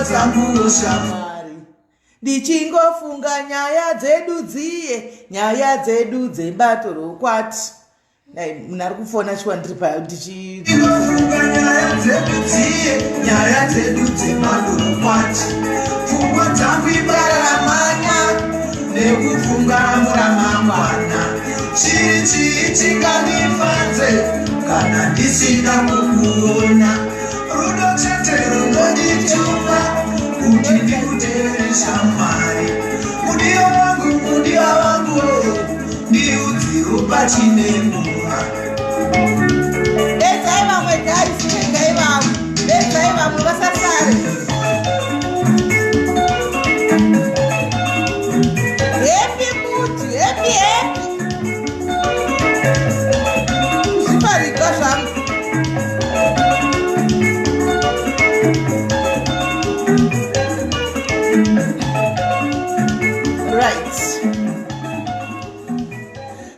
dzanguwo shamwari. Ndichingofunga nyaya dzedu dziye, nyaya dzedu dzembato rokwati. Dai munhu ari kufona chiwa ndiri pa ndichi Ndinofunga nyaya dzedu dziye, nyaya dzedu dzemandorokwati. Pfungwa dzangu ibaramanya nekufunga muramangwana. Chii chii chingandifadze kana ndisina kukuona? Rudo chete runondituma kuti ndikuteere shamwari. Mudiwa wangu, mudiwa wangu, ndiudziwo pachine nguva. Betsai vamwe guys, regai vamwe. Betsai vamwe vasasare. Happy mood, happy happy. Zviparika zvangu. Right.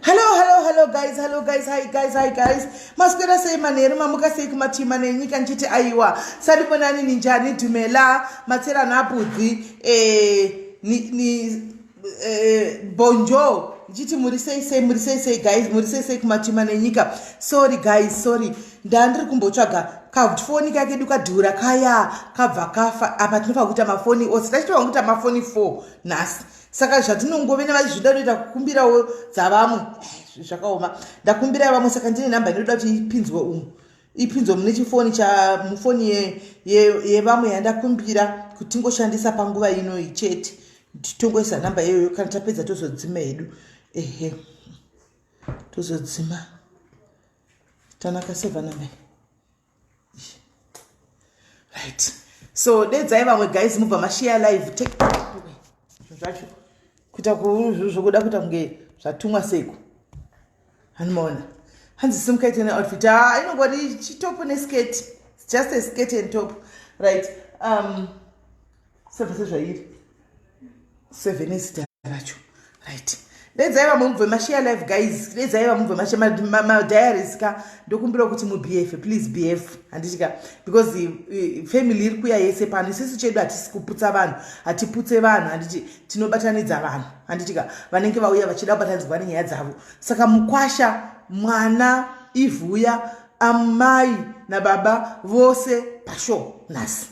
Hello, hello, hello guys, hello guys, hi guys, hi guys. Maswera sei manheru mamuka sei kumatima nenyika nchiti aiwa. Salibonani ninjani dumela matsera nabudzi eh ni, ni eh, bonjo ndichiti muri sei sei muri sei sei guys muri sei sei kumatima nenyika sorry guys sorry ndandiri kumbotsvaga kafoni kakedu kadhura kaya kabva kafa apa tinofanira kuita mafoni ose tachitofanira kuita mafoni 4 nhasi saka zvatinongove nevazvida toita kukumbirawo dzavamwe eh, zvakaoma ndakumbira vamwe saka ndine nhamba inoda kuti ipinzwe umu ipinzwe mune chifoni chamufoni yevamwe ye, ye yandakumbira kuti tingoshandisa panguva inoyi chete tongoisa nhamba iyoyo kana tapedza tozodzima hedu ehe tozodzima tanaka seva nhamba right so dedzai vamwe guys mubva mashiya live take zvacho kuita zvokuda kuita kunge zvatumwa seiko hanimaona hanzi simukaite neoutfit ah inongori chitopo neskirt just a skirt and top right um seve sezvairi seve nezita racho right dedzai vamwe mubve mashare live guys dedzai vamwe mubve mashare madiaries ka ndokumbira kuti mubf please bf handiti ka because eh, family iri kuya yese pano isisu chedu hatisi kuputsa vanhu hatiputse vanhu handiti tinobatanidza vanhu handiti ka vanenge vauya vachida kubatanidzwa nenyaya dzavo saka mukwasha mwana ivhuya amai nababa vose pashow nhasi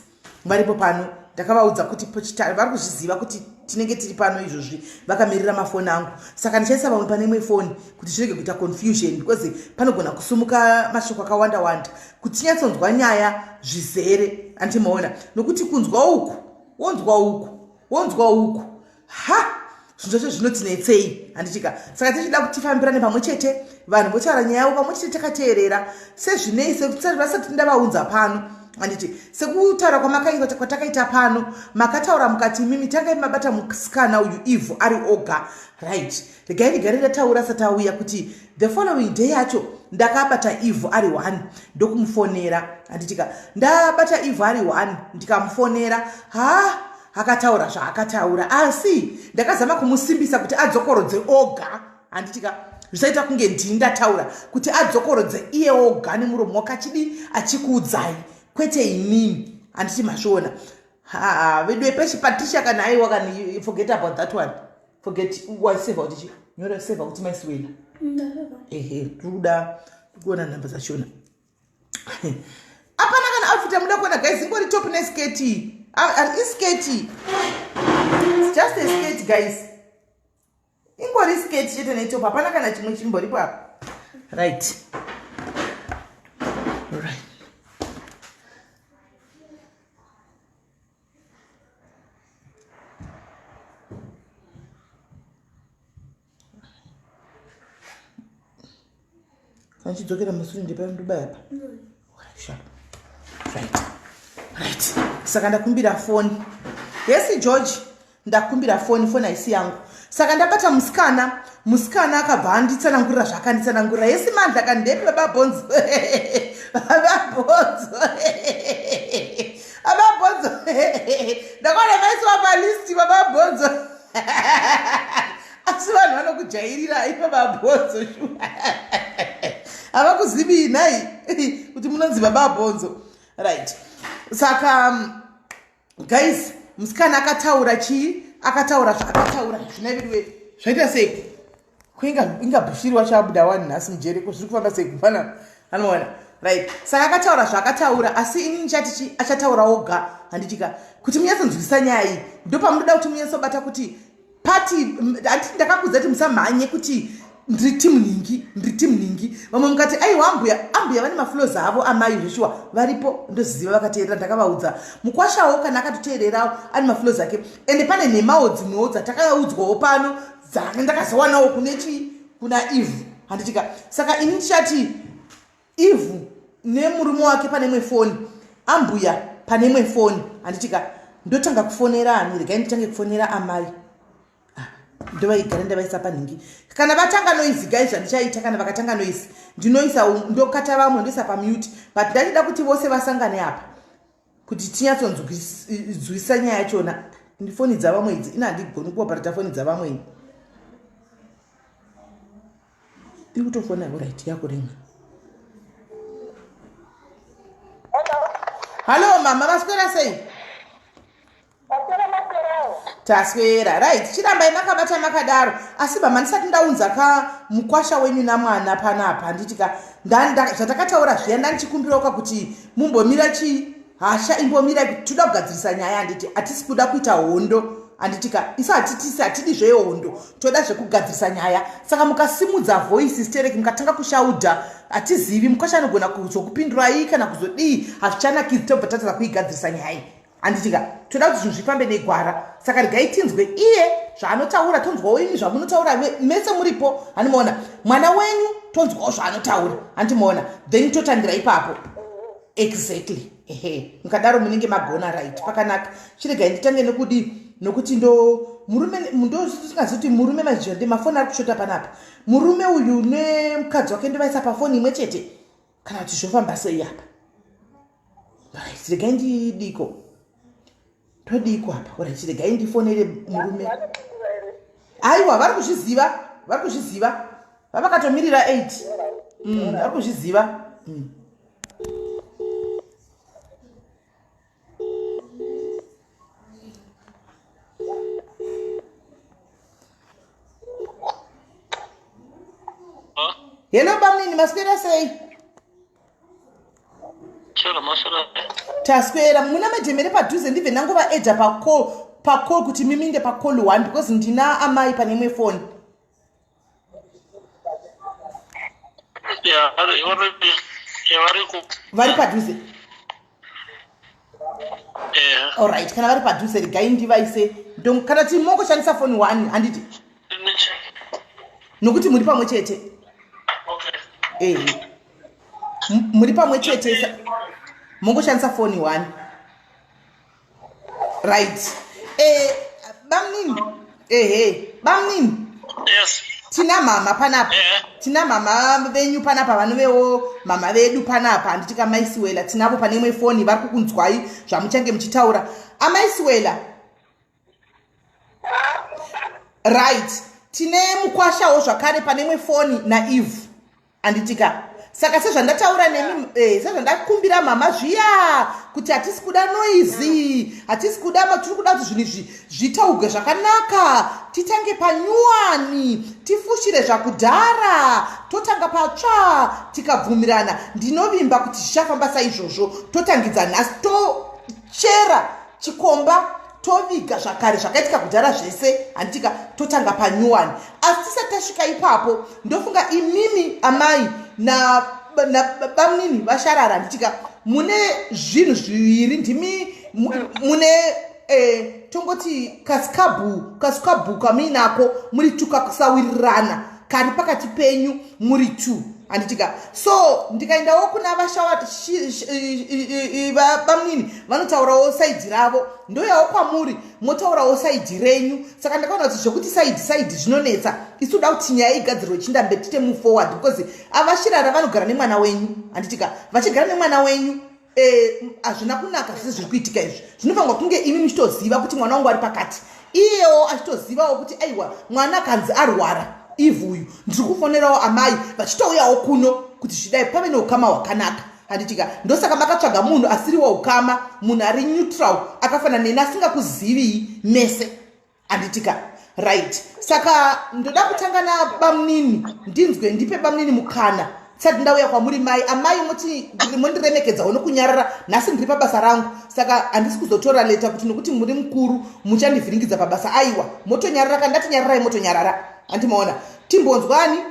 varipo pano ndakavaudza kuti vari kuzviziva kuti tinenge tiri pano izvozvi vakamirira mafoni angu saka ndichaisa vamwe pane imwe foni kuti zvirege kuita confusion because panogona kusumuka mashoko akawanda wanda kuti tinyatsonzwa nyaya zvizere andimaona nokuti kunzwa uku wonzwa uku wonzwa uku ha zvinhu zvacho zvinotinetsei handitika saka tichida kuti tifambirane pamwe chete vanhu votaura nyaya yavo pamwe chete takateerera sezvinei vasati ndavaunza pano handiti sekutaura kwamakaita kwatakaita pano makataura mukati imimi tangai mabata musikana uyu ivhu ari oga right regai ndigare ndataura asati auya kuti the following day yacho ndakabata ivhu ari one ndokumufonera handitika ndabata ivhu ari one ndikamufonera ha akataura zvaakataura asi ndakazama kumusimbisa kuti adzokorodze oga handitika zvisaita kunge ndini ndataura kuti adzokorodze iye oga nemuromo wake achidi achikuudzai kwete inini handiti mazviona ha veduwe peshe patricia kana aiwa kana forget about that one forget waseva kuti chi nyora seva kuti maisiwela ehe tiri kuda kuona nhamba dzachona apana kana outfit amuda kuona guys ingori top nesketi isketi just a skirt guys ingori skirt chete netop hapana kana chimwe chimboripo apa right right Kana chidzokera masure ndepano ndobaya pa. Sharp. Right. Right. Saka ndakumbira foni. Yes George, ndakumbira foni, foni haisi yangu. Saka ndabata musikana, musikana akabva anditsanangurira zvaakanditsanangurira. Yes Mandla kani ndepi baba Bonzo. Baba Bonzo. Baba Bonzo. Ndakaona maiswa pa list baba Bonzo. Asi vanhu vanokujairira ipa babhonzo shuwa havakuzivi nhai kuti munonzi baba bhonzo right saka um, Guys, musikana akataura chii? Akataura zvaakataura zvina veduwe. Zvaita sei? Kuinga inga Bushiri wacho abuda wani nhasi mujeri ko zviri kufamba sei kupana anoona. Right. Saka akataura zvaakataura asi ini ndichati chi achataura oga handitika kuti munyatsonzwisisa nyaya iyi. Ndopamunoda kuti munyatsobata kuti pati handiti ndakakudza kuti musamhanye kuti ndiri timu nhingi ndiri timu nhingi vamwe mukati aiwa ambuya ambuya vane maflows avo amai zveshuwa varipo ndoziva vakateerera ndakavaudza mukwashawo kana akatoteererawo ane maflows ake ende pane nhemawo dzimwewo dzatakaudzwawo pano ndakazowanawo kune chii kuna eve handitika saka ini ndichati Eve nemurume wake pane imwe foni ambuya pane imwe foni handitika ndotanga kufonera ani regai nditange kufonera amai ah, ndovaigara ndavaisa panhingi kana vatanga noise guys zvandichaita kana vakatanga noise ndinoisa ndokata vamwe ndoisa pamute but ndachida kuti vose vasangane apa kuti tinyatsonzwisa nyaya yachona foni dzavamwe idzi ina handigoni kuoparata foni dzavamwe ini iri kutofona right yakuringa hallo mama vaswera sei taswera right chirambai makabata makadaro asi mama ndisati ndaunza ka mukwasha wenyu namwana panapa handiti ka zvatakataura zviya ndandichikumbirawo ka kuti mumbomira chii Hasha imbomira toda kugadzirisa nyaya handiti hatisi kuda kuita hondo handiti ka isu hatitisi hatidi zvehondo toda zvekugadzirisa nyaya saka mukasimudza voice stereki mukatanga kushaudha hatizivi mukwasha anogona kuzokupindurai kana kuzodii hazvichanakidzi tobva tatadza kuigadzirisa nyaya iyi handiti ka toda kuti zvinhu zvifambe negwara saka regai tinzwe iye zvaanotaura tonzwawo imi zvamunotaura mese muripo handimaona mwana wenyu tonzwawo zvaanotaura handimaona then totangira ipapo Exactly. Ehe. Mukadaro munenge magona right. Pakanaka. Chiregai nditange nekudii? Nokuti ndo murume ndo kuti murume mazvionde mafoni ari kushota panapa. Murume uyu nemukadzi wake ndovaisa pafoni imwe chete. Kana kuti zvofamba sei apa? Right, regai ndidiko. Todiko apa? Right, regai ndifonere murume. Aiwa, vari kuzviziva. Vari kuzviziva. Vavakatomirira 8. Vari kuzviziva. Hello bamnini, maswera sei? Chero maswera. Taswera, muna majemere padhuze ndibve ndangova edha pa call, pa call kuti miminde pa call one because ndina amai pane imwe phone. Vari padhuze. Alright, kana vari padhuze regai ndivaise. Kana tiri mongoshandisa phone one handiti? Nokuti muri pamwe chete. Okay. Eh. Muri pamwe chete. Mongoshandisa phone one. Right. Eh, bamnini. Ehe, bamnini. Yes. Tina mama panapa. Yeah. Tina mama venyu panapa vanovewo mama vedu panapa handiti kamaisiwela tinavo pane imwe foni vari kukunzwai zvamuchange muchitaura. Amaisiwela. Right. Tine mukwashawo zvakare pane imwe foni naEve. Anditika saka sezvandataura nemi eh, sezvandakumbira mama zviya kuti hatisi kuda noizi hatisi kuda tiri kuda kuti zvinhu izvi zvitaugwe zvakanaka titange panyuwani tifushire zvakudhara totanga patsva tikabvumirana ndinovimba kuti zvichafamba saizvozvo totangidza nhasi tochera chikomba toviga zvakare zvakaitika kudhara zvese handitika totanga panyuwani asi tisati tasvika ipapo ndofunga imimi amai nabamnini na vasharara handitika mune zvinhu zviviri ndimi mune eh, tongoti kasikabhu kasikabhu kamuinako muri tukakusawirirana kari pakati penyu muri two handitika so ndikaendawo kuna vashawabamnini vanotaurawo saidhi ravo ndoyawo kwamuri motaurawo saidhi renyu saka ndakaona kuti zvekuti saidhi saidhi zvinonetsa isu toda kuti nyaya igadzirwe chindambe tite move forward because avashirara vanogara nemwana wenyu handitika vachigara nemwana wenyu Eh, hazvina kunaka zvese zviri kuitika izvi zvinofanirwa kunge imi muchitoziva kuti mwana wangu ari pakati iyewo achitozivawo kuti aiwa mwana akanzi arwara ivhu uyu ndiri kufonerawo amai vachitouyawo kuno kuti zvidai pave neukama hwakanaka. Handitika? Ndosaka makatsvaga munhu asiri waukama, munhu ari neutral akafanana neni asingakuzivii mese. Handitika? Right, saka ndoda kutanga nabamnini, ndinzwe, ndipe bamnini mukana tisati ndauya kwamuri mai. Amai, muti mondiremekedzawo nokunyarara. Nhasi ndiri pabasa rangu, saka handisi kuzotora leta kuti nokuti muri mukuru muchandivhiringidza pabasa. Aiwa, motonyarara. Kana ndati nyararai, motonyarara. Handimaona? Timbonzwani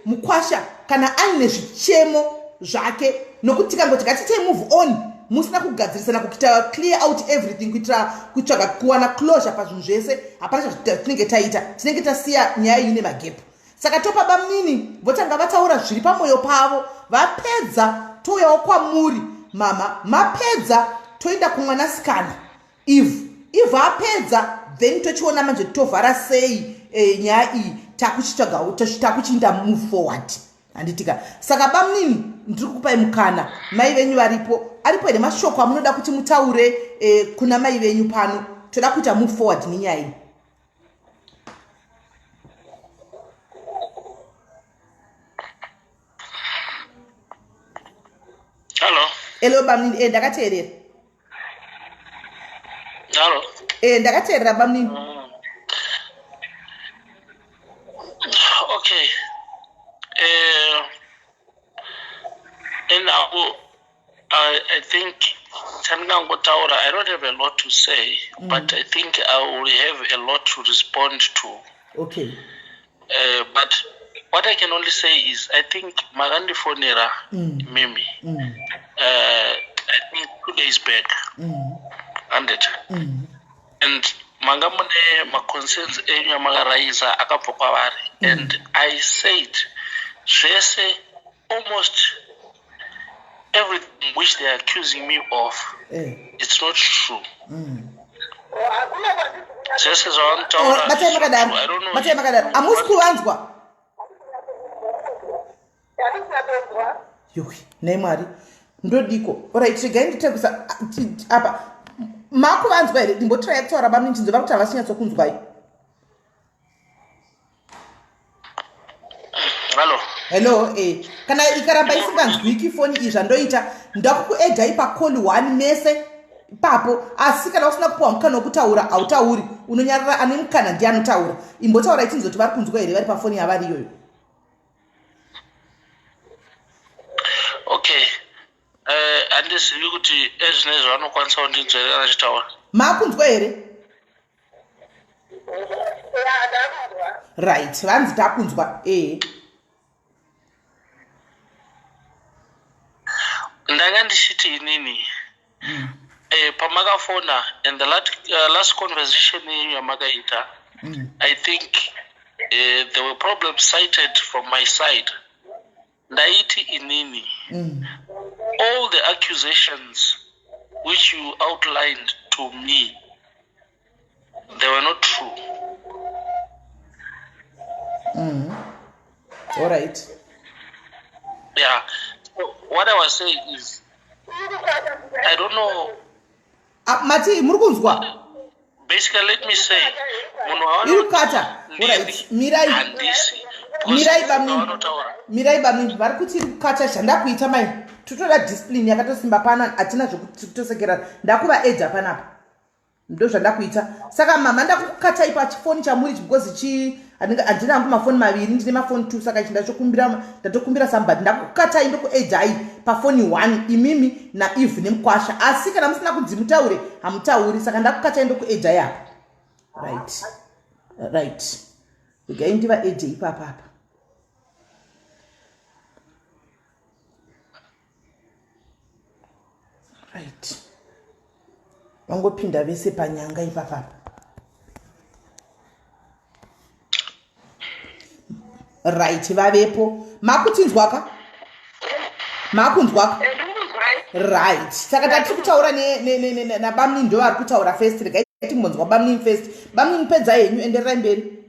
mukwasha kana aine zvichemo zvake, nokuti tikangoti ngatitei move on musina kugadzirisana, kuita clear out everything, kuitira kutsvaga kuwana closure pazvinhu zvese, hapana zvatinenge taita. Tinenge tasiya nyaya iyi nemagepu. Saka topa bamnini votanga vataura zviri pamwoyo pavo. Vapedza, touyawo kwamuri mama. Mapedza, toenda kumwanasikana Eve. Eve apedza, then tochiona manje tovhara sei nyaya iyi, takuchitsvaga, takuchiinda move forward. Handitika? Saka bamnini, ndiri kukupai mukana. Mai venyu varipo. Aripo here mashoko amunoda kuti mutaure kuna mai venyu pano? Toda kuita move forward nenyaya iyi. Hello. Hello, bamnini. Ndakateerera. Hello. Ndakateerera, bamnini. Okay. And I think chandingangotaura, I don't have a lot to say, but I think I will have a lot to respond to. But what I can only say is I think makandifonera mimi I think 2 days back, 100, and manga mune maconcerns enyu amakaraisa akabva kwavari, and I said zvese, almost everything which they are accusing me of, it's not true. Zvese zvavanotaura. Oh, batai makadaro. Batai makadaro. Hamusi kuvanzwa. Yuwi, nhai Mwari, ndodiko? Alright, regai nditekusa apa. Makuvanzwa here? Ndimbotiraya kutaura, bamnini, tinzwe. Vari kuti havasi nyatsokunzwai. Hallo. Hello. Kana ikaramba isinganzwiki foni iyi, zvandoita, ndakukuedhai pacall one mese ipapo. Asi kana usina kupiwa mukana wekutaura, hautauri, unonyarara. Ane mukana ndiye anotaura. Imbotaura itinzoti vari kunzwa here vari pafoni yavari iyoyo. Okay, handizivi kuti ezvinezvi vanokwanisa kundinzwa kana chitaura. Maakunzwa here? Right, vanzi takunzwa, ehe. Ndanga ndichiti inini pamakafona and the last conversation yenyu yamakaita, I think there were problems cited from my side. Ndaiti inini all the accusations which you outlined to me, they were not true. All right. Yeah, so what I was saying is, I don't know. Ah, mati muri kunzwa? Basically, let me say, munhu Iri kukata. Alright, mirai. Handisi. Mirai, bamnini. Vanotaura. Mirai, bamnini. Vari kuti iri kukata. Zvandakuita mai, totoda discipline yakatosimba pano. Hatina zvekutosekera. Ndakuva eja panapa, ndo zvandakuita. Saka mama, ndakukukatai pachifoni chamuri because chi handina hangu mafoni maviri, ndine mafoni two. Saka ichi ndachokumbira, ndatokumbira somebody. Ndakukukatai, ndokuejai pafoni one, imimi naEve nemukwasha. Asi kana musina kunzi mutaure, hamutauri. Saka ndakukatai, ndokuejai apa. Right, regai ndivaeje ipapa apa. Right, vangopinda vese panyanga ipapapa. Right, vavepo. Makutinzwaka? Makunzwaka? Right, saka tatiri kutaura nabamnini, ndo vari kutaura first. Regai timbonzwa bamnini first. Bamnini, pedzai henyu, endererai mberi.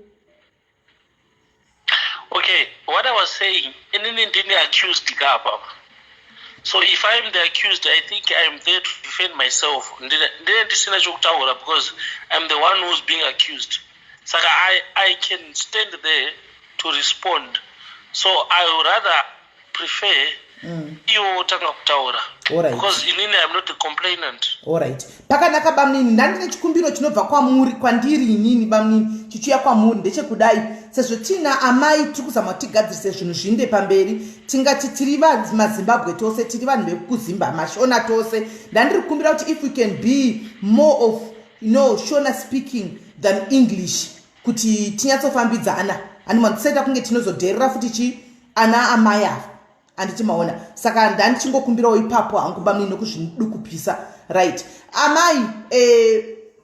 Okay, what I was saying, inini ndini accused ka apapa. So if I'm the accused, I think I'm there to defend myself. Ndine ndisina chokutaura because I'm the one who's being accused. Saka I can stand there to respond. So I would rather prefer. Iwo wotanga kutaura. Alright. Because inini I'm not the complainant. Alright, pakanaka bamunini. Ndandine chikumbiro chinobva kwamuri, kwandiri inini bamunini, chichiuya kwamuri ndechekudai: sezvo tina amai, tiri kuzama kuti tigadzirise zvinhu zviinde pamberi. Tingati tiri maZimbabwe tose, tiri vanhu vekuzimba, maShona tose. Ndandiri kukumbira kuti if we can be more of Shona speaking than English, kuti tinyatsofambidzana. Handima tisaita kunge tinozodherera futi chi ana amai ava, handiti maona? Saka ndandichingokumbirawo ipapo hangu bamunini, nokuzvidukupisa. Right, amai,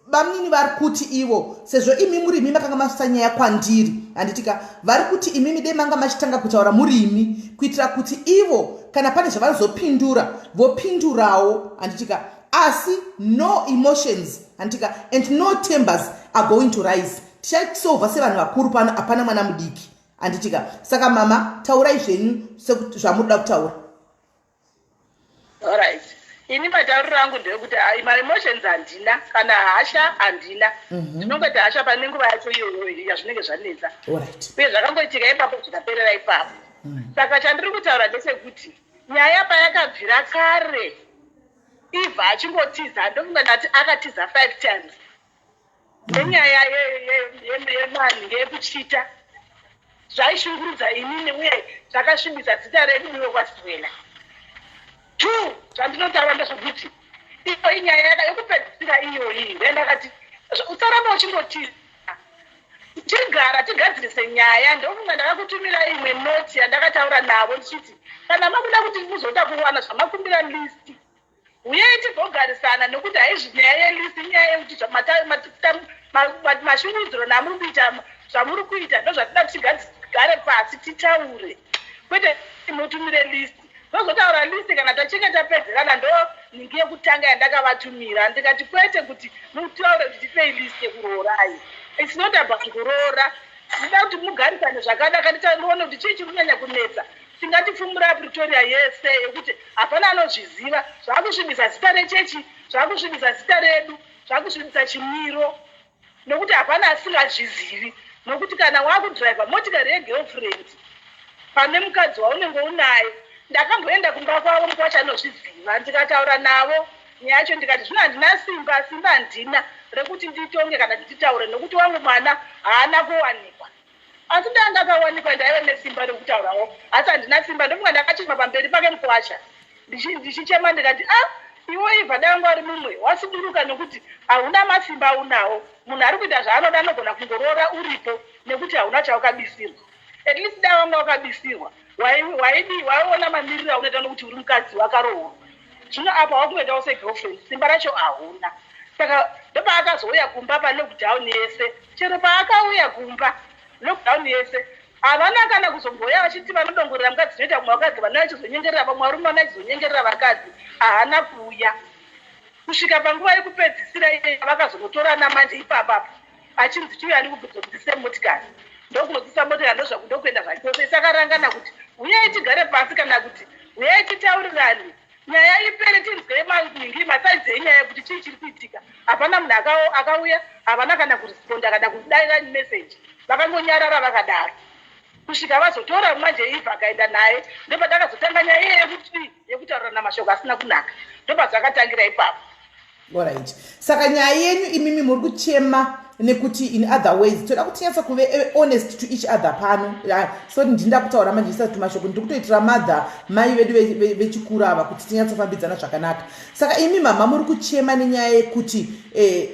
bamunini vari kuti ivo, sezvo imi muri imi makanga masvitsa nyaya kwandiri, handitika? Vari kuti imimi dei manga machitanga kutaura muri imi, kuitira kuti ivo kana pane zvavanozopindura vopindurawo, handitika? Asi no emotions, handitika? And no tempers are going to rise. Tichasolva sevanhu vakuru pano, hapana mwana mudiki, handitika? Saka mama, taurai zvenyu zvamunoda kutaura. Alright, ini matauriro angu ndeyekuti ai, maemotions handina, kana hasha handina. Ndinongoti hasha pane nguva yacho iyoyo yazvinenge zvanetsa. Uye zvakangoitika ipapo, zvikaperera ipapo. Saka chandiri kutaura ndechekuti nyaya payakabvira kare, Ivha achingotiza, ndofunga ndati akatiza five times nenyaya yemani ngeyekuchita. Zvaishungurudza inini uye zvakasvibisa zita redu iwe kwaSiwela. Two, zvandinotaura ndezvekuti iyo inyaya yekupedzisira iyoyi ndendakati usaramba uchingotiza, tigara tigadzirise nyaya. Ndofunga ndakakutumira imwe note yandakataura navo ndichiti kana makuda kuti muzoda kuwana zvamakumbira, list, uyei tigogarisana, nekuti haizvi nyaya yelist, inyaya yekuti mashungurudziro namuri kuita, zvamuri kuita ndozvatida kuti tigare pasi titaure, kwete mutumire list. Tozotaura list kana tachinge tapedzerana. Ndo ningi yekutanga yandakavatumira, ndikati kwete kuti mutaure kuti tipei list yekuroorai. It's not about kuroora, ndida kuti mugarisane zvakanaka, ndione kuti chii chiri kunyanya kunetsa. Tingatifumura Pretoria yese yekuti hapana anozviziva. Zvakusvibisa zita rechechi, zvakusvibisa zita redu, zvakusvibisa chimiro, nokuti hapana asingazvizivi, nokuti kana wakudhiraivha motikari yegirlfriend pane mukadzi waunenge unaye. Ndakamboenda kumba kwavo, mukwasha anozviziva, ndikataura navo nyaya yacho, ndikati zvino handina simba, simba handina rekuti nditonge kana kuti nditaure, nokuti wangu mwana haana kuwanikwa. Asi ndanga akawanikwa, ndaive nesimba rekutaurawo, asi handina simba. Ndofunga ndakachema pamberi pake mukwasha, ndichichema, ndikati, "A, iwe Ivha, dai ari mumwe wasiduruka, nokuti hauna masimba aunawo. Munhu ari kuita zvaanoda, anogona kungoroora uripo nekuti hauna chaukabisirwa. At least dai wanga wakabisirwa, waidi waiona mamiriro aunoita, nokuti uri mukadzi wakaroorwa. Zvino apa wakungoitawo segirlfriend, simba racho hauna." Saka ndopaakazouya kumba palockdown yese. Chero paakauya kumba lockdown yese, havana kana kuzombouya vachiti vanodongorera mukadzi. Zvinoita vamwe vakadzi vanouya vachizonyengerera vamwe varume, vanouya vachizonyengerera vakadzi. Haana kuuya kusvika panguva yekupedzisira iye vakazonotorana manje ipapapo, achinzi chiuya ndikuzokudzise motikari. Ndokunodzisa motikari, ndokuenda zvachose. Sakarangana kuti uyai tigare pasi, kana kuti uyai titaurirane nyaya ipere, tinzwe maningi masides enyaya yekuti chii chiri kuitika. Hapana munhu akauya, havana kana kuresponda kana kudaira meseji, vakangonyarara vakadaro kusvika vazotora manje Ivha akaenda naye. Ndopatakazotanga nyaya iye yekuti yekutaurirana mashoko asina kunaka, ndopazvakatangira ipapo. Alright, saka nyaya yenyu imimi muri kuchema nekuti, in other ways, toda kuti tinyatsa kuve honest to each other pano. Sorry, ndinda kutaura manje isati mashoko, ndiri kutoitira mother, mai vedu vechikuru ava, kuti tinyatsofambidzana zvakanaka. Saka imi mama muri kuchema nenyaya yekuti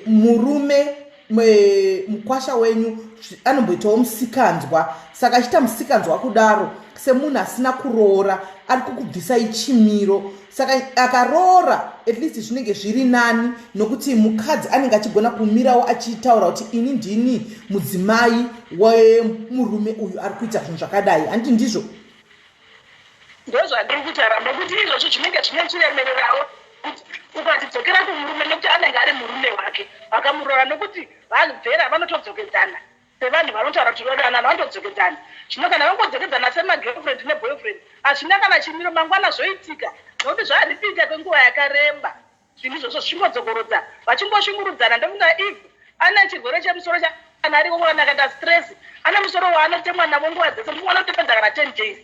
murume, mukwasha wenyu anomboitawo musikanzwa. Saka achiita musikanzwa kudaro, semunhu asina kuroora, ari kukubvisai chimiro. Saka akaroora, at least zvinenge zviri nani, nokuti mukadzi anenge achigona kumirawo achitaura kuti ini ndini mudzimai wemurume uyu ari kuita zvinhu zvakadai, handiti ndizvo? Ndozvandiri kutaura, nokuti izvozvo zvinenge zvine chiremererawo kuti ukati dzokera kumurume, nekuti anenge ari murume wake vakamuroora, nokuti vabvera vanotodzokedzana sevanhu vanotaura kuti rodanana, vanotodzokedzana. Zvino kana vangodzokedzana semagirlfriend neboyfriend, hazvina kana chimiro. Mangwana zvoitika, nokuti zvaripita kwenguva yakareba zvinhu izvozvo zvichingodzokorodza, vachingoshungurudzana. Ndofunga Eve ane chirwere chemusoro, kana ariko kana akaita stress, ane musoro waanotemwa navo nguva dzese. Ndofunga anotepedza kana 10 days.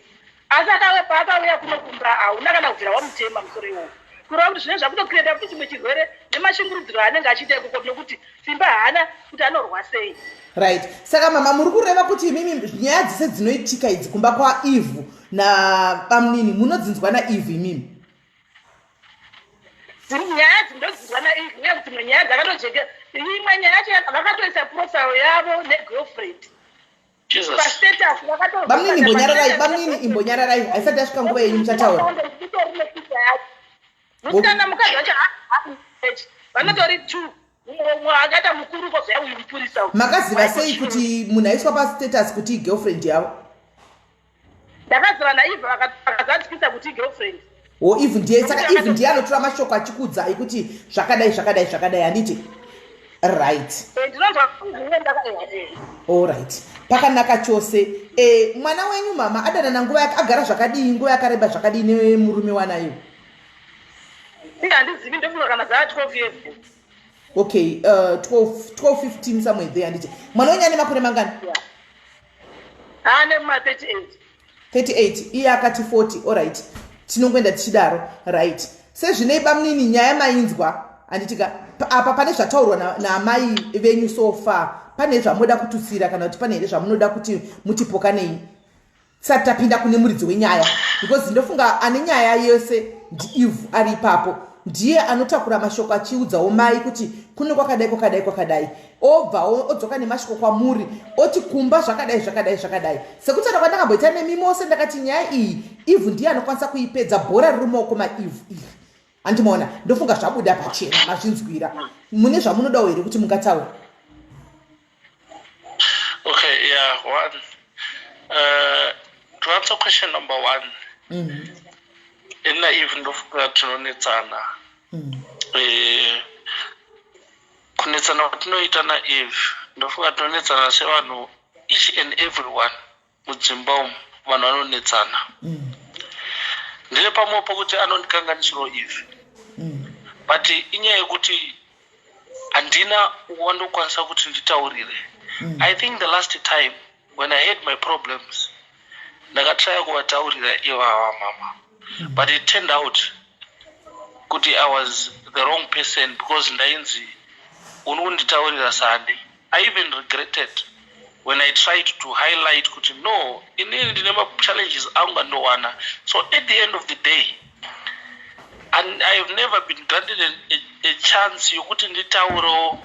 Asi akauya, paakauya kuno kumba, hauna kana kubvira wamutema musoro iwowo, kureva kuti zvinenge zvakutocreata futi chimwe chirwere nemashungurudziro aanenge achiita ikoko, nekuti simba haana kuti anorwa sei. Right, saka mama, muri kureva kuti imimi nyaya dzese dzinoitika idzi kumba kwaEve nabamnini munodzinzwa naEve imimi? Nyaya dzinodzinzwa naEve, uye dzimwe nyaya dzakatojeka. Imwe nyaya yacho vakatoisa profile yavo negirlfriend Jesus. pastatus. Bamnini, imbonyararai. Bamnini, imbonyararai, haisati yasvika nguva yenyu, muchataura. Musikana, mukadzi wacho vanotori two, mumwe akaita mukuru, kozouya uyu mupurisa uyu. Makaziva sei kuti munhu aiswa pastatus kuti igirlfriend yavo? Ndakaziva naEve, vakazadzikisa kuti igirlfriend. O, Eve ndiye, saka Eve ndiye anotora mashoko achikuudzai kuti zvakadai, zvakadai, zvakadai, handiti? Right. Ndinonzwa. Allright, pakanaka chose. Mwana wenyu, mama, adanana nguva agara zvakadii, nguva yakareba zvakadii nemurume wanayo? Handizivi, ndofunga kana dzaa 12 years. Okay, 12, 12, 15, somewhere there, handiti? Mwana wenyu ane makore mangani? Ane ma38. 38, iye akati 40. Allright, tinongoenda tichidaro. Right, sezvinei, bamunini, nyaya mainzwa, handitika? Apa pane zvataurwa naamai venyu so far, pane zvamunoda kututsira kana kuti pane here zvamunoda kuti mutipokanei tisati tapinda kune muridzi wenyaya? Because ndofunga ane nyaya yese ndiEve ari ipapo, ndiye anotakura mashoko achiudzawo mai kuti kune kwakadai, kwakadai, kwakadai, obva odzoka nemashoko kwamuri, oti kumba zvakadai, zvakadai, zvakadai. Sekutaura kwandakamboita nemi mose, ndakati nyaya iyi Eve ndiye anokwanisa kuipedza, bhora riri mumaoko maEve iri, handimaona? Ndofunga zvabuda pachena, mazvinzwira. Mune zvamunodawo here kuti mungataura? Okay, yeah, one. To answer question number one, ina Eve ndofunga tinonetsana. Kunetsana kwatinoita naEve, ndofunga tinonetsana sevanhu, each and every one mudzimba umu vanhu vanonetsana. Ndine pamwe pokuti anondikanganisirawo Eve, but inyaya yekuti handina wandokwanisa kuti nditaurire. I think the last time when I had my problems, ndakatraya kuvataurira ivava mama, but it turned out kuti I was the wrong person, because ndainzi uri kunditaurira sande. I even regretted when I tried to highlight kuti no, inini ndine machallenges angu andowana. So at the end of the day, and I have never been granted a chance yokuti nditaurewo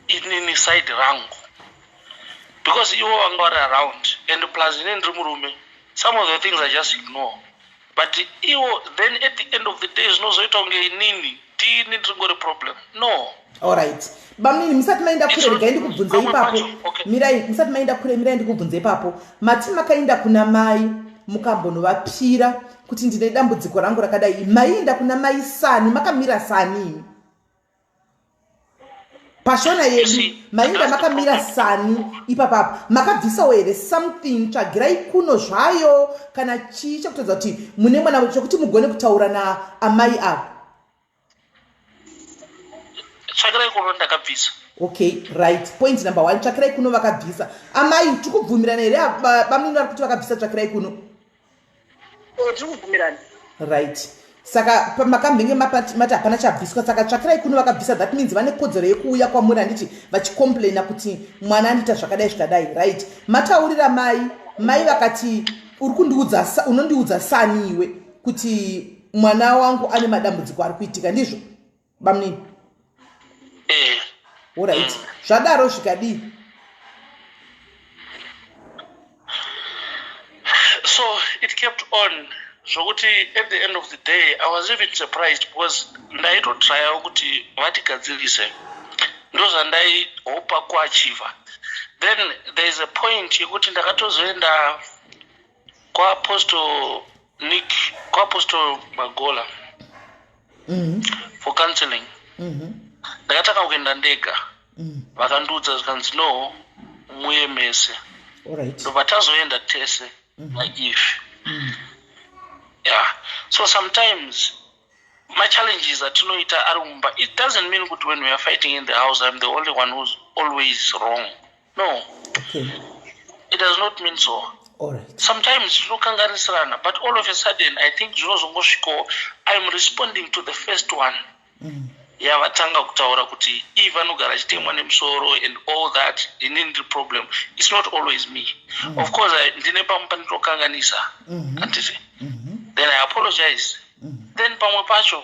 inini side rangu, because ivo vanga vari around, and plus inini ndiri murume, some of the things I just ignore. But iwo then at the end of the day zvinozoita kunge inini ndini ndiringori problem. No. Allright, bamunini, musati maenda kure, regai ndikubvunze ipapo. Mirai, musati maenda kure, mirai ndikubvunze ipapo. Mati makaenda kuna mai mukambonovapira kuti ndine dambudziko rangu rakadai. Maienda kuna mai sani, makamira sani imi pashona yedu? Mainda makamira sani ipapapa? Makabvisawo here something, tsvagirai kuno zvayo kana chii chekutadza kuti mune mwana, chekuti mugone kutaura naamai ava? Tsvakirai kuno ndakabvisa. Okay, right, point number one, tsvakirai kuno vakabvisa. Amai, tiri kubvumirana here? Bamunini vari kuti vakabvisa tsvakirai kuno. Tiri kubvumirana. Right, saka makambenge mati hapana chabviswa, saka tsvakirai kuno vakabvisa. That means vane kodzero yekuuya kwamuri, handiti, vachicomplaina kuti mwana andiita zvakadai, zvakadai. Right, mataurira mai, mai vakati uri kundiudza, unondiudza sani iwe kuti mwana wangu ane madambudziko ari kuitika? Ndizvo, bamunini? Eh. Allright, zvadaro zvikadii? So it kept on zvokuti at the end of the day I was even surprised, because ndaitotryawo kuti vatigadzirise, ndozvandaihopa kuachieva. Then there is a point yekuti ndakatozoenda kwaApostle Nick, kwaApostle Magola for counseling. Ndakatanga kuenda ndega, vakandiudza zvikanzi no, muye mese. Ndobva tazoenda tese naEve. Yeah, so sometimes machallenges atinoita ari mumba, it doesn't mean kuti when we are fighting in the house, I'm the only one who's always wrong. No, it does not mean so. Alright. Sometimes zvinokanganisirana, but all of a sudden I think zvinozongosvikawo. I'm responding to the first one yavatanga kutaura kuti Eve anogara achitemwa nemusoro and all that. Inini ndiri problem. It's not always me. Of course ndine pamwe pandinokanganisa, handiti? Then I apologize. Then pamwe pacho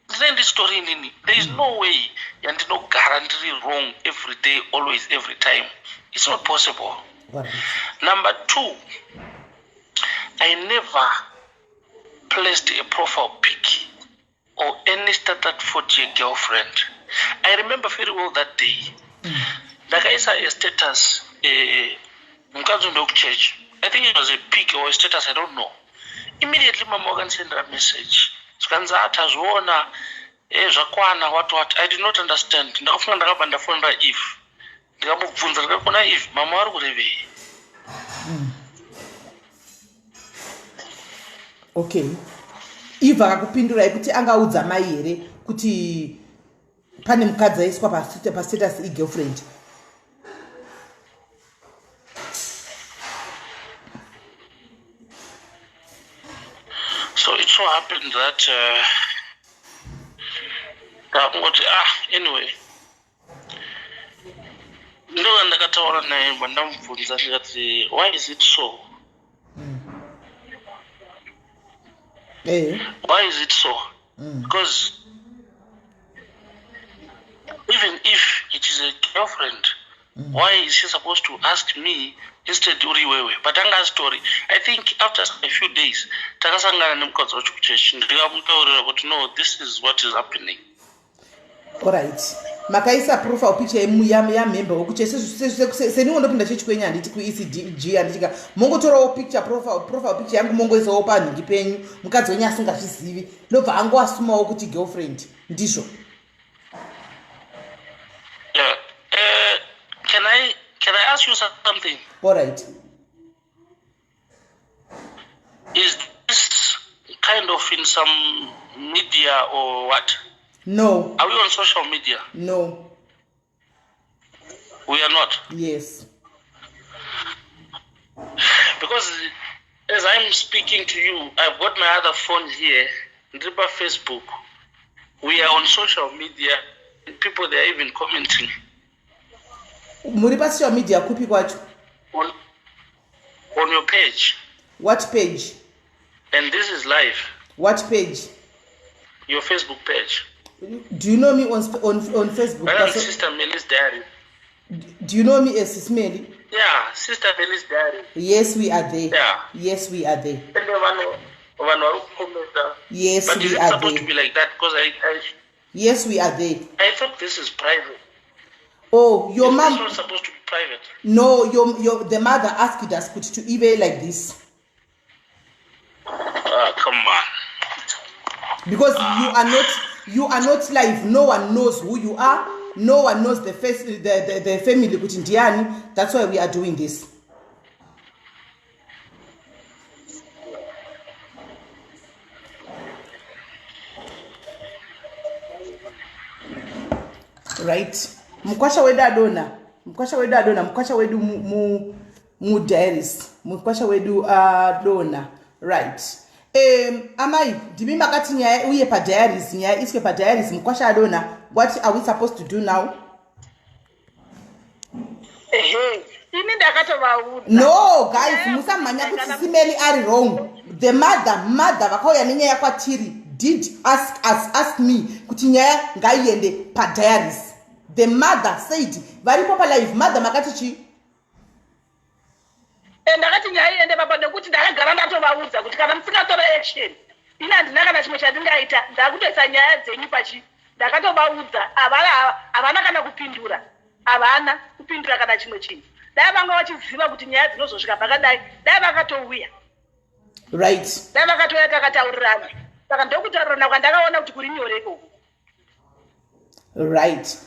ndinenge ndisitori inini. There is no way yandinogara ndiri wrong every day, always, every time. It's not possible. Number two, I never placed a profile pic or any status photo yegirlfriend. I remember very well that day ndakaisa a status, mukadzi ndekuchurch. I think it was a pic or a status, I don't know. Immediately mama wakandisendera message, zvikanzi, "Tazviona, zvakwana," what what. I did not understand. Ndakafunga, ndakabva ndafonera Eve, ndikamubvunza, ndikakona, "Eve, mama vari kurevei?" Okay, Eve akakupindurai kuti angaudza mai here kuti pane mukadzi aiswa pastatus igirlfriend? So it so happened that ndakungoti, ah, anyway, ndova ndakataura naye, ndamubvunza ndikati, "Why is it so?" Why is it so? Because even if it is a girlfriend, why is she supposed to ask me instead uri iwewe? But anga asitori. I think after a few days takasangana nemukadzi wacho kuchechi, ndikamutaurira kuti, "No, this is what is happening." Alright, makaisa profile picture yamember wekuchechi. Seniwo ndopinda chechi kwenyu, handiti? KuECG, handitika? Mongotorawo picture, profile picture yangu, mongoisawo panhingi penyu, mukadzi wenyu asingazvizivi, ndobva angoasumawo kuti girlfriend, ndizvo? Yeah. Can I ask you something? Alright. Is this kind of in some media or what? No. Are we on social media? No. We are not. Yes. Because as I'm speaking to you, I've got my other phone here, ndiri Facebook. We are on social media. People, they are even commenting. Muri pasocial media kupi kwacho? On your page. What page? And this is live. What page? Your Facebook page. Do you know me on Facebook? I am Sister Melis Diary. Do you know me as Sis Meli? Yeah, Sister Melis Diary. Yes, we are there. Yeah. Yes, we are there. And vanhu vari kukomenta. Yes. But is We it are supposed there. to be like that? Because I Yes, we are there. I thought this is private. Oh, your Is this mom not supposed to be private? No, your the mother asked us kuti to ive like this. Ah, come on. Because you are not live. No one knows who you are. No one knows the face, the family kuti ndiani. That's why we are doing this. Right, mukwasha wedu adona, mukwasha wedu adona, mukwasha wedu mudiaries, mukwasha wedu adona. Right, amai, ndimi makati nyaya uye padiaries, nyaya iswe padiaries. Mukwasha adona. What are we supposed to do now? Ehe, ini ndakatovaudza. No, guys, musamhanya kuti Sis Meli ari wrong. The mother vakauya nenyaya kwatiri did ask us, ask me kuti nyaya ngaiende padiaries. The mother said, varipo palive. Mother, makati chii? Ndakati nyaya iende papa nekuti ndakagara ndatovaudza kuti kana musingatora action, ini handina kana chimwe chandingaita, ndakutoisa nyaya dzenyu pachi. Ndakatovaudza, havana kana kupindura, havana kupindura kana chimwe chinhu. Dai vanga vachiziva kuti nyaya dzinozosvika pakadai, dai vakatouya. Dai vakatouya takataurirana. Saka ndokutaurirana kwandakaona kuti kuri nyore ikoko. Right,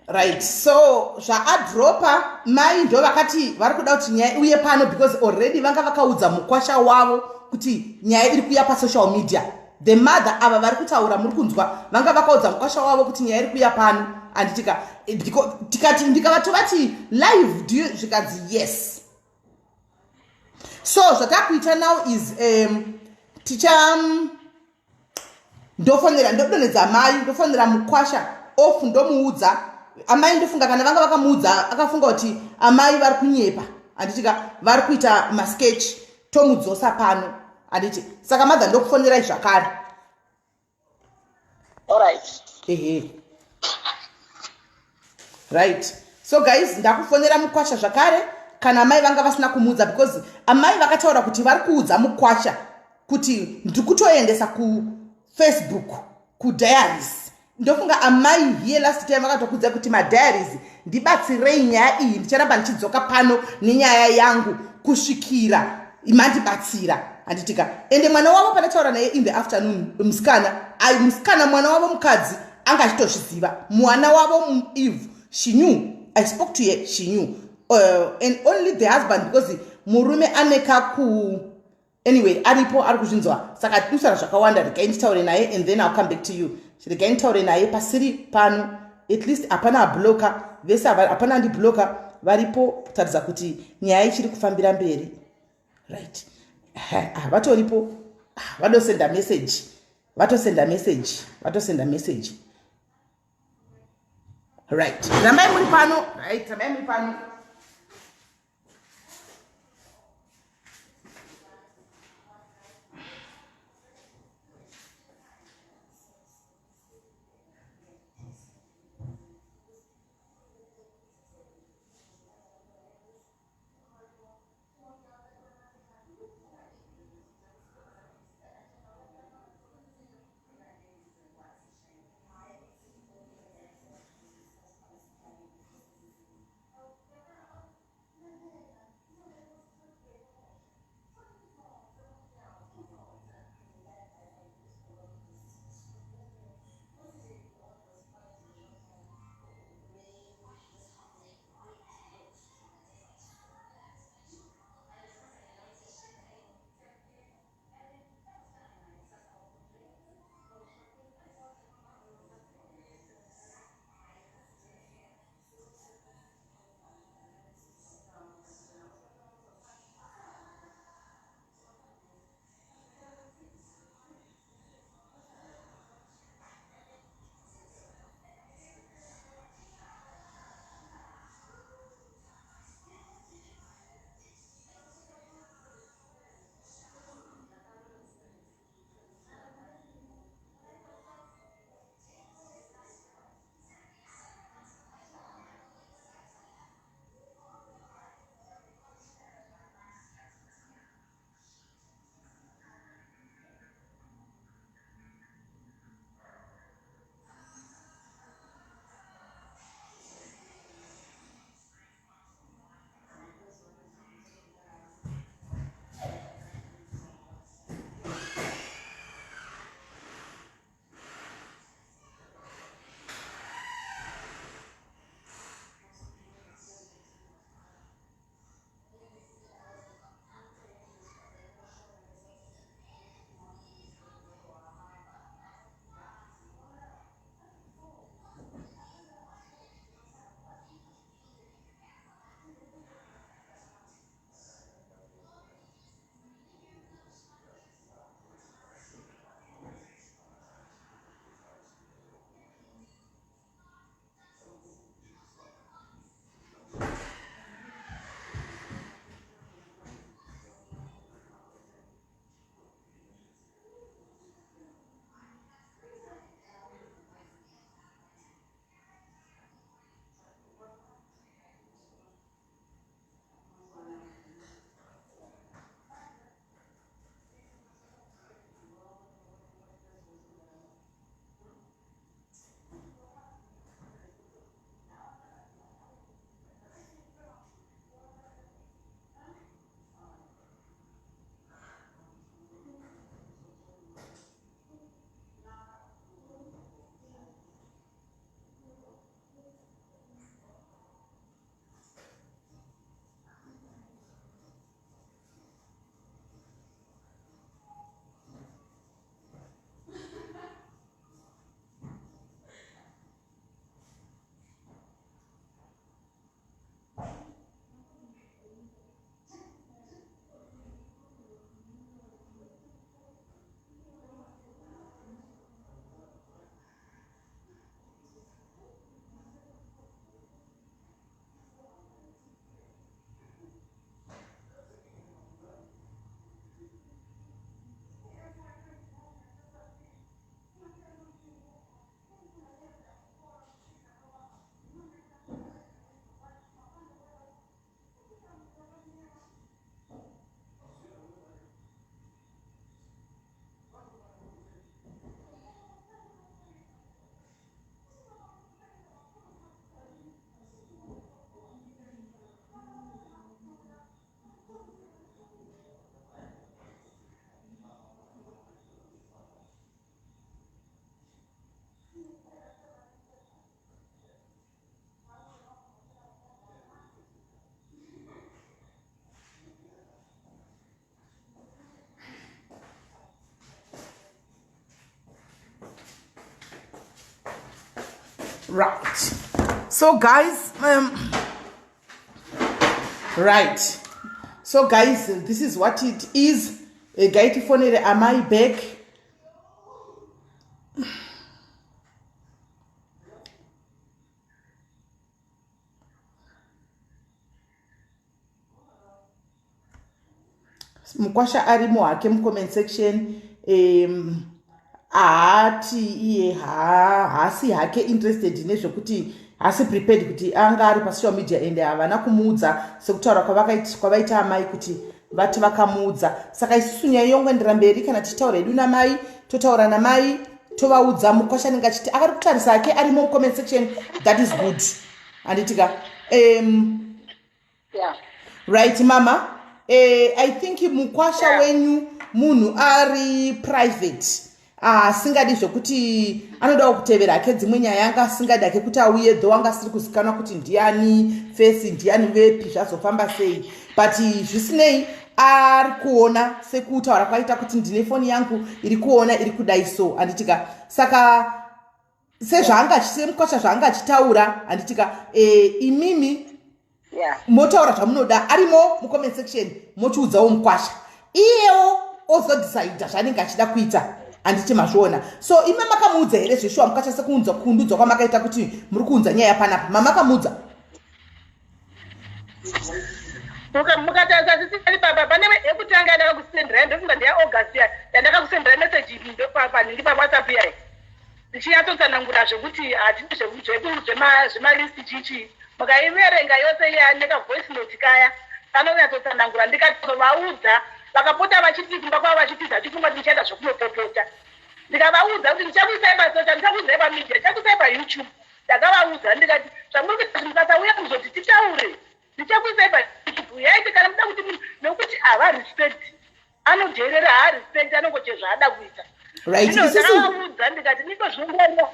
right, so zvaadropa, mai ndo vakati vari kuda kuti nyaya iuye pano because already vanga vakaudza mukwasha wavo kuti nyaya iri kuuya pasocial media. The mother ava vari kutaura, muri kunzwa, vanga vakaudza mukwasha wavo kuti nyaya iri kuuya pano, handitika? Tikati ndikavatovati live do, zvikanzi yes. So zvatakuita now is ticha ndofonera ndodonhedza amai, ndofonera mukwasha off, ndomuudza amai. Ndofunga kana vanga vakamuudza akafunga kuti amai vari kunyepa, handitika, vari kuita masketch, tomudzosa pano, handiti? Saka mother, ndokufonerai zvakare. Alright. Ehe, right. So guys, ndakufonera mukwasha zvakare kana amai vanga vasina kumuudza, because amai vakataura kuti vari kuudza mukwasha kuti ndiri kutoendesa kuFacebook kudiaries. Ndofunga amai here last time vakatokudza kuti madiaries, ndibatsirei nyaya iyi, ndicharamba ndichidzoka pano nenyaya yangu kusvikira mandibatsira, handitika? Ende mwana wavo pandataura naye in the afternoon, musikana, ai musikana, mwana wavo mukadzi anga achitozviziva. Mwana wavo Eve, she knew. I spoke to her, she knew, and only the husband, because murume ane kaku, anyway, aripo, ari kuzvinzwa. Saka tinosara zvakawanda. Regai nditaure naye and then I'll come back to you. Regai nditaure naye pasiri pano. At least hapana abloka, vese hapana andibloka, varipo kutaridza kuti nyaya ichiri kufambira mberi, right? Ah, vatoripo. Ah, vadosenda message, vatosenda message, vatosenda message, right? Rambai muri pano, right? Rambai muri pano. Right. So guys, right. So guys, this is what it is. Regai tifonere amai back. Mukwasha arimo hake mucomment section. Haati iye haasi hake interested nezvekuti haasi prepared kuti anga ari pasocial media, ende havana kumuudza sekutaura kwavaita amai kuti vati vakamuudza. Saka isusu nyaya yongoendera mberi kana tichitaura hedu namai, totaura namai, tovaudza. Mukwasha anenge achiti akari kutarisa hake, arimo mucomment section. That is good, handitika? Yeah. Right, mama, I think mukwasha wenyu munhu ari private, asingadi zvekuti anodawo kutevera hake dzimwe nyaya, anga asingadi hake kuti auye, though anga asiri kuzikanwa kuti ndiani fesi, ndiani vepi, zvazofamba sei. But zvisinei, ari kuona sekutaura kwaita kuti ndine foni yangu iri kuona iri kudai, so handitika? Saka sezvaanga semukwasha zvaanga achitaura, handitika, imimi motaura zvamunoda, arimo mucomment section, mochiudzawo mukwasha, iyewo ozodhisaidha zvaanenge achida kuita, handiti mazviona? So ime makamuudza here zveshuwa mukwasha, sekuunza kundudzwa kwamakaita kuti muri kuunza nyaya panapa? Mamakamuudza? Mukatarisa sisiri papa pane yekutanga yandakakusenderai, ndofunga ndeyaAugust yandakakusenderai message panhingi paWhatsApp yai, ndichinyatsotsanangura zvekuti hatidi zvemalist chichi. Mukaiverenga yose iya nekavoice note kaya kanonyatsotsanangura. Ndikatovaudza, vakapota vachiti kumba kwavo vachitiza, vachifunga kuti ndichaita zvekunopopota. Ndikavaudza kuti ndichakuisai pasocial, ndichakuisai pamedia, ndichakuisai paYouTube. Ndakavaudza ndikati zvamuri kuita, mukasauya kuzoti titaure, ndichakuisai paYouTube. Yaiti kana muda kuti munhu, nekuti havarespect, anodherera, haarespect, anongoche zvaada kuita. Right. Isusu ndakavaudza ndikati niko zvingoro.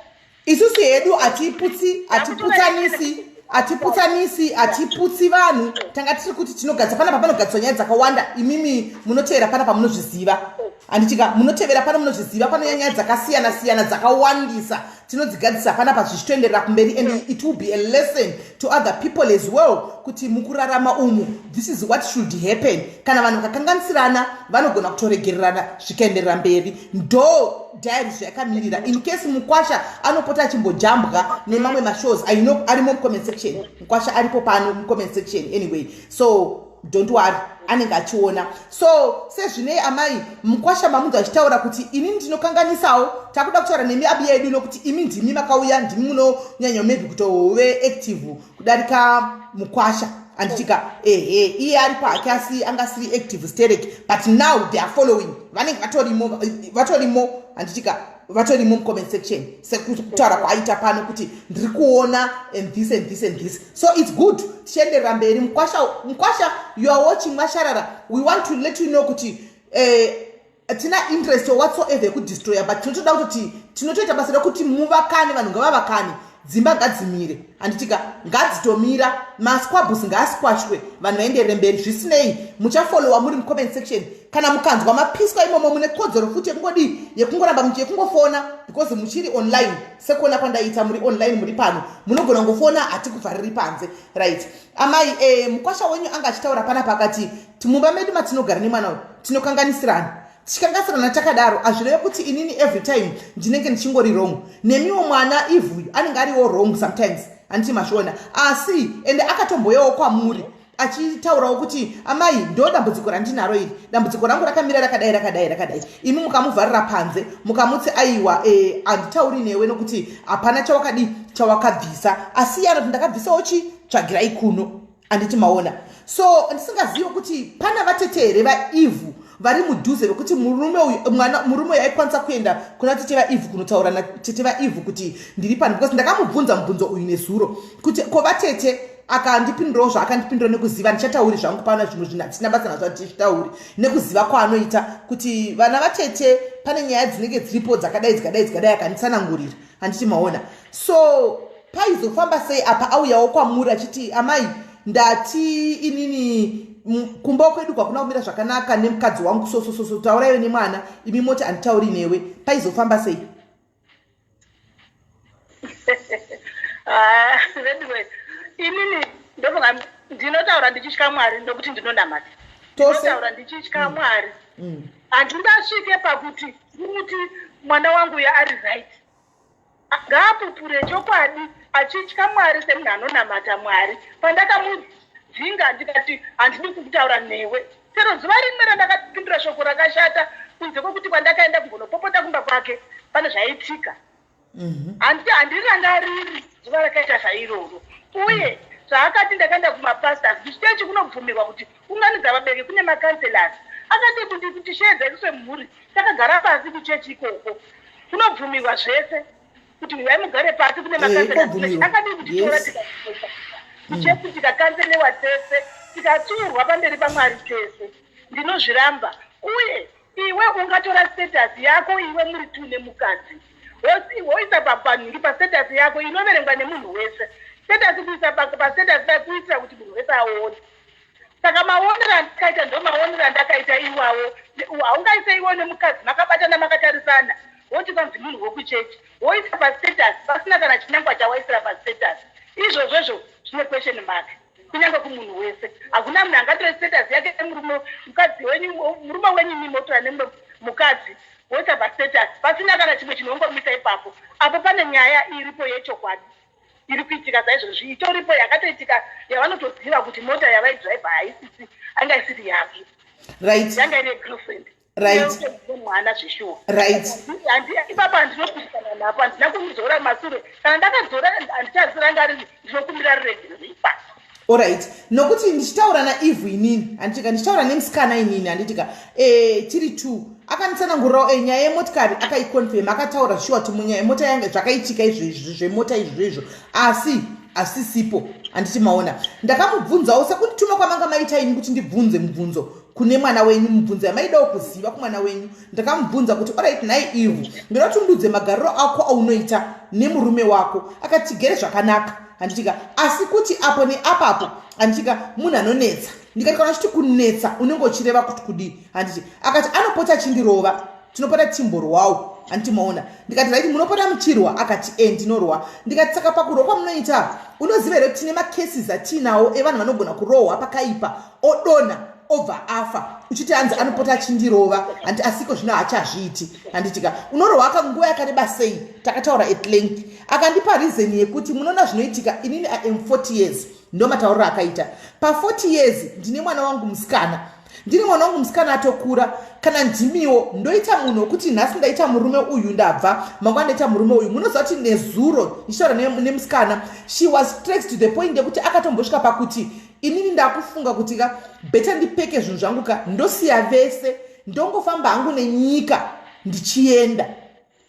Isusu hedu hatiputsi, hatiputsanisi, hatiputsanisi, hatiputsi vanhu. Tanga tiri kuti tinogadzisa panapa, panogadziswa nyaya dzakawanda. Imimi munotevera panapa munozviziva, handitika? Munotevera pano munozviziva, panouya nyaya dzakasiyana siyana dzakawandisa, tinodzigadzisa panapa zvichitoenderera kumberi. And it will be a lesson to other people as well kuti mukurarama umu, this is what should happen. Kana vanhu vakakanganisirana, vanogona kutoregererana zvikaenderera mberi. Ndo diary zvayakamirira. In case mukwasha anopota achimbojambwa nemamwe mashows, I know arimo mucomment section. Mukwasha aripo pano mucomment section anyway, so don't worry, anenge achiona. So sezvinei amai, mukwasha mamunhu achitaura kuti ini ndinokanganisawo, takuda kutaura nemi abi yedu, nokuti imi ndimi makauya, ndimi munonyanya maybe kutove active kudarika mukwasha, anditika? Ehe, iye aripo hake asi anga asiri active sterek, but now they are following, vanenge vatorimo, vatorimo, handitika? Vatorimo mucomment section sekutaura kwaaita pano kuti ndiri kuona and this and this and this. So it's good, tichienderera mberi. Mukwasha, mukwasha, you are watching Masharara, we want to let you know kuti tina interest or whatsoever yekudestroya, but tinotoda kutoti tinotoita basa rekuti muvakane, vanhu ngavavakane, dzimba ngadzimire, handitika? Ngadzitomira, masquabbles ngaasquashwe, vanhu vaenderere mberi. Zvisinei, muchafolowa muri mucomment section. Kana mukanzwa mapiswa imomo, mune kodzero futi yekungodii, yekungoramba yekungofona, because muchiri online. Sekuona kwandaita, muri online, muri pano, munogona kungofona, hatikuvhariri panze. Right, amai, mukwasha wenyu anga achitaura panapa akati mumba medu matinogara nemwana uyu tinokanganisirana. Tichikanganisirana takadaro, hazvireve kuti inini every time ndinenge ndichingori wrong. Nemiwo mwana ivhuyu anenge ariwo wrong sometimes, handiti mazviona? Asi ende akatomboyawo kwamuri achitaurawo kuti amai, ndo dambudziko randinaro iri, dambudziko rangu rakamira rakadai, rakadai, rakadai. Imi mukamuvharira panze, mukamuti aiwa, handitauri newe nokuti hapana chawakadi chawakabvisa. Asi iye anoti ndakabvisawo chi tsvagirai kuno, handiti maona? So ndisingazivi kuti pana vatete here vaivhu vari mudhuze vekuti murume uyu, mwana murume uyu aikwanisa kuenda kuna tete vaivhu kunotaura natete vaivhu kuti ndiri pano, because ndakamubvunza mubvunzo uyu nezuro kuti ko vatete, akandipindurawo zvaakandipindura nekuziva. Ndichatauri zvangu pana zvimwe zvinhu hatisina basa nazvo, hatichitauri nekuziva kwaanoita kuti vana vatete pane nyaya dzinenge dziripo dzakadai, dzikadai, dzikadai, akanditsanangurira, handiti maona? So paizofamba sei apa auyawo kwamuri achiti amai, ndati inini kumba kwedu kwakuna kumira zvakanaka nemukadzi wangu, so so so so, tauraiwe nemwana, imi moti handitauri newe, paizofamba sei? Ah, anyway, inini ndofunga ndinotaura ndichitya Mwari ndokuti ndinonamata. Ndinotaura ndichitya Mwari. Handingasvike pakuti kuti mwana wangu uya ari right. Ngaapupure chokwadi achitya Mwari semunhu anonamata Mwari. Pandakamudzinga ndikati handidi kutaura newe. Chero zuva rimwe randakapindura shoko rakashata kunze kwekuti kwandakaenda kumbonopopota kumba kwake pane zvaiitika. Handirangariri zuva rakaita sairoro. Uye zvaakati ndakaenda kumapastors, kuchitechi kunobvumirwa kuti unganidza vabereki, kune macounselors. Akati kuti tisheedza isu semhuri, takagara pasi kuchechi ikoko. Kunobvumirwa zvese kuti uyai mugare pasi, kune macounselors. Akati kutitora tikaenda kuchechi tikakanselewa tese, tikatsiurwa pamberi paMwari tese. Ndinozviramba. Uye iwe ungatora status yako iwe muri two nemukadzi, woisa panhingi pastatus yako inoverengwa nemunhu wese. Status kuisa pastatus dai kuitira kuti munhu wese aone. Saka maonero andakaita ndo maonero andakaita iwawo. Haungaise iwe nemukadzi makabatana makatarisana, woti kwanzi munhu wekuchechi, woisa pastatus pasina kana chinangwa chawaisira pastatus. Izvozvozvo zvine question mark kunyange kumunhu wese. Hakuna munhu angatore status yake nemurume, mukadzi wenyu, murume wenyu imi motora nemumwe mukadzi woisa pastatus pasina kana chimwe chinongomisa ipapo. Apo pane nyaya iripo yechokwadi iri kuitika saizvozvi, itoripo yakatoitika yavanotoziva kuti mota yavaidhiraivha haisisi, anga isiri yake. Yanga iri yegirlfriend. Mwana zveshuwa. Ipapo handinopikisana napo, handina kumudzora masure. Kana ndakadzora handichazirangariri, ndinokumbira ruregerero ipapo. Alright, nokuti ndichitaura naEve inini, handitika, ndichitaura nemusikana inini, handitika, tiri two, akanditsanangurirawo nyaya yemotikari, akaiconfirm, akataura shuwa kuti munyaya yemota yanga zvakaitika izvo zvemota izvo izvo, asi asisipo, handiti maona. Ndakamubvunzawo sekundituma kwamanga maita ini kuti ndibvunze mubvunzo kune mwana wenyu, mubvunzo yamaidawo kuziva kumwana wenyu. Ndakamubvunza kuti alright, nhai Eve, ndoda kuti undiudze magariro ako aunoita nemurume wako. Akati tigere zvakanaka, handitika, asi kuti apo neapapo, handitika, munhu anonetsa. Ndikati kana uchiti kunetsa unenge uchireva kuti kudii, handiti? Akati anopota achindirova, tinopota tichimborwawo, handiti maona. Ndikati right, munopota muchirwa? Akati e, ndinorwa. Ndikati saka pakurwa kwamunoita, unoziva here kuti tine macases atiinawo evanhu vanogona kurohwa pakaipa, odonha obva afa, uchiti hanzi anopota achindirova, handi, asiko zvino haachazviiti, handitika. Unorohwa akanguva yakareba sei? Takataura at length, akandipa reason yekuti munoona zvinoitika, inini I am 40 years, ndo matauriro akaita. Pa40 years ndine mwana wangu musikana, ndine mwana wangu musikana atokura. Kana ndimiwo ndoita munhu wekuti nhasi ndaita murume uyu, ndabva mangwana ndaita murume uyu. Munoziva kuti nezuro ndichitaura nemusikana, she was stressed to the point yekuti akatombosvika pakuti inini ndakufunga kuti ka better ndipeke zvinhu zvangu ka, ndosiya vese, ndongofamba hangu nenyika ndichienda,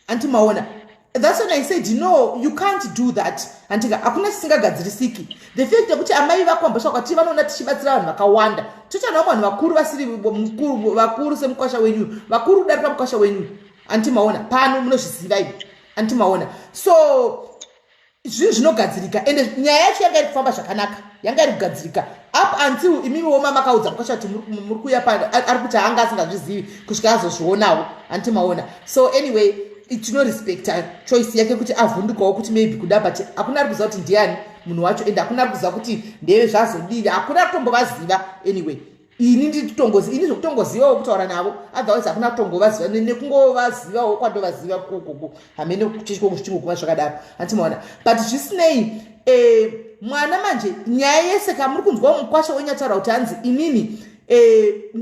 anti maona. That's when I said, no, you can't do that, andika, hakuna chisingagadzirisiki. The fact yekuti amai vako vambosvika kwatiri, vanoona tichibatsira vanhu vakawanda, toita navo vanhu vakuru vasiri mukuru, vakuru semukwasha wenyu, vakuru kudarika mukwasha wenyu, anti maona, pano munozviziva imi, anti maona. So zvinhu zvinogadzirika, ende nyaya yacho yanga iri kufamba zvakanaka, yanga iri kugadzirika up until imimiwo makaudza mukwasha kuti muri kuuya pano. Ari kuti haanga asingazvizivi kusvika azozvionawo, anti maona. So anyway, tinorespecta choice yake kuti avhundukawo kuti maybe kuda, but hakuna ari kuziva kuti ndiani munhu wacho, ende hakuna ari kuziva kuti ndeve zvazodini, hakuna ari kutombovaziva. Anyway, ini nditotongozi, ini zvekutongozivawo kutaura navo, otherwise hakuna kutongovaziva nekungovazivawo kwandovaziva kokoko, hamene chechikoko zvichingoguma zvakadaro, hanti maona. But zvisinei, mwana manje nyaya yese kamuri kunzwa mukwasha wenyataura kuti hanzi inini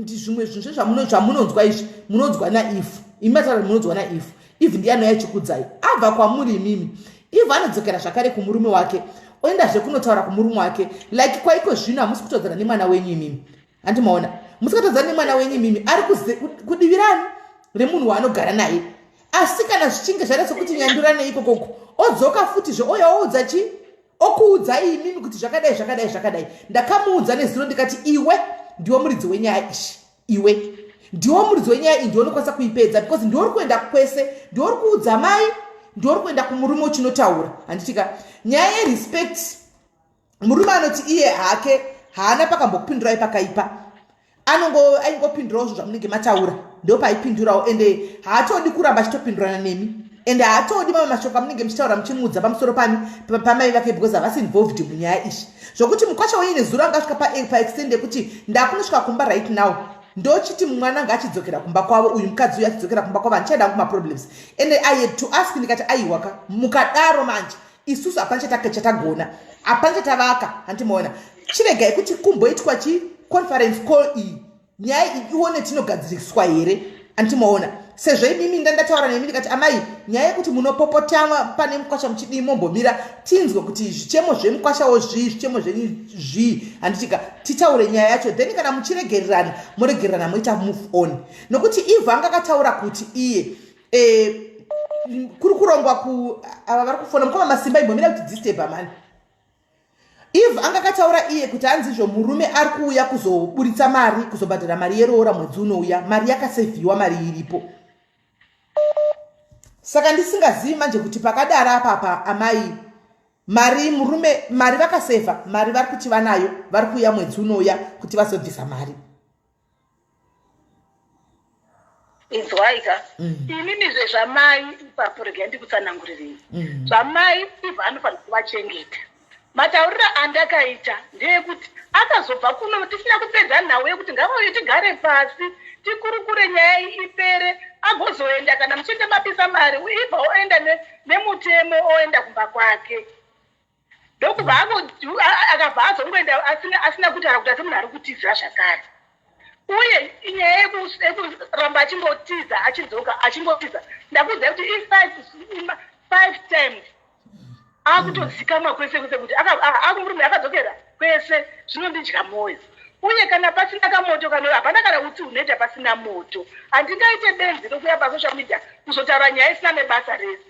zvimwe zvinhu zvamunonzwa izvi munonzwa naEve, imi mataura munonzwa naEve. Eve ndiye anouya achikudzai, abva kwamuri imimi, Eve anodzokera zvakare kumurume wake, oendazve kunotaura kumurume wake. Like kwaiko zvino hamusi kutodzana nemwana wenyu imimi, handimaona, musikatodzana nemwana wenyu imimi, ari kudivirani remunhu waanogara naye. Asi kana zvichinge zvaita sokuti nyandurane ikokoko, odzoka futizve, ouya oudza chi okuudzai imimi kuti zvakadai zvakadai zvakadai. Ndakamuudza nezuro ndikati iwe ndiwo muridzi wenyaya ishi, iwe ndiwo muridzi wenyaya iyi, ndiwo unokwanisa kuipedza because ndiwo uri kuenda kwese, ndiwo uri kuudza mai, ndiwo uri kuenda kumurume uchinotaura, handitika. Nyaya yerespect, murume anoti iye hake haana pakambokupindurai pakaipa, anongo aingopindurawo zvinhu zvamunenge mataura, ndo paaipindurawo, ende haatodi kuramba achitopindurana nemi. And haatodi mamwe mashoko amunenge muchitaura muchimuudza pamusoro pani pamai vake because havasi involved munyaya izvi. Zvokuti mukwasha wenyu nezuro anga asvika paextend yekuti ndakunosvika kumba right now, ndochiti mwana ngaachidzokera kumba kwavo, uyu mukadzi uyu achidzokera kumba kwavo, handichaida hangu maproblems. And I had to ask, ndikati aiwaka, mukadaro manje isusu hapana chatagona, hapana chatavaka. Handimaona, chiregai kuti kumboitwa chi conference call iyi, nyaya iyi ione tinogadziriswa here. Andimaona, sezvo imimi ndandataura nemi ndikati amai, nyaya yekuti munopopotama pane mukwasha muchidii, mombomira tinzwe kuti zvichemo zvemukwashawo zvii, zvichemo zvenyu zvii, handitika titaure nyaya yacho. Then kana muchiregererana, moregererana, moita move on. Nokuti Eve anga akataura kuti iye kuri kurongwa ku ava vari kufona mukoma Masimba, imbomira kuti disturba mani. Eve anga akataura iye kuti hanzizvo murume ari kuuya kuzoburitsa mari, kuzobhadhara mari yeroora mwedzi unouya. Mari yakasevhiwa, mari iripo. Saka ndisingazivi manje kuti pakadaro apapa amai, mari murume, mari vakasevha, mari vari kuti vanayo, vari kuuya mwedzi unouya kuti vazobvisa mari. Inzwai ka, inini zvezvamai ipapo regai ndikutsanangurirei. Zvamai ibva anofanira kuvachengeta. Matauriro andakaita ndeyekuti akazobva kuno tisina kupedza nhau yekuti ngavauye tigare pasi tikurukure nyaya iyi ipere, agozoenda kana muchinge mapisa mari, ibva oenda nemutemo, oenda kumba kwake. Ndokubva akabva azongoenda asina kutaura kuti asi munhu ari kutizira zvakare. Uye inyaya yekuramba achingotiza, achidzoka, achingotiza. Ndakuudzai kuti i5 times akutozikamwa kwese kwese kuti akumurume akadzokera kwese. Zvinondidya mwoyo. Uye kana pasina kamoto kano, hapana kana utsi hunoita pasina moto. Handingaite benzi rokuya pasocial media kuzotaura nyaya isina nebasa rese.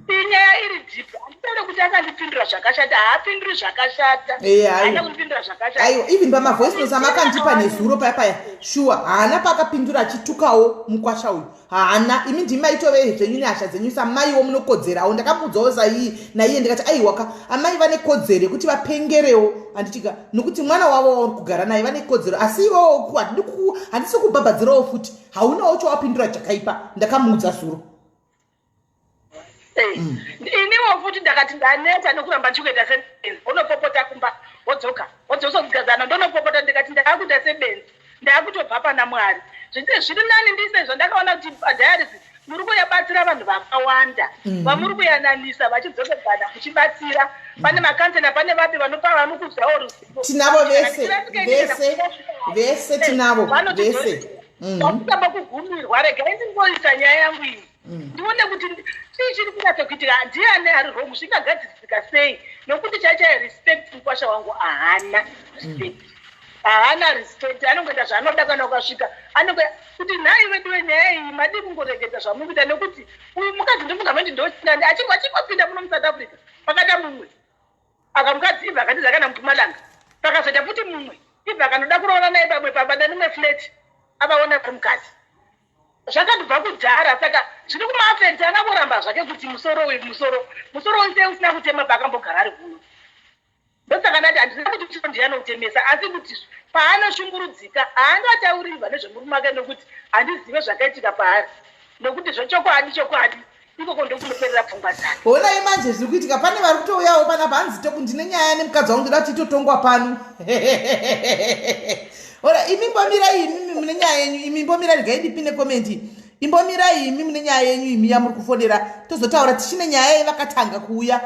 Inyaya iri deep. Handitaure kuti akandipindura zvakashata, haapinduri zvakashata. Haana kundipindura zvakashata. Aiwa, even pamavoice notes amakandipa nezuro paya paya, shuwa haana paakapindura achitukawo mukwasha uyu, haana. Imi ndimi maitove zvenyu nehasha dzenyu samaiwo, munokodzerawo. Ndakamuudzawo saiyi naiye ndikati aiwaka, amai vane kodzero yekuti vapengerewo, handitika, nokuti mwana wavo wauri kugara naye, vane kodzero. Asi iwewo handisi kubhabhadzirawo futi, haunawo chawapindura chakaipa. Ndakamuudza zuro. Iniwo futi ndakati ndaneta nekuramba ndichikuita sebenzi. Wonopopota kumba, wodzoka, wodzosogadzana, ndonopopota. Ndikati ndaakuita sebenzi, ndaakutobva pana Mwari. Zviri nani ndise zvandakaona kuti padiaries muri kuyabatsira vanhu vakawanda, vamuri kuyananisa vachidzokedzana muchibatsira. Pane makansela, pane vapi vanopa, vanokudzawo ruzivo. Tinavo vese, vese vese tinavo vese. Ndakutamba kugumirwa, regai ndingoisa nyaya yangu iyi, ndione kuti chii chiri kunyatso kuitika, ndiani ari wrong, zvingagadzirisika sei. Nokuti chaichai respect mukwasha wangu haana respect, haana respect. Anongoita zvaanoda. Kana ukasvika anongo kuti nhai veduwe, nyaya iyi madii kungoregedza zvamuri kuita? Nekuti uyu mukadzi ndofunga mandi ndochinani achingopinda muno muSouth Africa, pakada mumwe akamukadzi ibva akatiza kana muPumalanga, pakazoita futi mumwe ibva akanoda kuroora naye pamwe pabada nimwe flat, avaona vari mukadzi. Zvakatobva kudhara, saka zviri kumaafekti. Angangoramba zvake kuti musoro uyu, musoro uyu sei usina kutema paakambogara ari kuno. Ndosaka ndati handina kuti musoro ndianoutemesa, asi kuti paanoshungurudzika haangataurirwa nezvemurume wake, nokuti handizive zvakaitika paari. Nokuti zvechokwadi chokwadi ikoko ndokunoperera pfungwa dzake. Honai manje zviri kuitika, pane vari kutouyawo panapa, hanzi toku ndine nyaya nemukadzi wangu, ndoda kuti itotongwa pano. Ora imi mbomirai, imi mune nyaya yenyu, imi mbomirai, regai ndipine comment. Imbomirai imi mune nyaya yenyu, imi yamuri kufonera, tozotaura tichine nyaya yevakatanga kuuya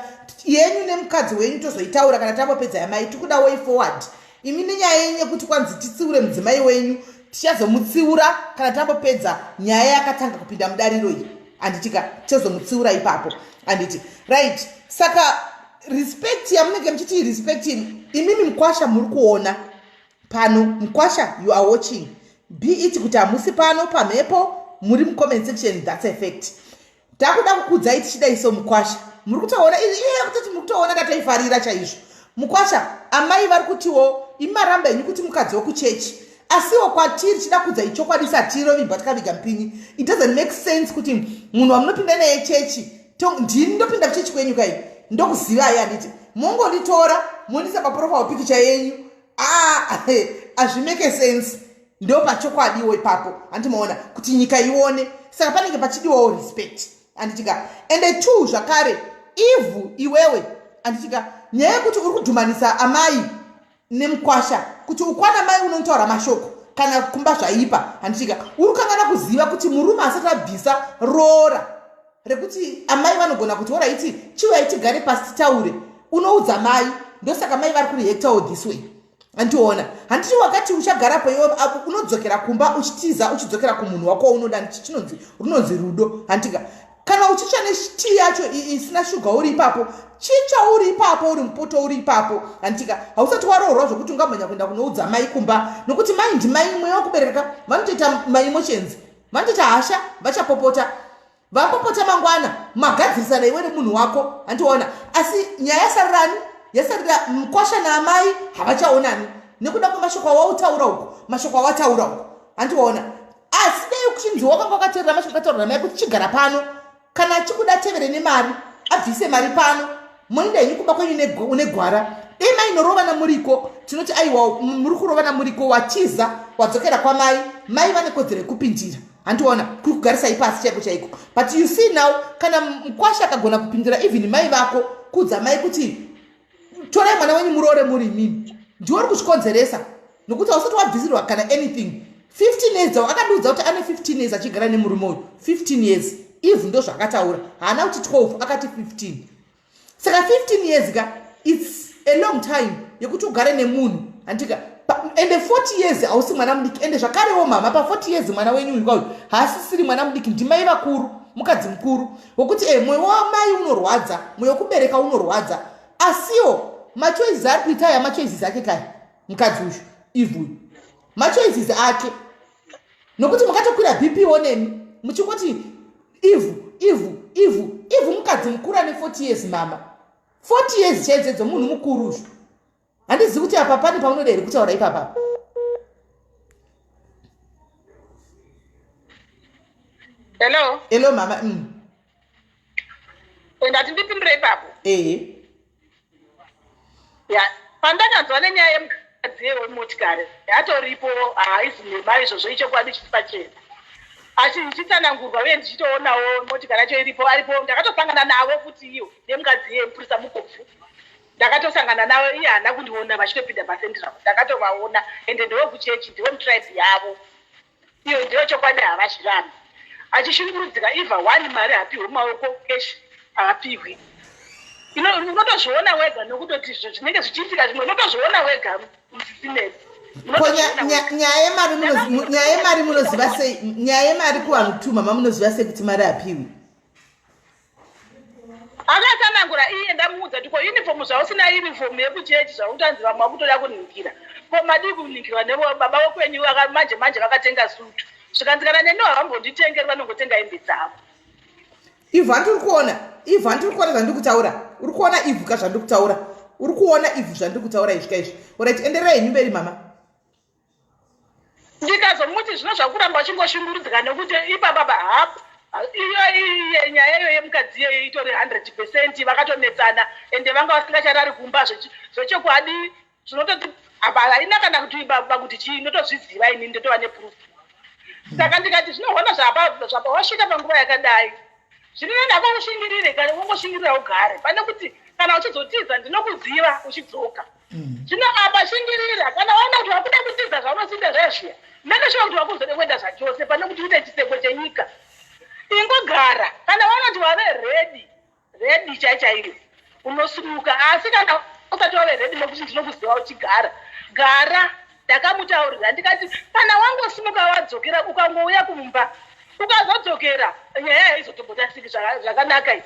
yenyu nemukadzi wenyu, tozoitaura kana tambopedza yamai. Tikuda way forward. Imi nenyaya yenyu yekuti kwanzi titsiure mudzimai wenyu, tichazomutsiura kana tambopedza nyaya yakatanga kupinda mudariro iyi, handitika? Tozomutsiura ipapo, handiti? Right, saka respect yamunenge muchiti respect, imimi mukwasha muri kuona pano, mukwasha, you are watching, be it kuti hamusi pano pamhepo, muri mucomment section, that's a fact. Takuda kukudzai tichidai so, mukwasha, muri kutoona iye kutoti muri kutoona ndatoifarira chaizvo. Mukwasha, amai vari kutiwo imaramba henyu kuti mukadzi wekuchechi, asiwo kwatiri tichida kudzai chokwadi, satirovimbwa takaviga mupinyi. It doesn't make sense kuti munhu wamunopinda naye chechi, ndini ndopinda kuchechi kwenyu kai, ndokuzivai, handiti? Mongonditora mondiisa paprofile picture yenyu, ah, hazvimake sense. Ndo pachokwadiwo ipapo, handimaona kuti nyika ione. Saka panenge pachidiwawo respect. Handitika? Ende two zvakare, ivhu iwewe, handitika? Nyaya yekuti uri kudhumanisa amai nemukwasha kuti ukwana mai unotaura mashoko kana kumba zvaipa, handitika? Uri kangana kuziva kuti murume asati abvisa roora rekuti amai vanogona kuti oraiti chiuyai tigare pasi titaure, unoudza mai. Ndosaka mai vari kureactawo this way, andiona? Handiti wakati uchagarapo iwe, unodzokera kumba uchitiza, uchidzokera kumunhu wako waunoda. Chinonzi runonzi rudo, handika? Kana uchitsva netii yacho isina shuga uri ipapo, chitsva uri ipapo, uri mupoto uri ipapo, handika? Hausati waroorwa zvokuti ungamhanya kuenda kunoudza mai kumba, nokuti mai ndimai, mweya wekubereka, vanotoita maemotions, vanotoita hasha, vachapopota. Vapopota mangwana magadzirisana iwe nemunhu wako, handiona? Asi nyaya yasarirani? Yasarira mukwasha naamai, havachaonani nekuda kwemashoko awautaura uku, mashoko awataura uku, handiona? Asi dai kuchinzi wakanga wakateerera mashoko ataura namai kuti chigara pano, kana achikuda tevere nemari, abvise mari pano, moenda henyu kumba kwenyu negwara. Dai mainorovana muriko, tinoti aiwa, muri kurovana muriko, watiza wadzokera kwamai, mai vane kodzero yekupindira, handiona? Kuri kugarisai pasi chaiko chaiko. But you see now, kana mukwasha akagona kupindira even mai vako, kuudza mai kuti torai mwana wenyu muroore muri imimi, ndiwe uri kuzvikonzeresa, nokuti hausati wabvisirwa kana anything. 15 years dzavo, akandiudza kuti ane 15 years achigara nemurume uyu, 15 years. Eve ndo zvaakataura, haana kuti 12, akati 15. Saka 15 years ka, it's a long time yekuti ugare nemunhu, handika? Ende 40 years hausi mwana mudiki. Ende zvakarewo mama, pa40 years mwana wenyu uyu kauyu haasisiri mwana mudiki, ndimai vakuru, mukadzi mukuru wokuti mwoyo wamai unorwadza, mwoyo wekubereka unorwadza. Asiwo machoices ari kuita aya machoices ake kaya, mukadzi uyu ivhu uyu, machoices ake, nokuti mukatokwira BP wo nemi muchingoti ivhu, ivhu, ivhu, ivhu. Mukadzi mukuru ane 40 years mama, 40 years chaidzedzo, munhu mukuru uzvo. Handizivi kuti apa pane paunoda here kutaura ipapa. Hello. Hello mama. Ndati ndipindure ipapo. Ehe. Ya, pandakanzwa nenyaya yemukadzi wemotikari yatoripo, haizi nhema izvozvo, ichokwadi chiri pachena. Asi ndichitsanangurwa uye ndichitoonawo motikari yacho iripo, aripo, ndakatosangana navo futi iyo nemukadzi yemupurisa mukobvu. Ndakatosangana navo, iye haana kundiona vachitopinda pacentral, ndakatovaona. Ende ndewekuchechi, ndewemutribe yavo iyo, ndiyo chokwadi, havazvirambi. Achishungurudzika ivha one mari hapiwe mumaoko, cash haapiwi. Unotozviona wega nokutoti izvo zvinenge zvichiitika zvimwe unotozviona wega msisinesi. Ko nyaya yemari munoziva sei? Nyaya yemari kuvanhu two mama, munoziva sei kuti mari hapiwi? Akatsanangura iye, ndamuudza kuti ko uniform, zvausina uniform yekuchechi, zvautanzi vamwe vakutoda kuningira, ko madii kuningirwa nebaba wekwenyu? Manje manje vakatenga sutu, zvikanzi kana neni havambonditengeri, vanongotenga hembe dzavo. Ivhu, handiri kuona ivhu, handiri kuona zvandiri kutaura. Uri kuona ivhu ka zvandiri kutaura? Uri kuona ivhu zvandiri kutaura izvi ka izvi? Alright, endererai henyu mberi mama. Ndikazomuti zvino zvakuramba uchingoshungurudzika nekuti ipapapa hap iyo iye nyaya iyo yemukadzi iyoyo itori 100%. Vakatonetsana ende vanga vasingacharari kumba zvechokwadi. Zvinototi apa haina kana kuti baba kuti chii, ndotozviziva ini, ndotova neproof. Saka ndikati zvinohona zvapa zvapa wasvika panguva yakadai, zvinoenda kwaushingirire, kana ungoshingirira ugare pane kuti kana uchizotiza ndinokuziva uchidzoka. Zvino apa shingirira, kana waona kuti wakuda kutiza zvaunosinda zviya zviya, mene shuwa kuti wakuzode kuenda zvachose, pane kuti uite chiseko chenyika, ingogara. Kana waona kuti wave ready ready chai chaiyo, unosumuka. Asi kana usati wave ready, nekuti ndinokuziva uchigara, gara. Ndakamutaurira ndikati kana wangosimuka wadzokera, ukangouya kumba ukazodzokera, nyaya haizotombotasiki zvakanaka iyi.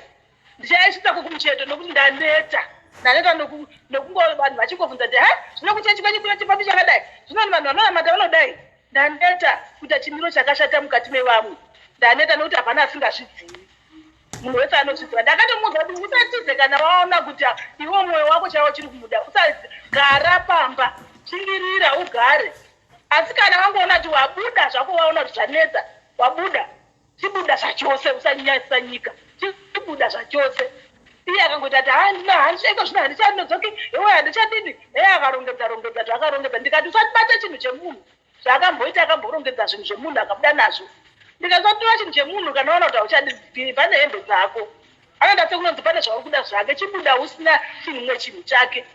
Ndichaisvitsa kukumucheto nokuti ndaneta, ndaneta nokungo vanhu vachingobvunza kuti ha, zvino kuchechi kwenyu kune chipapi chakadai, zvino vanhu vanonamata vanodai. Ndaneta kuita chimiro chakashata mukati mevamwe, ndaneta nokuti hapana asingazvizivi, munhu wese anozviziva. Ndakatomuudza kuti usatize kana waona kuti iwe mwoyo wako chaiwo chiri kumuda, usagara pamba, shingirira ugare. Asi kana wangoona kuti wabuda zvako, waona kuti zvanetsa, wabuda, chibuda zvachose, usanyanyisa nyika, chibuda zvachose. Iye akangoita kuti handina handichaiko zvino, handichanodzoki iwe, handichadini. Eye akarongedza rongedza zvakarongedza. Ndikati usatibate chinhu chemunhu, zvaakamboita, akamborongedza zvinhu zvemunhu akabuda nazvo. Ndikasatora chinhu chemunhu kana waona kuti hauchadi, pane hembe dzako. Anoenda sekunonzi pane zvauri kuda zvake, chibuda usina chinhu mumwe chinhu chake.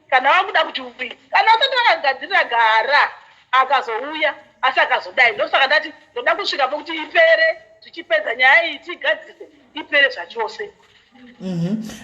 Kana wakuda kuti uyi, kana usati wakagadzirira gara akazouya asi akazodai. Ndosaka ndati ndoda kusvika pokuti ipere, tichipedza nyaya iyi tiigadzirise ipere zvachose.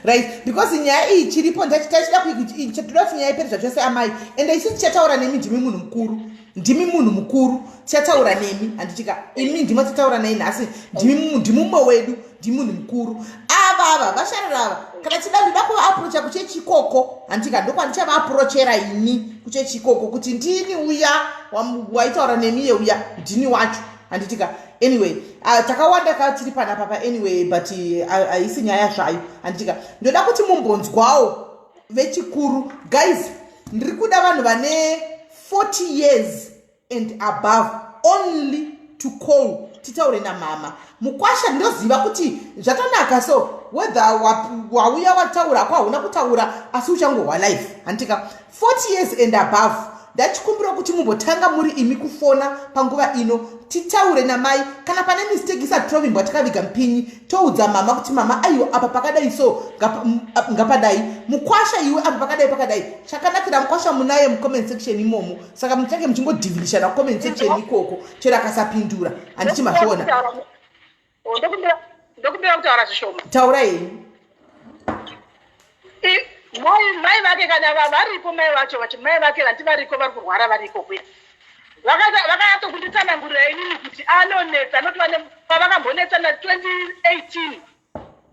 Right, because nyaya iyi chiripo tachida toda kuti nyaya ipere zvachose, amai. Ende isusu tichataura nemi, ndimi munhu mukuru, ndimi munhu mukuru, tichataura nemi, handitika? Imi ndimo tichataura naye nhasi, ndimumwe wedu, ndimunhu mukuru. Avava vasharara ava, kana tida ndoda kuvaapproacha kuchechi ikoko, handitika? Ndokwandichavaapproachera ini kuchechi ikoko kuti ndini uya waitaura nemi yeuya, ndini wacho, handitika? Anyway, takawanda ka tiri panapa pa anyway, but haisi nyaya zvayo, handitika? Ndoda kuti mumbonzwawo vechikuru. Guys, ndiri kuda vanhu vane 40 years and above only to call, titaure namama mukwasha. Ndinoziva kuti zvatanaka, so whether wauya wataura ko hauna kutaura, asi uchangohwa life, handitika? 40 years and above, ndachikumbira kuti mumbotanga muri imi kufona panguva ino, titaure namai. Kana pane mistake isati tovimbwa tikaviga mupinyi, toudza mama kuti, "Mama, aiwa, apa pakadai, so ngapadai. Mukwasha iwe, apa pakadai pakadai." Chakanakira mukwasha munaye mucomment section imomo, saka muchange muchingodhivhilishana kucomment section ikoko chero akasapindura, handiti mazviona? Ndokumbira kutaura zvishoma. Taura henyu. Mai vake kana varipo, mai vacho vacho, mai vake vanti variko, vari kurwara, variko kuya, vakanyatso-kunditsanangurira inini kuti anonetsa noti pavakambonetsa na2018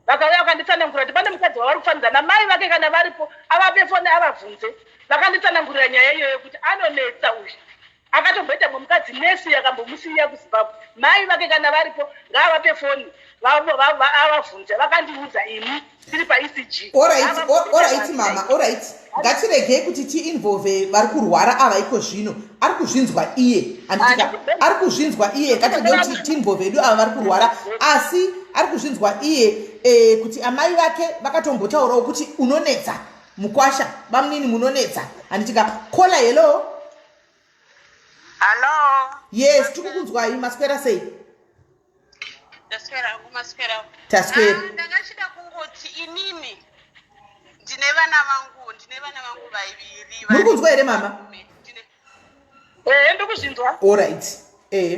vakauya vakanditsanangurira kuti pane mukadzi wavari kufanidza namai vake. Kana varipo avape foni avabvunze. Vakanditsanangurira nyaya iyoyo kuti anonetsa uyu, akatomboita mwe mukadzi nesi akambomusiya kuZimbabwe. Mai vake kana varipo ngaavape foni avabvunze. Vakandiudza ini tiri paECG. Alright mama, alright, ngatiregei kuti tiinvolve vari kurwara ava iko zvino. Ari kuzvinzwa iye, handitika? Ari kuzvinzwa iye. Ngatiregei kuti tiinvolve edu ava vari kurwara, asi ari kuzvinzwa iye kuti amai vake vakatombotaurawo kuti unonetsa mukwasha, bamunini munonetsa, handitika? Caller, hello. Hallo. Yes, tiri kukunzwai. Maswera sei? Ndaswera hangu, maswera? Taswera. Ah, ndanga chida kungoti inini ndine vana vangu, ndine vana vangu vaviri. Muri kunzwa here, mama? Ehe, ndikuzvinzwa. Alright, Ehe,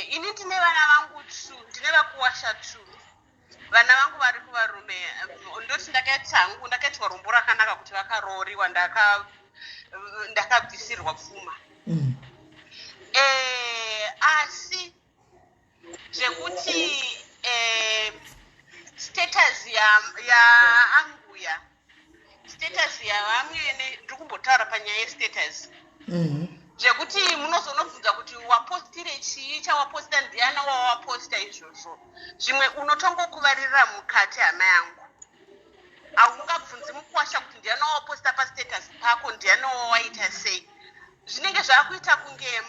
ini ndine vana vangu two, ndine vakuwasha two. Vana vangu vari kuvarume. Ndoti ndakaita hangu, ndakaitwa rombo rakanaka kuti vakarooriwa, ndakabvisirwa pfuma. Asi zvekuti status yaambuya, status yavamwene, ndiri kumbotaura panyaya yestatus, zvekuti munozonobvunza kuti wapostire chii, chawaposta ndiana wawaposta izvozvo, zvimwe unotongokuvaririra mukati, hama yangu. Haungabvunzi mukwasha kuti ndiana wawaposta pastatus pako, ndiana wawaita sei. Zvinenge zvaakuita kunge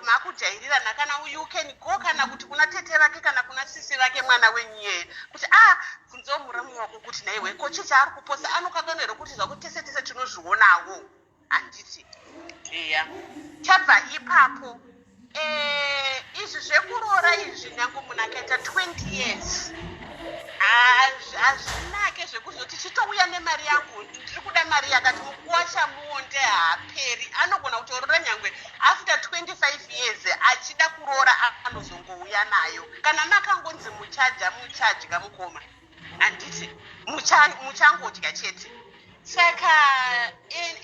maakujairirana. Kana you can go kana kuti kuna tete vake kana kuna sisi vake mwana wenyu iyeye kuti a ah, bvunzawo muramu wako kuti naiwe ko chii chaari kuposta, anokanganwa here kuti zvako tese tese tinozvionawo, handiti? Eya, chabva ipapo, izvi zvekuroora izvi, nyange munhu akaita 20 years, hazvinake zvekuzoti chitouya nemari yangu, ndiri kuda mari yakati. Mukuwasha muonde haaperi, anogona kutorora nyangwe after 25 years achida kuroora, anozongouya nayo. Kana makangonzi muchadya, muchadya mukoma, handiti? Muchangodya chete. Saka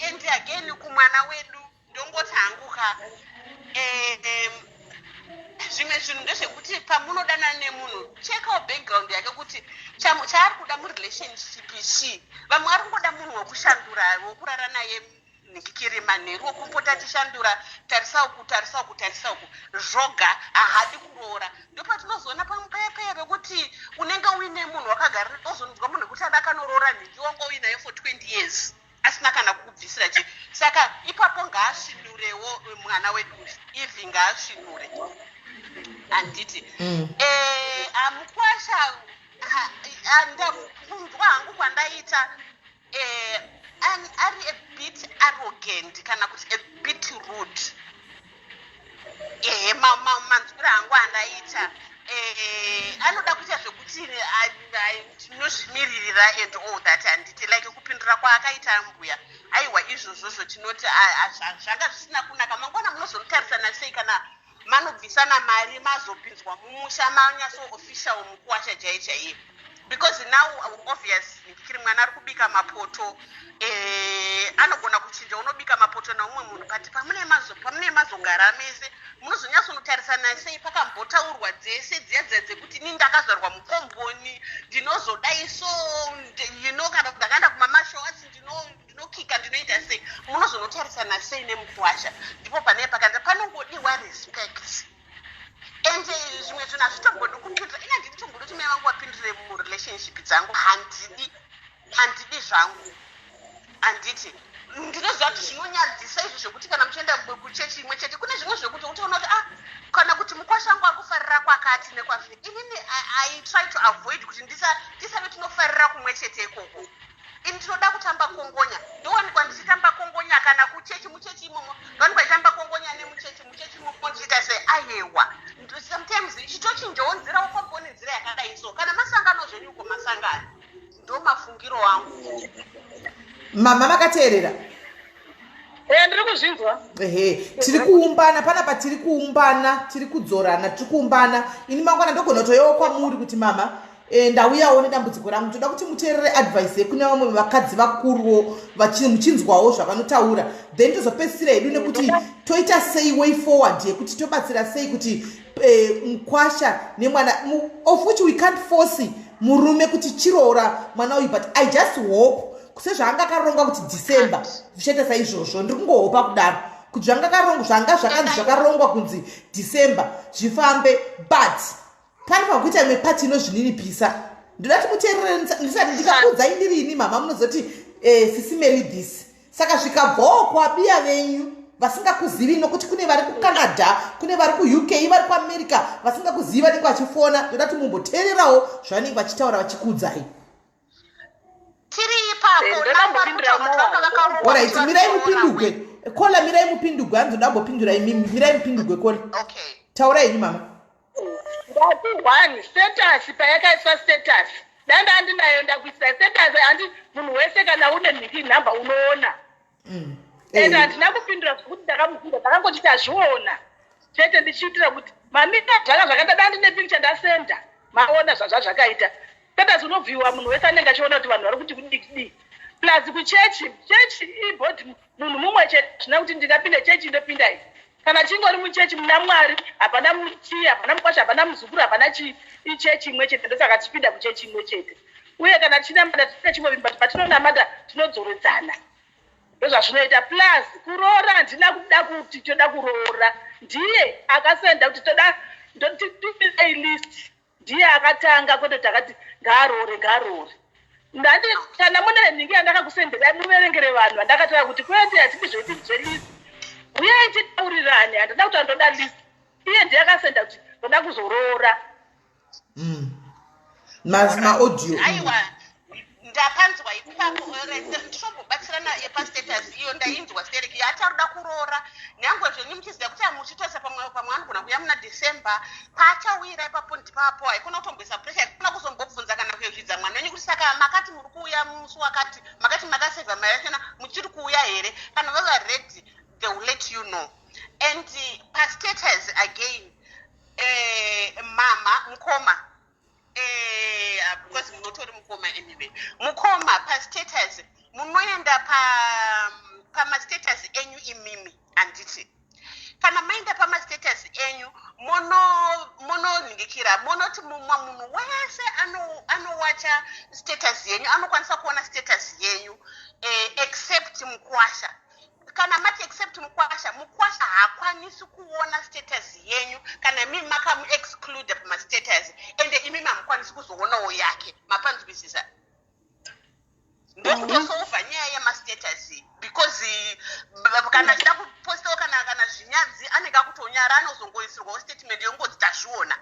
and again kumwana wedu ndongoti hangu ka, zvimwe zvinhu ndezvekuti pamunodanana nemunhu, chekawo background yake kuti chaari kuda murelationship chii. Vamwe vari kungoda munhu wekushandura, wekurara naye nhikiri manheru, wekumbota achishandura, tarisa uku, tarisa uku, tarisa uku, zvoga, haadi kuroora. Ndopatinozoona pamupeyapaya pekuti unenge uine munhu wakagarira, ozonzwa munhu wekuti ada akanoroora nhingi, wanga uinaye for 20 years asina kana kukubvisira chi. Saka ipapo ngaasvinurewo mwana wedu Ivhi, ngaasvinure, handiti? Amukwasha kunzwa hangu kwandaita, ari a bit arrogant kana kuti a bit rude. Ehe, manzwiro angu andaita, anoda kuita zvekuti tinozvimiririra and all that, handiti? Like kupindura kwaakaita mbuya, aiwa, izvozvozvo tinoti zvanga zvisina kunaka. Mangwana munozonotarisana sei kana manobvisana mari, mazopinzwa mumusha, manyatso official mukuwasha chaiye chaiye? Because now obvious kiri mwana ari kubika mapoto, anogona kuchinja, unobika mapoto naumwe munhu, but pamune mazogara mese munozonyatsonotarisana sei? Pakambotaurwa dzese dziya dziya dzekuti ini ndakazvarwa mukomboni, ndinozodai, so kana ndakaenda kumamashow, ndinokika, ndinoita sei? Munozonotarisana sei nemukuwasha? Ndipo pane pakanzi panongodiwa respect. And zvimwe zvinhu hazvitombodi kupindura. Ina handidi tombodi kuti mai vangu vapindure murelationship dzangu. Handidi, handidi zvangu, handiti? Ndinoziva kuti zvinonyadzisa izvo zvekuti kana muchienda kuchechi imwe chete, kune zvimwe zvekuti utoona kuti, ah, kana kuti mukwasha wangu ari kufarira kwakati nekwazvino. Inini I try to avoid kuti tisave tinofarira kumwe chete ikoko. Ini tinoda kutamba kongonya, ndowanikwa ndichitamba kongonya kana kuchechi, muchechi imomo ndowanikwa ndichitamba kongonya nemuchechi, muchechi imomo ndichiita sei. Ayewa, sometimes chitochinjawo nzira, wofambawo nenzira yakadai. So kana masangano zvenyu uko masangano, ndo mafungiro angu. Mama, makateerera? E, ndiri kuzvinzwa. Ehe, tiri kuumbana panapa, tiri kuumbana, tiri kudzorana, tiri kuumbana. Ini mangwana ndogona kutoyawo kwamuri kuti, "Mama, ndauyawo nedambudziko rangu, toda kuti muteerere advice yekune vamwe vakadzi vakuruwo, muchinzwawo zvavanotaura." Then tozopedzisira hedu nekuti toita sei, way forward yekuti tobatsira sei kuti mukwasha nemwana, of which we can't force murume kuti chiroora mwana uyu, but I just hope sezvaanga akaronga kuti December zvichaita saizvozvo. Ndiri kungohopa kudaro kuti zvanga karongwa, zvanga zvakanzi zvakarongwa kunzi December zvifambe, but panofanira kuita imwe pati inozvininipisa. Ndoda kuti muteerere ndisati ndikakuudzai. Ndirini mama, munozoti, "Sisi Mary this." Saka zvikabvawo kwabiya venyu vasingakuzivi, nokuti kune vari kuCanada, kune vari kuUK, vari kuAmerica vasingakuzivi, vanenge vachifona. Ndoda kuti mumboteererawo zvavanenge vachitaura vachikuudzai. Tiri ipapo. Alright, mirai mupindugwe, caller, mirai mupindugwe. Hanzi ndoda kumbopindura imimi. Mirai mupindugwe, caller. Taurai henyu, mama. Ndati one status, payakaiswa status, danda handinayo, ndakuisira status. Handi munhu wese kana une nhiki nhamba unoona? And handina kupindura zvekuti ndakamubvunza, ndakangoti tazviona chete, ndichiitira kuti mamira zvanga zvakaita. Da ndine picture ndasenda, maona zvazva zvakaita. Status unovhiwa, munhu wese anenge achiona kuti vanhu vari kuti kudii kudii. Plus kuchechi, chechi ibody, munhu mumwe chete. Zvina kuti ndingapinde chechi, ndopinda iyi. Kana chingori muchechi muna Mwari, hapana chii, hapana mukwasha, hapana muzukuru, hapana chii, ichechi imwe chete. Ndosaka tichipinda kuchechi imwe chete. Uye kana tichinamata tine chimwe, but patinonamata tinodzoredzana, ndozvazvinoita. Plus kuroora, handina kuda kuti toda kuroora. Ndiye akasenda kuti toda ndotitumai list, ndiye akatanga, kwete takati ngaaroore, ngaaroore. Ndandi kana mune nhingi yandakakusenderai, muverengere vanhu vandakataura kuti kwete, hatidi zveiti zvelist, uyai titaurirane. Handina kuti andoda list, iye ndiye akasenda kuti ndoda kuzoroora. Maaudio. Aiwa, ndapanzwa ipapo. Tichombobatsirana pastatus iyo. Ndainzwa stereki yati arikuda kuroora, nyangwe zvenyu muchiziva kuti amuchitosa pamwe pamwe anogona kuuya muna December. Paachawira ipapo ndipapo, haikona kutomboisa pressure, haikona kuzombobvunza kana kuyezvidza mwana wenyu kuti, "Saka makati muri kuuya musi wakati, makati makasevha mari yachona, muchiri kuuya here?" Kana vava ready, they will let you know. And pastatus again, mama, mukoma, because munotori mukoma anyway, mukoma, pastatus munoenda pamastatus enyu imimi, handiti? Kana maenda pamastatus enyu, mononhingikira, monoti mumwe munhu wese anowacha status yenyu anokwanisa kuona status yenyu, except mukwasha. Kana mati except mukwasha, mukwasha haakwanisi kuona status yenyu kana imi makamuexclude pamastatus, ende imi hamukwanisi kuzoonawo yake. Mapanzwisisa? Ndokutosolva nyaya yemastatus, because kana achida kupostawo kana zvinyadzi, anenge akutonyara, anozongoisirwawo statement yongoti tazviona.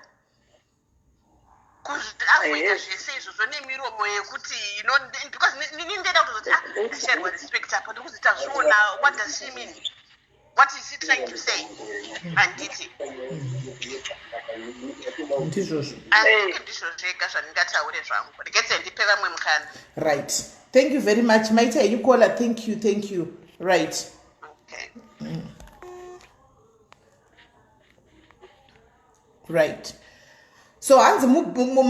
Kuavoida zvese izvozvo nemiromo yekuti because nini ndoida kutozoti, "Ah, ndashairwa respect apa, ndiri kuzi tazviona." What does she mean? What is he trying to say? Handiti. Ndizvozvo. I think ndizvo zvega zvandingataure zvangu. Regedze ndipe vamwe mukana. Right. Thank you very much. Maita henyu caller. Thank you. Thank you. Right. Okay. Right. So hanzi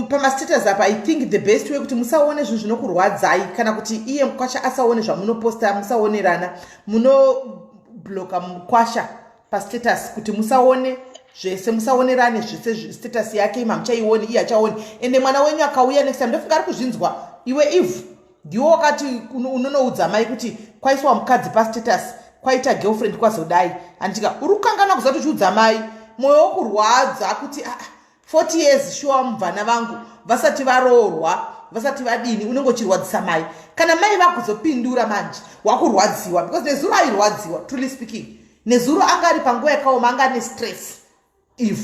pamastatus apa, I think the best way kuti musaone zvinhu zvinokurwadzai, kana kuti iye mukwasha asaone zvamunoposta, musaonerana, munobloka mukwasha pastatus kuti musaone zvese, musaonerane zvese. Status yake imi hamuchaioni, iye achaoni. Ende mwana wenyu akauya next time, ndofunga ari kuzvinzwa. Iwe Eve, ndiwo wakati unonoudza mai kuti kwaiswa mukadzi pastatus, kwaita girlfriend, kwazodai. Handitika uri kukanganwa kuziva kuti uchiudza mai, mwoyo wokurwadza kuti ah, 40 years shuwa, mubvana vangu vasati varoorwa, vasati vadini. Unenge uchirwadzisa mai. Kana mai vakuzopindura manje, wakurwadziwa, because nezuro airwadziwa. Truly speaking, nezuro anga ari panguva yakaoma, anga ane stress. If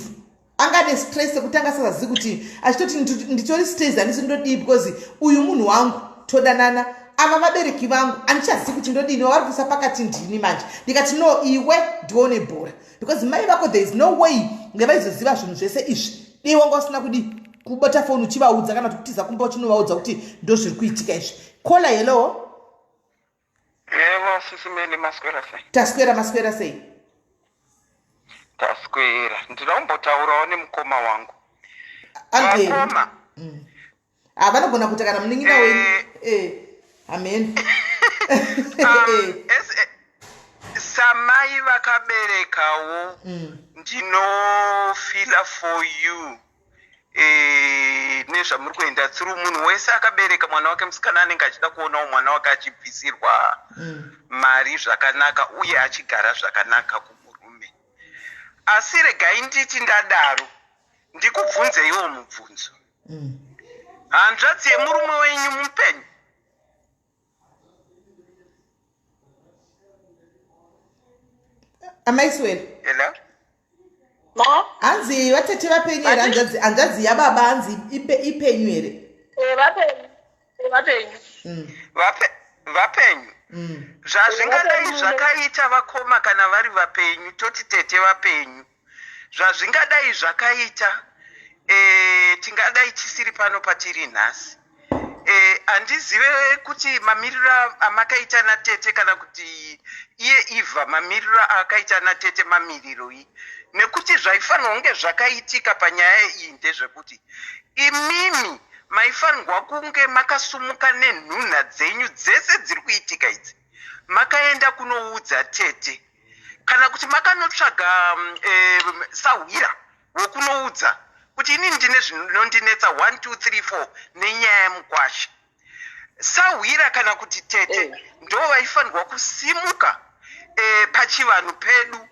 anga ane stress yekuti anga asazazivi kuti achitoti nditori stress, handisi ndodii, because uyu munhu wangu todanana, ava vabereki vangu, handichazivi kuti ndodini, vavari kuisa pakati ndini manje. Ndikati no, iwe ndione bhora, because mai vako, there is no way ngavaizoziva zvinhu zvese izvi dei wanga usina kudi kubata foni uchivaudza, kana kuti kutiza kumba uchinovaudza kuti ndo zviri kuitika izvi. Caller, hello. Yebo, sisi Meli, maswera sei? Taswera, maswera sei? Taswera. Ndinoda kumbotaurawo nemukoma wangu. Vakoma. Ah, vanogona kuita kana munin'ina wenyu. Amen. Samai vakaberekawo, ndinofila for you nezvamuri kuenda through. Munhu wese akabereka mwana wake musikana anenge achida kuonawo mwana wake achibvisirwa mari zvakanaka uye achigara zvakanaka kumurume. Asi regai nditi ndadaro, ndikubvunzeiwo mubvunzo. Hanzvadzi yemurume wenyu mupenyu? Amaisweri. Hello? Ma? Hanzi vatete vapenyu here? Hanzvadzi yababa, hanzi ipenyu here? Vapenyu. Vapenyu. Vapenyu. Zvazvingadai Vapenyu. zvakaita, vakoma, kana vari vapenyu, toti tete vapenyu, zvazvingadai zvakaita, tingadai tisiri pano patiri nhasi. Handizive kuti mamiriro amakaita natete, kana kuti iye Ivha mamiriro aakaita natete mamiriroi, nekuti zvaifanirwa kunge zvakaitika panyaya iyi ndezvekuti imimi maifanirwa kunge makasumuka nenhunha dzenyu dzese dziri kuitika idzi, makaenda kunoudza tete, kana kuti makanotsvaga sahwira wokunoudza kuti inini ndine zvinondinetsa 1 2 3 4 nenyaya yemukwasha. Sahwira kana kuti tete ndo vaifanirwa kusimuka pachivanhu pedu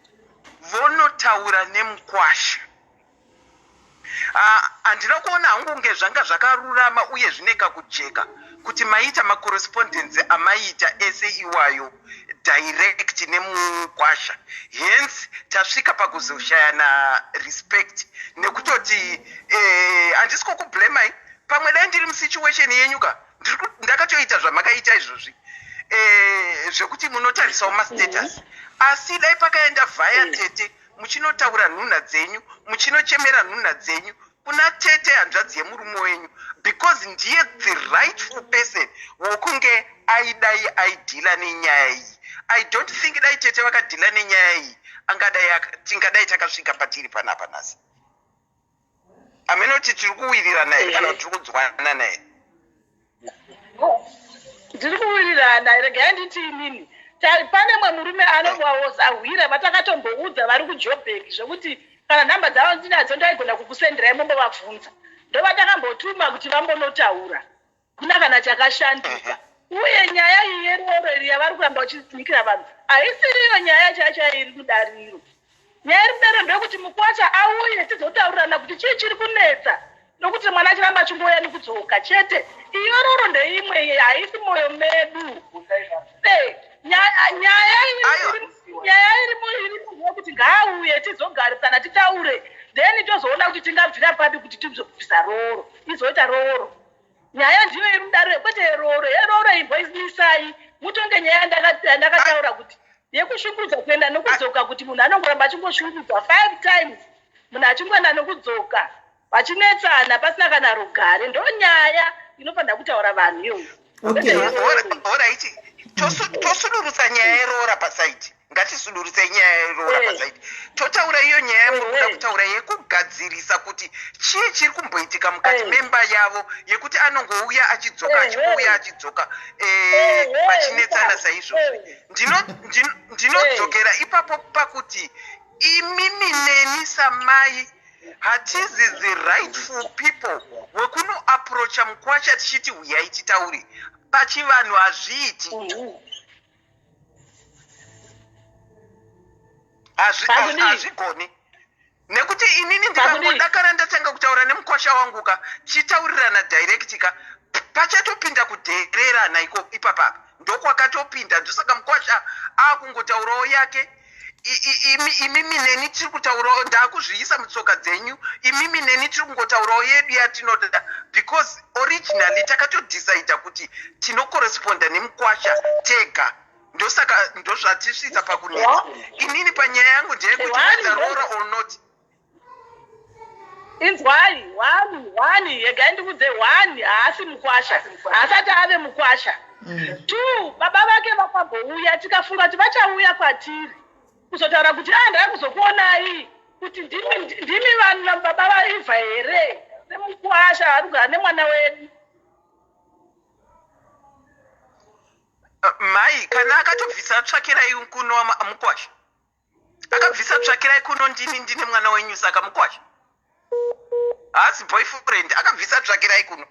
vonotaura nemukwasha. Handina kuona hangu kunge zvanga zvakarurama uye zvine kakujeka kuti maita macorrespondence amaiita ese iwayo direct nemukwasha. Hence tasvika pakuzoshayana respect, nekutoti handisi kukublamai. Pamwe dai ndiri musituation yenyu ka, ndakatoita zvamakaita izvozvi, zvekuti munotarisawo mastatus. Asi dai pakaenda vhaya tete, muchinotaura nhunha dzenyu, muchinochemera nhunha dzenyu kuna tete hanzvadzi yemurume wenyu, because ndiye the rightful person wokunge aidai aidhila nenyaya iyi. I don't think dai tete vakadhila nenyaya iyi, angadai tingadai takasvika patiri panapa nhasi. Amenoti tiri kuwirirana here, kana kuti tiri kunzwanana here? Ndiri kuwirirana. Regai nditi inini pane mwe murume anowawo sahwira vatakatomboudza vari kuJobek, zvekuti kana nhamba dzavo ndinadzo, ndaigona kukusenderai mombovabvunza. Ndovatakambotuma kuti vambonotaura, kuna kana chakashanduka. Uye nyaya iyi yerooro iri yavari kuramba vachinyikira vanhu haisiriyo nyaya chaicho iri mudariro. Nyaya iri mudariro ndeyekuti mukwasha auye, tizotaurirana kuti chii chiri kunetsa, nokuti mwana achiramba achingouya nekudzoka chete. Iyo rooro ndeimwe, iyi haisi mwoyo medu. Nyaya iri kuti ngaauye, tizogarisana, titaure, then tozoona kuti tingabvira papi kuti tizobvisa rooro, izoita rooro. Nyaya ndiyo iri mudariro, kwete yerooro. Yerooro imboisai mutonge nyaya yandakataura kuti. Yekushungurudza kuenda nokudzoka kuti munhu anongoramba achingoshungurudzwa five times munhu achingoenda nokudzoka vachinetsana pasina kana rugare ndonyaya inofanira kutaura vanhu iyoyo. Okay. Alright, tosudurutsa nyaya yeroora pasaidi. Ngatisudurutsei nyaya yeroora pasaidi, totaura iyo nyaya yamuri kuda kutaura yekugadzirisa kuti chii chiri kumboitika mukati memba yavo yekuti anongouya achidzoka, achingouya achidzoka, vachinetsana saizvozvi. Ndinodzokera ipapo pakuti imimi neni samai hatizi the rightful people wekunoapproacha mukwasha tichiti huyai titaure. Pachivanhu hazviiti. Hazvigoni nekuti inini ndikangodakara ndatanga kutaura nemukwasha wangu ka, tichitaurirana direct ka, pachatopinda kudhererana iko ipapapa ndokwakatopinda. Ndosaka mukwasha akungotaurawo yake. Imimi neni tiri kutaurawo, ndaakuzviisa mutsoka dzenyu, imimi neni tiri kungotaurawo yedu yatinoda because originally takatodecida kuti tinocorresponda nemukwasha tega. Ndosaka ndozvatisvitsa pakunetsa. Inini panyaya yangu ndeyekuti whether roora or not. Inzwai, one one, regai ndikudze. One, haasi mukwasha, haasati ave mukwasha. Two, baba vake vakambouya, tikafunga kuti vachauya kwatiri kuzotaura kuti a ndaya kuzokuonai kuti ndimi vanhu baba vaivha here semukwasha ari kugara nemwana wedu. Mai, kana akatobvisa tsvakirai kuno mukwasha, akabvisa tsvakirai kuno, ndini ndine mwana wenyu, saka mukwasha haasi boyfriend, akabvisa tsvakirai kuno.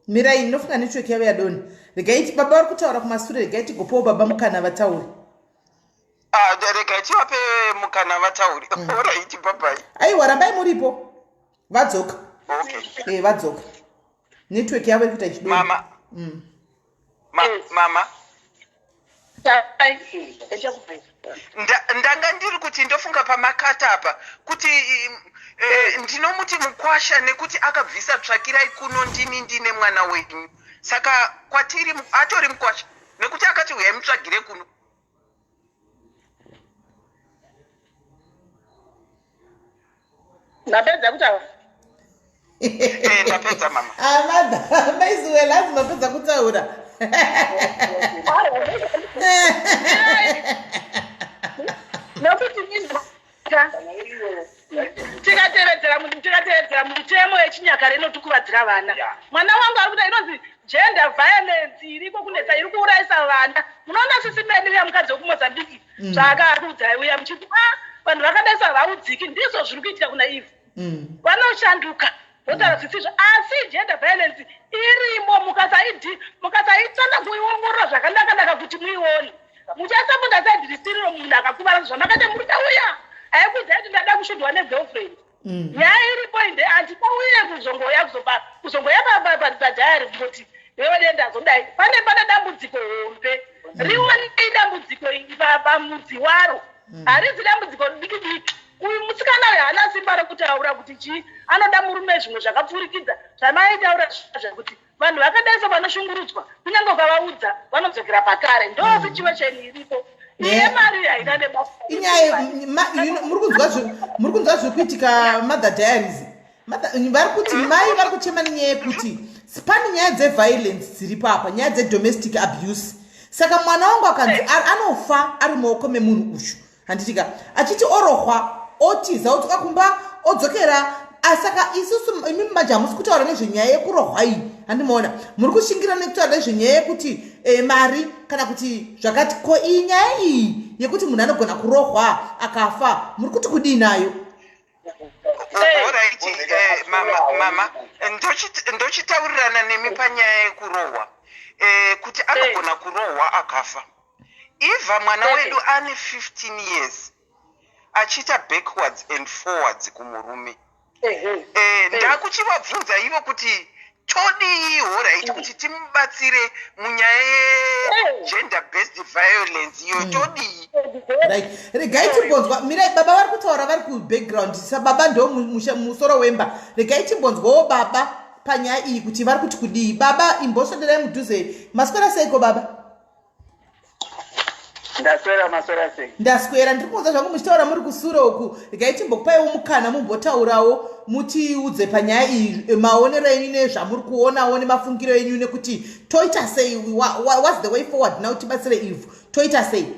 Mirai, ndinofunga network yavo yadonha. Regai, baba vari kutaura kumasure, regai tigopawo baba mukana vataure. Ah, regai tivape mukana vataure. Alright, bye bye. Aiwa, rambai muripo, vadzoka. Okay. E, vadzoka, network yavo iri kuita ichidonha. Mama. Mama. Ndanga ndiri kuti ndofunga pamakata apa kuti ndinomuti mukwasha nekuti akabvisa tsvakirai kuno, ndini ndine mwana wenyu, saka kwatiri atori mukwasha nekuti akati uyai mutsvagire kuno. Ndapedza kutaura. Ndapedza mama. Ah, maisiwe lazi mapedza kutaura. Nokuti tikatevedzera mitemo yechinyakare inotikuvadzira vana. Mwana wangu ari kuita inonzi gender violence iriko kunetsa, iri kuurayisa vana. Munoona sisi meni uya mukadzi wekuMozambique zvaakakuudzai uya muchiti a vanhu vakadai havaudziki, ndizvo zviri kuitika kuna Eve. Vanoshanduka votaura zvisizvo, asi gender violence irimo. Mukasaitsana kuiongorora zvakanaka-naka kuti muione, muchasapota side risiriro. Munhu akakuvara zvamakaita, muri tauya aikuudzai kuti ndada kushudwa negirlfriend. Nyaya iripo inde handikauye kuzongoya kuzongoya padiary kungoti wewe denda zodai. Pane dambudziko hombe. Rionei dambudziko iri pamudzi waro. Harizi dambudziko diki diki. Uyu musikana uyu haana simba rekutaura kuti chii anoda murume, zvimwe zvakapfurikidza zvamaitaura zvekuti vanhu vakadai so vanoshungurudzwa, kunyange ukavaudza vanodzokera pakare. Ndo situation iripo. Iye mari haina nebasa. Inyaya muri kunzwa zviri kuitika, Mother Diaries. Vari kuti mai vari kuchema nenyaya yekuti pane nyaya dzeviolence dziripo apa, nyaya dzedomestic abuse. Saka mwana wangu akanzi anofa ari mumaoko memunhu uyu, handitika achiti orohwa, otiza, odzoka kumba, odzokera. Saka isusu, imi manje hamusi kutaura nezvenyaya yekurohwa iyi, handimaona muri kushingira nekutaura nezvenyaya yekuti mari kana kuti zvakati. Ko iyi nyaya iyi yekuti munhu anogona kurohwa akafa, muri kuti kudii nayo? Alright, mama, mama, ndochitaurirana nemi panyaya yekurohwa, kuti anogona kurohwa akafa. Ivha mwana wedu ane 15 years achiita backwards and forwards kumurume. Ndakuchivabvunza ivo kuti todii, alright, kuti timubatsire munyaya yegender based violence iyo, todii? Right, regai timbonzwa. Mirai, baba vari kutaura vari kubackground. Sababa ndo musoro wemba, regai timbonzwawo baba panyaya iyi kuti vari kuti kudii. Baba, imboswederai mudhuze. Maswera seiko baba? Ndaswera, maswera sei? Ndaswera, ndiri kuudza zvangu muchitaura muri kusure uku. Regai timbokupaiwo mukana mumbotaurawo, mutiudze panyaya iyi, maonero enyu nezvamuri kuonawo nemafungiro enyu, nekuti toita sei? What's the way forward now? Tibatsire ivhu, toita sei?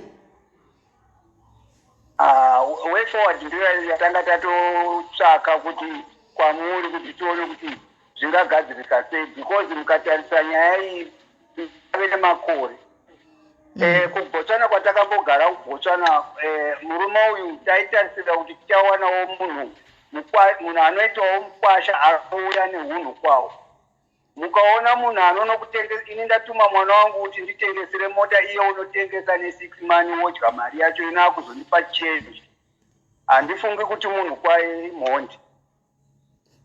Ah, way forward ndiyo yatanga tatotsvaka kuti kwamuri, kuti tione kuti zvingagadzirika sei, because mukatarisa nyaya iyi ave nemakore. KuBotswana kwatakambogara, kuBotswana, murume uyu taitarisira kuti tichawanawo munhu munhu anoitawo mukwasha akauya neunhu kwawo. Mukaona munhu anonokutengesa, ini ndatuma mwana wangu kuti nditengesere mota, iye unotengesa ne6 money, wodya mari yacho, ino akuzondipa change. Handifungi kuti munhu kwaye imhondi.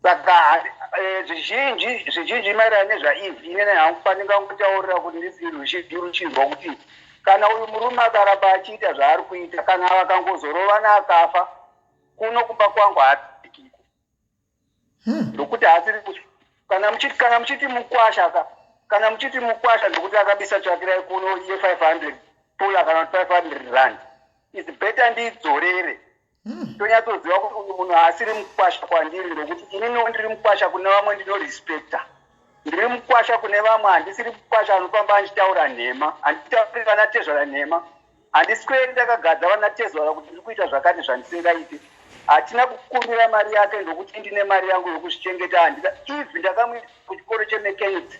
Saka zvizhinji zvizhinji maererano nezvaivhi, inene hangu pandingangotaurira kuti ndisi ruzhinji ruchinzwa kuti kana uyu murume akaramba achiita zvaari kuita, kana vakangozorovana akafa, kuno kumba kwangu haapikiko, ndokuti haasiri kana muchiti mukwasha ka, kana muchiti mukwasha ndokuti akabisa tsvakirai kuno ye500 pula kana kuti 500 rand, is better ndiidzorere. Tonyatsoziva kuti uyu munhu haasiri mukwasha kwandiri, ndokuti ininiwo ndiri mukwasha kune vamwe, ndinorespekta, ndiri mukwasha kune vamwe. Handisiri mukwasha anofamba achitaura nhema, handitauri vana tezvara nhema, handisweri ndakagadza vana tezvara kuti ndiri kuita zvakati zvandisingaiti. Hatina kukumbira mari yake, ndokuti ndine mari yangu yokuzvichengeta. Handina ivhi ndakamuita kuchikoro chemechanics,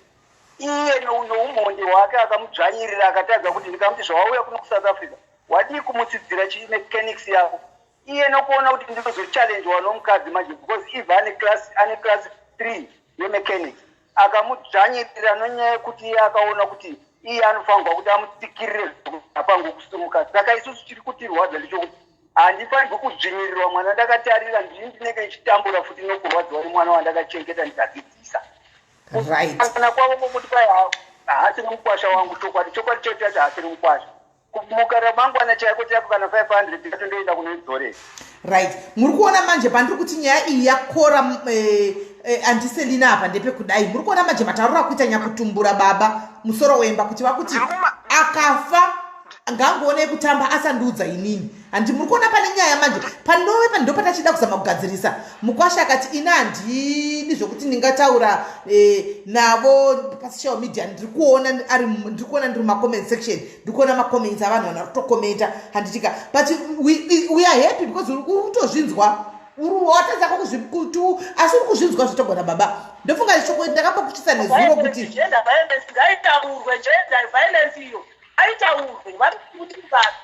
iye noumhondi hwake akamudzvanyirira, akatadza kuti ndikamuti zvawauya kuno kuSouth Africa, wadii kumutsidzira chimechanics yako? Iye nokuona kuti ndinozochallengewa nomukadzi manje, because eve ane class 3 yemechanics, akamudzvanyirira nonyaya yekuti iye akaona kuti iye anofanirwa kuti amutsikirire apango kusimuka. Saka isusu chiri kutirwadza ndechokuti handifanirwi kudzvinyirirwa mwana ndakatarira. Ndini ndinenge ndichitambura futi nokurwadziwa nemwana wandakachengeta ndikadzidzisa. Kana kwavo kwokuti kwai haasiri mukwasha wangu, chokwadi chokwadi chetu chacho haasiri mukwasha. Kumuka ramangwana chaiko chaiko, kana 500 yacho ndoenda kunoidzorera. Right, muri kuona manje pandiri kuti nyaya iyi yakora, andiselina apa ndepekudai. Muri kuona manje mataurira kuita nyakutumbura baba musoro wemba kuti vakuti akafa ngangoonei kutamba asandiudza inini. Handi muri kuona pane nyaya manje panove ndo patachida kuzama kugadzirisa. Mukwasha akati ini handidi zvokuti ndingataura navo pasocial media. Ndiri kuona ari, ndiri kuona ndiri mumacomment section, ndiri kuona macomments avanhu, vanhu vari kutokomenta, handitika? But we are happy because uri kutozvinzwa, watadza kuti, asi uri kuzvinzwa zvitogona baba. Ndofunga shoko ndakambokuchisa nezuro kuti Gender violence ngaitaurwe, gender violence iyo aitaurwe. Vari kuti vanhu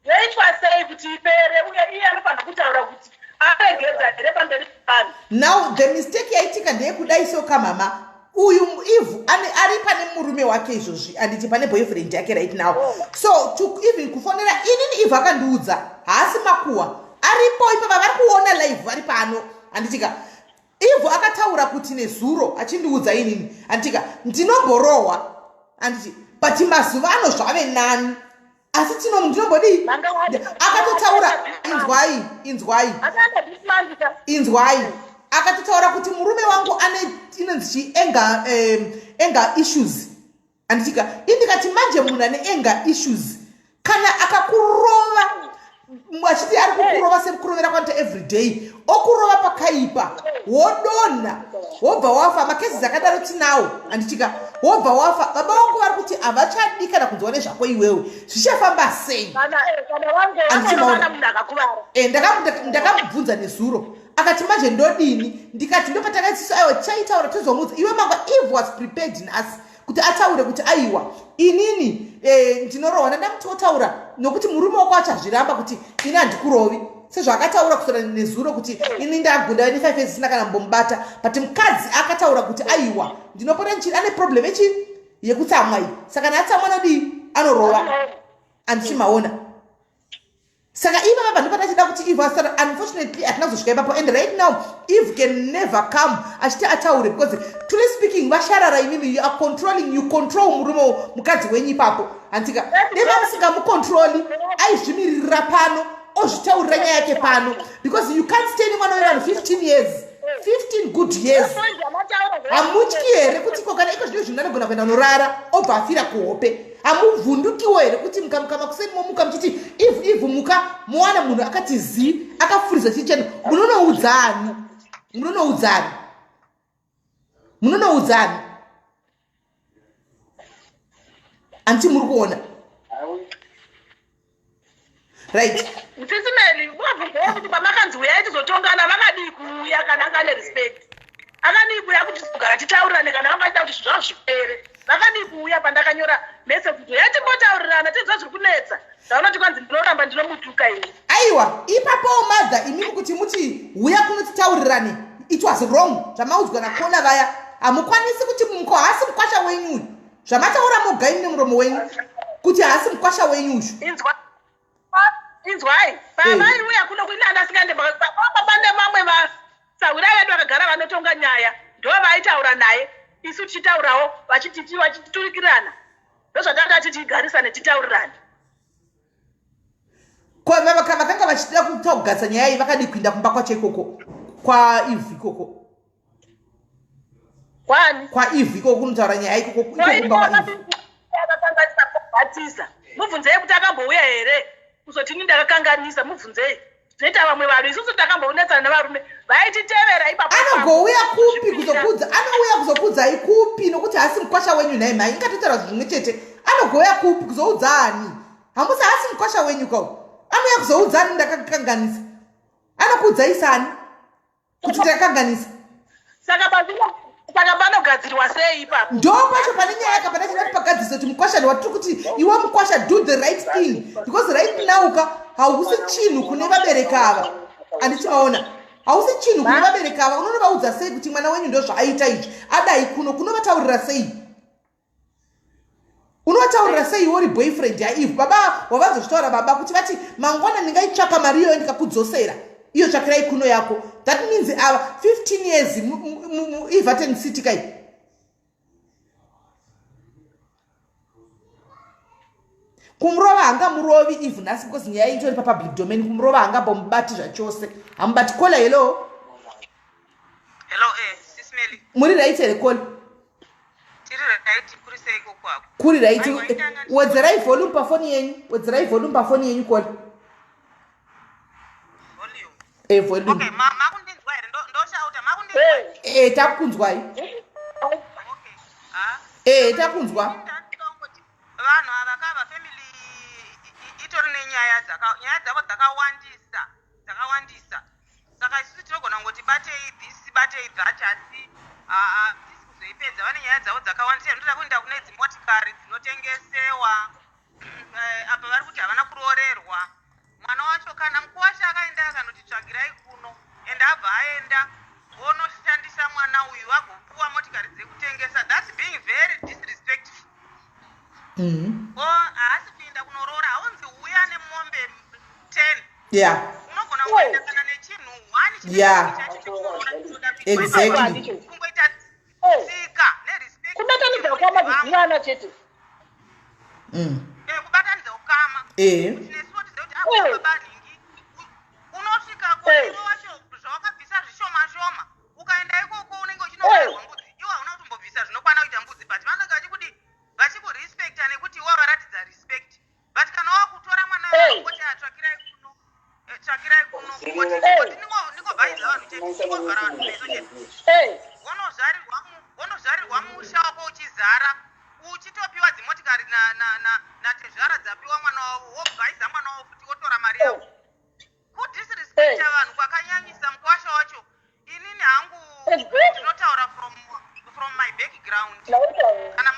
yoitwa sei kuti ipere? Uye iye anofanira kutaura kuti aregedza here pamberi pevanhu. Now the mistake yaitika ndeyekudai soka mama uyu ivhu ari pane murume wake izvozvi, handiti? Pane boyfriend yake right now. So to even kufonera inini, ivhu akandiudza haasi makuhwa, aripo ipapa, vari kuona live, vari pano, handitika? Ivhu akataura kuti nezuro achindiudza inini, handitika, ndinomborohwa, handiti? But mazuva ano zvave nani, asi tino ndinombodii? Akatotaura, inzwai, inzwai, inzwai, akatotaura kuti murume wangu ane inonzi chi anger issues, handitika? Indikati manje munhu ane anger issues, kana akakurova achiti ari kukurova sekurovera kwanoita everyday, okurova pakaipa, wodonha, wobva wafa, macases akadaro tinawo, handitika? Wobva wafa, baba vangu vari kuti havachadi kana kunzwa nezvako iwewe. Zvichafamba sei? Ndakamubvunza nezuro, akati manje ndodini? Ndikati ndopatakaisiso, aiwa, tichaitaura, tozomudza iwe mangwa. Eve was prepared nhasi kuti ataure kuti aiwa, inini ndinorohwa. Ndandamuti otaura nokuti murume wako achazviramba kuti ini handikurovi, sezvaakataura kusora nezuro kuti ini ndagunda ne5 years isina kana mbomubata. But mukadzi akataura kuti aiwa, ndinopota nchiri ane problem echi yekutsamwa iyi, saka naatsamwa anodii? Anorova, handichimaona? Saka ivava vanhu patachida kuti Eve asara, unfortunately hatina kuzosvika ipapo. And right now Eve can never come achiti ataure, because truly speaking, vasharara, imimi you are controlling, you control murume, mukadzi wenyu ipapo, handika? Deva musingamucontroli, aizvimiririra pano, ozvitaurira nyaya yake pano, because you can't stay nemwana wevanhu 15 years. 15 good years. Hamutyi here kuti ko kana iko zvino zvinhu anogona kuenda unorara obva afira kuhope? Hamuvhundukiwo here kuti mukamuka makuseni momuka muchiti ivhu ivhu muka mowana munhu akati zii akafuriza chicheno munonoudzani? Munonoudzani? Munonoudzani? Anti muri kuona? Right. Sisi Meli, wabvunzawo kuti pamakanzi uyai tizotongana vakadii kuuya kana anga ane respect. Akadii kuuya kuti tizogara titaurirane kana vanga vachida kuti zvinhu zvavo zvipere. Vakadii kuuya pandakanyora message kuti uyai timbotaurirana tinzwe zviri kunetsa. Ndaona kuti kwanzi ndinoramba ndinomutuka ini. Aiwa, ipapowo mother imimi kuti muti huya kuno titaurirane. It was wrong zvamaudzwa nakona vaya. Hamukwanisi kuti muko haasi mukwasha wenyu uyu. Zvamataura moga imi nemuromo wenyu kuti haasi mukwasha wenyu uyu. Inzwa inzwai pavaiuya kuno kuinanda asingande baba nemamwe vasahwira vedu vakagara vanotonga nyaya ndo vaitaura naye isu tichitaurawo vachititurikirana ndozvatanga tichigarisane titaurirane. Ko vakanga vachida kugarisa nyaya iyi vakadii kuinda kumba kwacho ikoko kwaivhu ikoko? Kwani? Kwaivhu ikoko kunotaura nyaya ikoko ikoko kumba kwaivhu. Akakanganisa kubatisa. Mubvunzei kuti akambouya here kuzoti ini ndakakanganisa mubvunzei. Zvinoita vamwe vanhu isusu takambonetsana nevarume vaititevera ipapo. Anogouya kupi kuzokudza? Anouya kuzokudzai kupi nokuti haasi mukwasha wenyu nhai mhai? Ingatotaura zvimwe chete. Anogouya kupi kuzoudza ani? Hamusi haasi mukwasha wenyu kau. Anouya kuzoudza ani ndakakanganisa? Anokuudzai sani kuti ndakakanganisa? Saka saka panogadzirwa sei ipapo? Ndo pacho pane nyaya ka pane chida kuti pagadzirisa kuti mukwasha watiri kuti iwe mukwasha do the right thing because right now ka hausi chinhu kune vabereki ava. Handiti maona? Hausi chinhu kune vabereki ava. Unonovaudza sei kuti mwana wenyu ndo zvaaita izvi? Adai kuno kunovataurira sei? Unovataurira sei iwe uri boyfriend yaEve? Baba wavazozvitaura baba kuti vati mangwana ndingaitsvaka mari iyoyo ndikakudzosera. Iyo tsvakirai kuno yako. That means ava 15 years muEverton City kai. Kumurova hangamurovi Eve nhasi because nyaya itori papublic domain. Kumurova hangambomubati zvachose. Hamubati. Kola, hello. Hello, Sis Melly. Muri right here, Kola? Tiri right, kuri sei ikoko hako? Kuri right. Wedzerai volume pafoni yenyu. Wedzerai volume pafoni yenyu, Kola. Volume. Volume. Okay, makundinzwa here? Ndoshauta, makundinzwa? Takunzwai. Okay. Ah. Takunzwa. Vanhu ava kava family itori nenyaya dzaka nyaya dzavo dzakawandisa, dzakawandisa. Saka isusu tinogona kungoti batei this, batei that, asi hatisi kuzoipedza. Vane nyaya dzavo dzakawandisa. Ndoda kuenda kune dzimotikari dzinotengesewa. Apa vari kuti havana kuroorerwa. Mwana wacho kana mukuwasha akaenda akanoti tsvagirai kuno and abva aenda vonoshandisa mwana uyu vagopuwa motikari dzekutengesa. That's being very disrespectful. O haasi kuenda kunoroora, haunzi uya nemombe 10. Unogona kuenda kana nechinhu 1 chinenge chacho chekuroora chinoda kuitwa. Kungoita tsika nerespect. Kubatanidza ukama kuzivana chete. Kubatanidza ukama. Kuti nesuwo tizive kuti apa baba nhingi. Unosvika ko iwe wacho zvawakabvisa zvishoma shoma. Ukaenda ikoko unenge uchinobayirwa mbudzi. Iwe hauna kutombobvisa zvinokwana kuita mbudzi but vanenge vachikudi vachikurespecta nekuti iwe wavaratidza respect. But kana wakutora mwana wako atsvakirai kuno, tsvakirai kuno, kungoti ningobhaidza vanhu chete, ningovhara vanhu meso chete. Wonozvarirwa musha wako uchizara, uchitopiwa dzimotikari natezvara dzapiwa mwana wavo, wobhaidza mwana wavo futi wotora mari yavo. Kudisrespecta vanhu kwakanyanyisa mukwasha wacho. Inini hangu ndinotaura from my background. Kana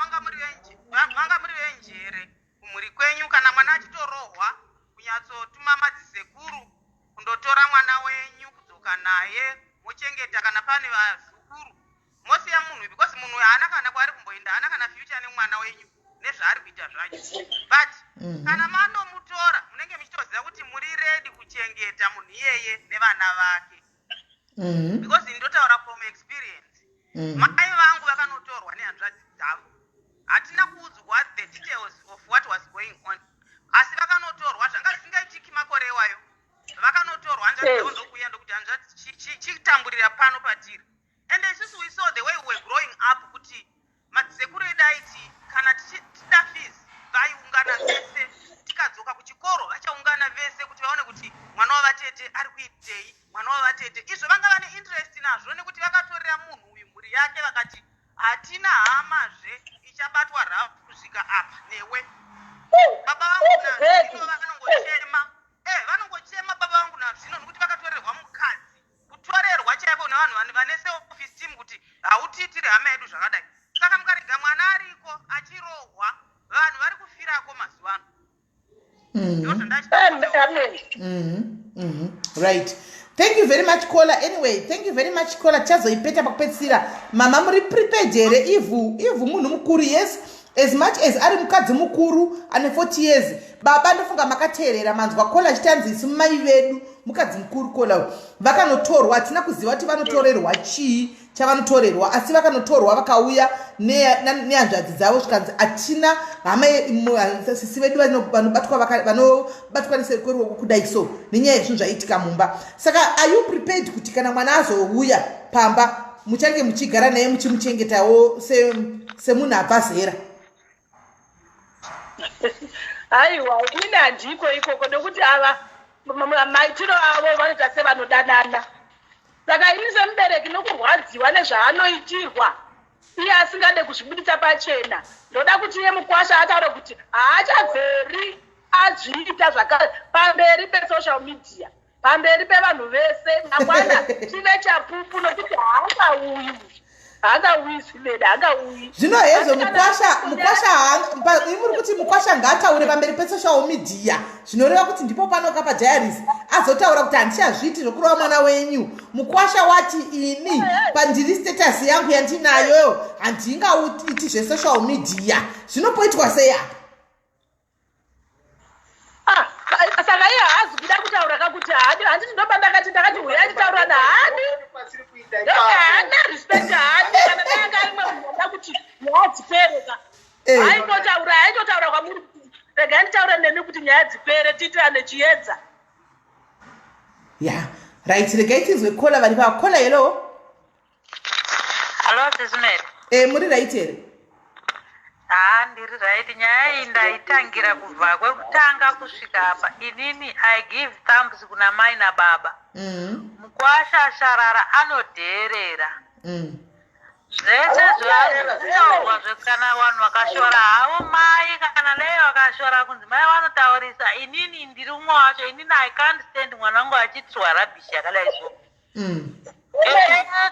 manga muri venjere kumhuri kwenyu, kana mwana achitorohwa kunyatsotuma madzisekuru kundotora mwana wenyu kudzoka naye mochengeta kana pane vazukuru mosiya munhu, because munhu haana kana kwaari kumboenda, haana kana future nemwana wenyu nezvaari kuita zvacho. But kana manomutora munenge muchitoziva kuti muri ready kuchengeta munhu iyeye nevana vake. Because ndotaura from experience. Mai vangu vakanotorwa nehanzvadzi dzavo. Hatina kuudzwa the details of what was going on. Asi vakanotorwa zvanga zvisingaitiki makore iwayo. Vakanotorwa hanzvadzi dzavo ndokuuya ndokuti hanzvadzi chitamburira pano patiri. wavatete ari kuitei mwana wavatete izvo vanga vane interest nazvo nekuti vakatorera munhu uyu mhuri yake vakati hatina hamazve ichabatwa rafu kusvika apa newe baba vangu nazvino vanongochema eh vanongochema baba vangu nazvino nekuti vakatorerwa mukadzi kutorerwa chaiko nevanhu vane self esteem kuti hautiitire hama yedu zvakadai saka mukarega mwana ariko achirohwa vanhu vari kufirako mazuva ano mm-hmm. Right, thank you very much, caller. Anyway, thank you very much, caller. Tichazoipeta pakupedzisira. Mama, muri prepared here? Ivhu ivhu munhu mukuru, yes, as much as ari mukadzi mukuru ane 40 years. Baba, ndofunga makateerera, manzwa caller achitanzi isu mai vedu mukadzi mukuru. Caller, vakanotorwa, hatina kuziva kuti vanotorerwa chii chavanotorerwa, asi vakanotorwa vakauya nehanzvadzi dzavo, zvikanzi hatina hama, sisi vedu vanobatwa nesekweruoko kudai so nenyaya yezvinhu zvaiitika mumba. Saka are you prepared kuti kana mwana azouya pamba muchange muchigara naye, muchimuchengetawo semunhu abva zera? Aiwa, ini handiko ikoko nekuti ava maitiro avo vanoita sevanodanana. Saka ini semubereki, nokurwadziwa nezvaanoitirwa iye asingade kuzvibudisa pachena, ndoda kuti iye mukwasha ataure kuti haachabveri azviita zvakare pamberi pesocial media, pamberi pevanhu vese. Mangwana tive chapupu, nokuti haangauyi, haangauyi zvimene, haangauyi. Zvino hezvo mukwasha, mukwasha, imuri kuti mukwasha ngaataure pamberi pesocial media, zvinoreva kuti ndipo panoka padiaries azotaura kuti handichazviiti zvokurova mwana wenyu. Mukwasha wati, ini pandiri status yangu yandinayo handingauiti zvesocial media. Zvinopoitwa sei apa? Ah, saka iye haazi kuda kutaura kakuti haadi. Handiti ndoba ndakati, ndakati huyai titaurana. Haadi, haana respect, haadi. Kana dai anga arimwe munhu anoda kuti nyaya dzipere ka, aitotaura, aitotaura kwamuri kuti regai nditaure nemi kuti nyaya dzipere, tiitirane chiedza. Ya, right, regai tinzwe caller vari pa caller. Hello. Hello, Sis Mary. E, muri right here? Haa, ndiri right. Nyaya iyi ndaitangira kubva kwekutanga kusvika apa. Inini I give thumbs kuna mai nababa. Mukwasha sharara anodheerera. Zvese zvaakutaurwa zvekana vanhu vakashora havo mai, kana dai vakashora kunzi mai vanotaurisa, inini ndiri umwe wacho. Inini I can't stand mwana wangu achiitirwa rubbish yakadai so.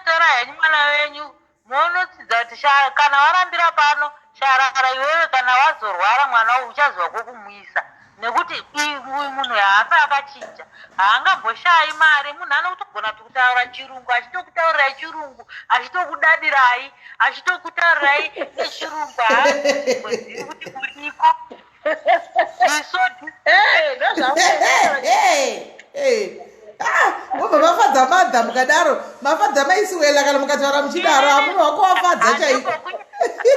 Tora henyu mwana wenyu monotsidza kuti kana warambira pano sharara iwewe, kana wazorwara mwana uyu uchaziva kwekumuisa, nekuti uyu munhu haafi akachinja, haangamboshayi mari. Munhu anotogona kutaura chirungu, achitokutaurirai chirungu, achitokudadirai, achitokutaurirai nechirungu, haambozivi kuti muriko. He's so Ah, wobva mafadza madha mukadaro, mafadza maisiwela kana mukataura muchidaro, hamunhu wako wafadza chaiko.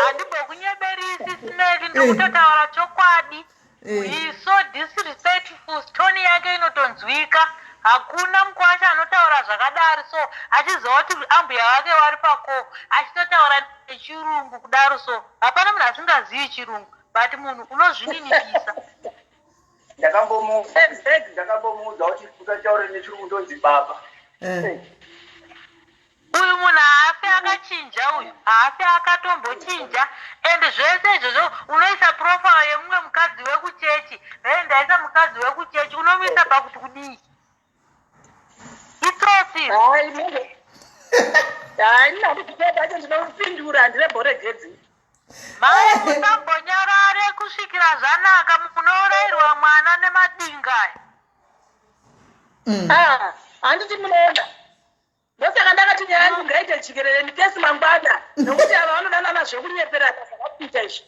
Handimbokunyeberisi, Sis Meli, ndikutotaura chokwadi. He is so disrespectful, tone yake inotonzwika. Hakuna mukwasha anotaura zvakadaro so achiziva kuti ambuya vake vari pako, achitotaura nechirungu kudaro so. Hapana munhu asingazivi chirungu, but munhu unozvininipisa. Ndakambomuudza kuti usataure nechirungu, ndonzi baba. Uyu munhu haafi akachinja, uyu haafi akatombochinja. And zvese izvozvo unoisa profile yemumwe mukadzi wekuchechi he, ndaisa mukadzi wekuchechi, unomuisa pakuti kudii? Itsotsi. Hayi, ndinakuti ndinopindura, handirebhoregedzi. Mai, musambonyarare kusvikira zvanaka, munourayirwa mwana nemadinga aya. Ah, handiti munoona, ndosaka ndakati nyaya yangu ngaite jikerere nditesi mangwana, nokuti ava vanodanana zvekunyeperana zvakakuita izvi.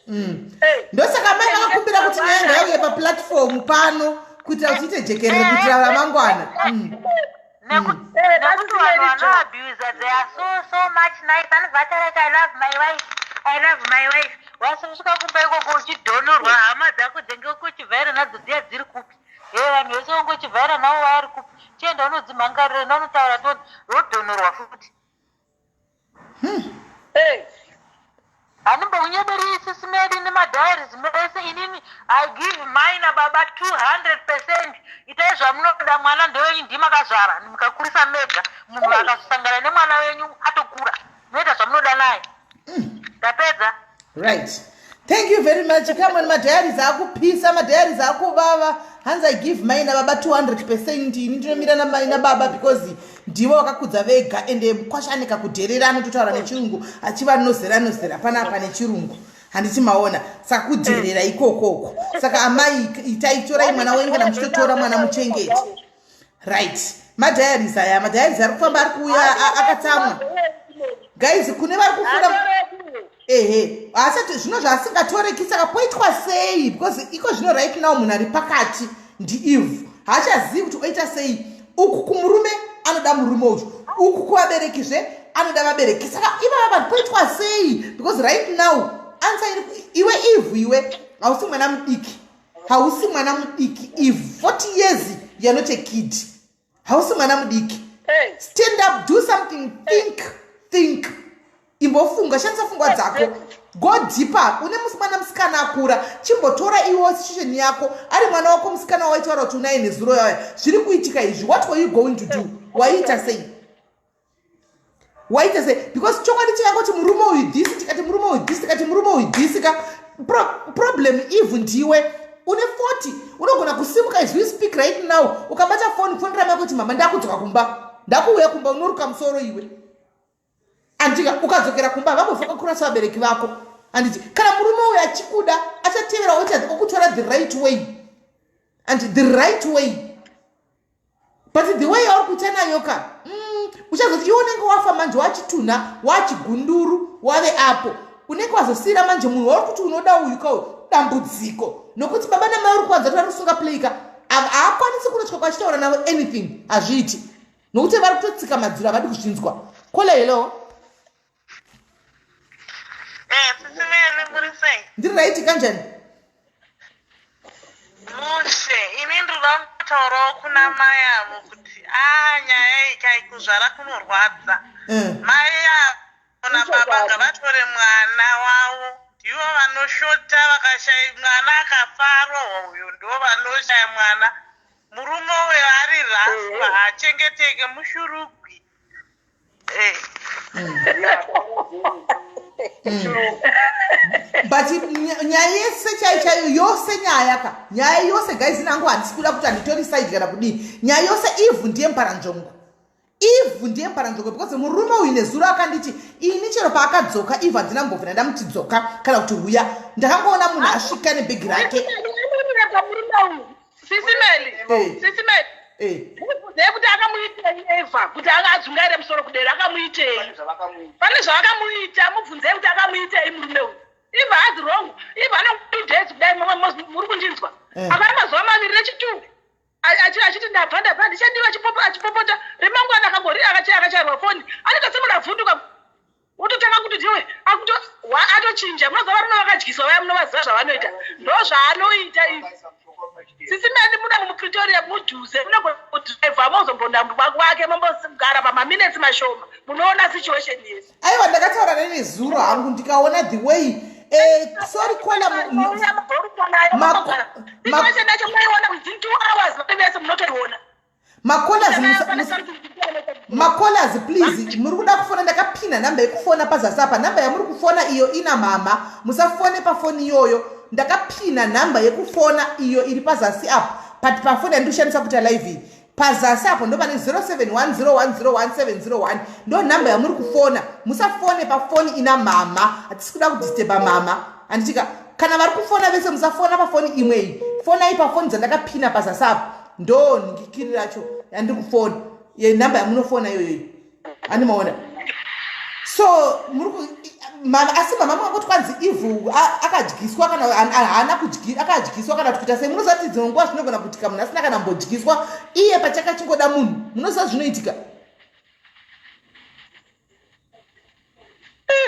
Ndosaka mai vakakumbira kuti nyaya ngaiuye paplatform pano kuitira kuti ite jekerere, kuitira ramangwana. Nekuti vanhu vanoabusa, they are so so much nice. Anobva atareka, "I love my wife, I love my wife." Wasvika kumba ikoko uchidhonorwa, hama dzako dzenge kuchivhaira nadzo dziya dziri kupi? He, vanhu vese vangochivhaira navo vari kupi? Chienda unodzimhangarira, enda unotaura toni, wodhonorwa futi. Handimbokunyeberisi, Sis Meli, nemadiaries mese. Inini I give mai nababa. 200%. Itai zvamunoda, mwana ndewenyu, ndimakazvara mukakurisa mega. Munhu akasangana nemwana wenyu atokura, munoita zvamunoda naye. Ndapedza. Right, thank you very much. Come on, madiaries akupisa, madiaries akuvava. Hanzi, "I give mai nababa 200%. Ini ndinomira namai nababa because ndivo vakakudza vega." Ende kwashanika kudherera, anototaura nechirungu achiva nozera nozera panapa nechirungu, handiti maona? Saka kudherera ikokoko. Saka amai, itai, torai mwana wenyu, kana muchitotora mwana muchengete. Right, madiaries aya, madiaries ari kufamba, ari kuuya akatsamwa. Guys, kune vari kufuna, ehe, asati zvino zvaasingatoreki. Saka poitwa sei? Because iko zvino, right now, munhu ari pakati ndiEve, haachazivi kuti oita sei. Uku kumurume anoda murume uyu, uku kuvaberekizve anoda vabereki. Saka ivava vanhu poitwa sei? Because right now answer iri iwe Eve. Iwe hausi mwana mudiki, hausi mwana mudiki Eve. 40 years, you're not a kid, hausi mwana mudiki. Stand up, do something, think, think, imbofunga, shandisa pfungwa dzako, go deeper. Une mwana musikana akura, chimbotora iwo situation yako. Ari mwana wako musikana waitaura kuti unaye nezuro yaya, zviri kuitika izvi, what were you going to do? Waiita sei? Waita sei? Because chokwadi chingangoti murume uyu this, tikati murume uyu this, tikati murume uyu this ka. Problem Eve ndiwe une 40, unogona kusimuka as we speak right now, ukabata foni, kufonera mai kuti, "Mama, ndakudzoka kumba, ndakuuya kumba," unoruka musoro iwe, andika? Ukadzokera kumba, vambofa kakurasa vabereki vako, handiti? Kana murume uyu achikuda, achatevera okutora the right way, and the right way. But the way yauri kuita nayo ka, uchazoti iwe unenge wafa manje, wachitunha, wachigunduru, wave apo, unenge wazosiyira manje munhu wauri kuti unoda uyu ka dambudziko, nokuti baba namai uri kuvanza kuti vari kusunga pleika, haakwanisi kunotya kwachitaura navo anything, hazviiti, nokuti vari kutotsika madziro, havadi kuzvinzwa. Caller, hello. Sisi Meli, muri sei? Ndiri right, kanjani? Mushe, ini ndinoda kutaurawo kuna mai avo kuti a nyaya iyi kai, kuzvara kunorwadza. Mai avo nababa ngavatore mwana wavo, ndivo vanoshota. Vakashaya mwana akafa arohwa uyo, ndivo vanoshaya mwana. Murume uyo ari raswa, haachengeteke, mushurugwi. But nyaya yese chaiyo chaiyo yose, nyaya ka, nyaya yose, guys, nangu handisi kuda kuti handitori side kana kudii. Nyaya yose, Eve ndiye muparanzvongo, Eve ndiye muparanzvongo, because murume uyu nezuro akanditi ini chero paakadzoka Eve handina mbobvira ndamuti dzoka kana kuti uya. Ndakangoona munhu asvika nebhegi rake. Sisi Meli, Sisi Meli, ndeyekuti akamuitei Eva kuti adzungaire musoro kudera? Akamuitei? Pane zvaakamuita. Mubvunzei kuti akamuitei murume uyu. Eva hazi wrong. Eva ano 2 days kudai, muri kundinzwa? Akana mazuva 2 nechitu achiti, "Ndabva, ndabva, ndichandiva," achipopota. Remangwana akangori akachairwa foni, anoita semunhu avhunduka, wototanga kuti ndiwe atochinja. Munoziva varume vakadyiswa vaya, munovaziva zvavanoita, ndo zvaanoita izvi. Sisi Meli, muda muPretoria mudhuze, munogodhiraivha mozombonda wake, mombogara pamaminetsi mashoma, munoona situation yese. Aiwa, ndakataura nenezuro hangu, ndikaona the way, sorry caller. Situation yacho munoiona within 2 hours, vari vese munotoiona. Macallers, macallers, please, muri kuda kufona, ndakapina nhamba yekufona pazasi apa. Nhamba yamuri kufona iyo ina mama, musafone pafoni iyoyo. Ndakapina nhamba yekufona iyo iri pazasi apo, but pafoni yandiri kushandisa kuita live iyi, pazasi apo ndo pane 0710101701, ndo nhamba yamuri kufona. Musafone pafoni ina mama, hatisi kuda kudisturba mama, handitika? Kana vari kufona vese, musafona pafoni imwe iyi, fonai pafoni dzandakapina pazasi apo. Ndo nhingikiri racho yandiri kufona, yenhamba yamunofona iyoyoyi, handimaona? So mama, asi mama mukangoti kwanzi Eve akadyiswa kana haana akadyiswa kana kuti kuita sei, munoziva kuti dzimwe nguva zvinogona kuitika munhu asina kana mbodyiswa, iye pachake achingoda munhu. Munoziva zvinoitika.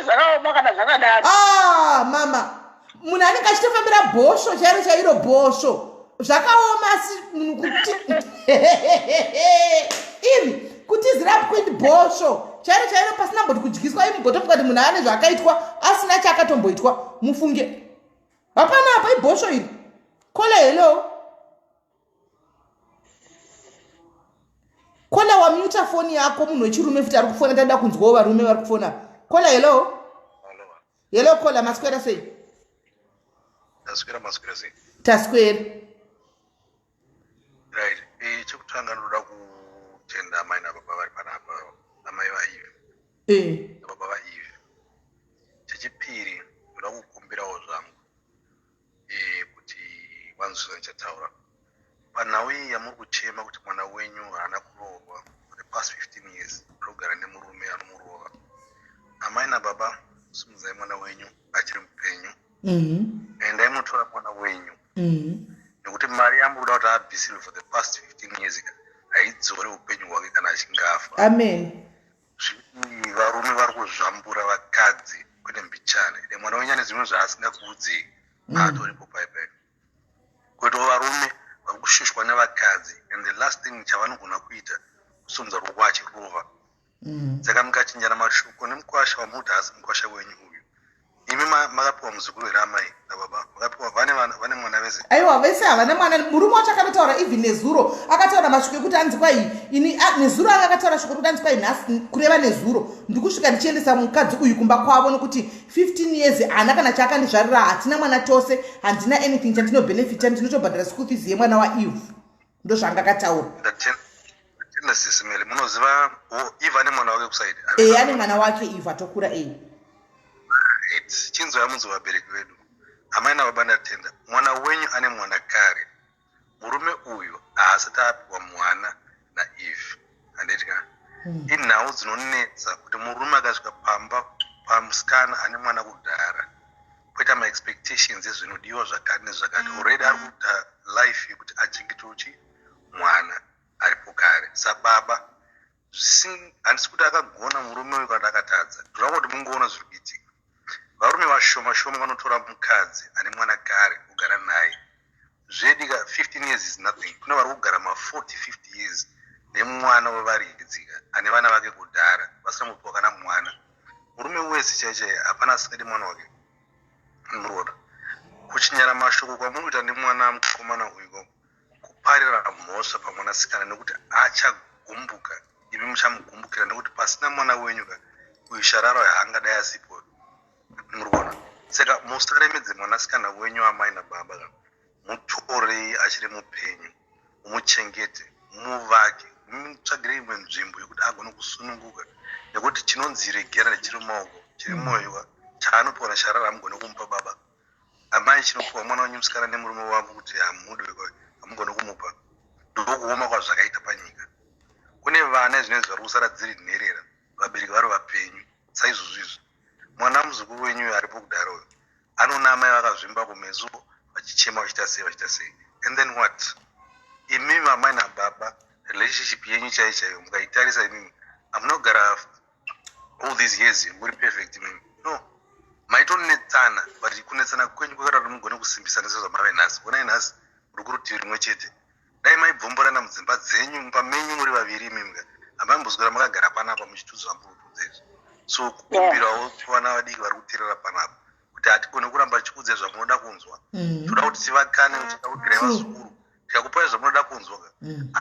Zvakaoma kana zvakadaro. Ah, mama, munhu anenge achitofambira bhosvo chairo chairo, bhosvo. Zvakaoma, asi munhu kuti imi kutizira queen, bhosvo chairo chairo, pasina mboti kudyiswa. Imi gotofunga kuti munhu ane zvaakaitwa, asina chaakatomboitwa. Mufunge, hapana apa, ibhosvo iri. Caller, hello. wamuta foni yako munhu wechirume futi ari kufona tada kunzwawo varume vari kufona. Caller, hello. Hello caller, maswera sei? Taswera, maswera sei? Taswera. Right, chekutanga ndoda kutenda amai nababa vari panapa, amai vaIve nababa vaIve. Chechipiri, ndoda kukumbirawo zvangu kuti vanzwisa ndichataura panhau iyi yamuri kuchema kuti mwana wenyu haana kuroorwa for the past 15 years, ari kugara nemurume anomurova. Amai nababa, simudzai mwana wenyu achiri mupenyu. Endai munotora mwana wenyu nekuti mari yamuri kuda kuti abvisirwe for the past 15 years ka haidzore upenyu hwake kana achinge afa. Amen. Varume vari kuzvambura vakadzi kwete mbichana. Ende mwana wenyu ane zvimwe zvaasingakuudzei aatoripo paipai. Kuitawo varume vari kushushwa nevakadzi, and the last thing chavanogona kuita kusumudza ruoko achirova. Saka mukachinjana mashoko nemukwasha wamuti haasi mukwasha wenyu uyu, imi makapiwa muzukuru here, amai nababa? Makapiwa vane vane mwana vese? Aiwa, vese havana mwana. Murume wacho akatotaura even nezuro, akataura mashoko ekuti anzi kwai ini nezuro anga akataura shoko rekuti anzi kwai nhasi, kureva nezuro, ndikusvika ndichiendesa mukadzi uyu kumba kwavo nokuti 15 years haana kana chaakandizvarira, hatina mwana tose, handina anything chandinobhenefita, ndinotobhadhara school fees yemwana waEve. Ndozvaanga akataura. Ndatenda, Sisi Melly. Munoziva Eve ane mwana wake kuside? E, ane mwana wake Eve, atokura e. Right, chinzwai munzi vabereki vedu, amai nababa, ndatenda. Mwana wenyu ane mwana kare. Murume uyu haasati apiwa mwana naEve, handiti ka? Inhau dzinonetsa kuti murume akasvika pamba pamusikana ane mwana kudhara, poita maexpectations ezvinodiwa zvakati nezvakati. Already ari kuita life yekuti achengetewo chi mwana aripo kare. Sababa, handisi kuti akagona murume uyu kana akatadza. Ndoda kuti mungoona zviri kuitika. Varume vashoma shoma vanotora mukadzi ane mwana kare kugara naye. Zvedi ka, 15 years is nothing. Kune vari kugara ma40 50 years nemwana wevaridzi ane vana vake kudhara, vasina mupiwa kana mwana. Murume wese chai chai hapana asingadi mwana wake muroda. Kuchinyara mashoko kwamuri kuita nemwana mukomana uyu kuparira mhosva pamwanasikana, nekuti achagumbuka, imi muchamugumbukira, nekuti pasina mwana wenyu ka uyu Shararo haangadai asipo. Muri kuona? Saka musaremedze mwanasikana wenyu, amai nababa ka. Mutorei achiri mupenyu, mumuchengete, mumuvake, mumutsvagire imwe nzvimbo yekuti agone kusununguka, nekuti chinonzi regera chiri mumaoko, chiri mumwoyo ka, chaanopiwa naSharara hamugone kumupa baba. Amai, chinopiwa mwana wenyu musikana nemurume wavo kuti hamudi, hamugone kumupa. Ndokuoma kwazvakaita panyika. Kune vana zvinenge vari kusara dziri nherera, vabereki vari vapenyu. Saizvozvo izvi, mwana muzukuru wenyu aripo kudaro uyu anoona amai vakazvimba kumeso vachichema, vachiita sei, vachiita sei, and then what? Imimi amai nababa, relationship yenyu chaiyo chaiyo mukaitarisa imimi, hamuna kugara all these years muri perfect imimi. No, maitonetsana, but kunetsana kwenyu kwakaita kuti mugone kusimbisana sezvamave nhasi. Onai nhasi muri kurutivi rimwe chete. Dai maibvomborana mudzimba dzenyu, mumba menyu muri vaviri imimi, hamaimboswera makagara panapa muchitudzwa mburutudza izvi. So kukumbirawo kuvana vadiki vari kuteerera panapa kuti hatigone kuramba tichikuudzai zvamunoda kunzwa. Toda kuti tivakane, tikakugirai vazukuru, tikakupai zvamunoda kunzwa ka,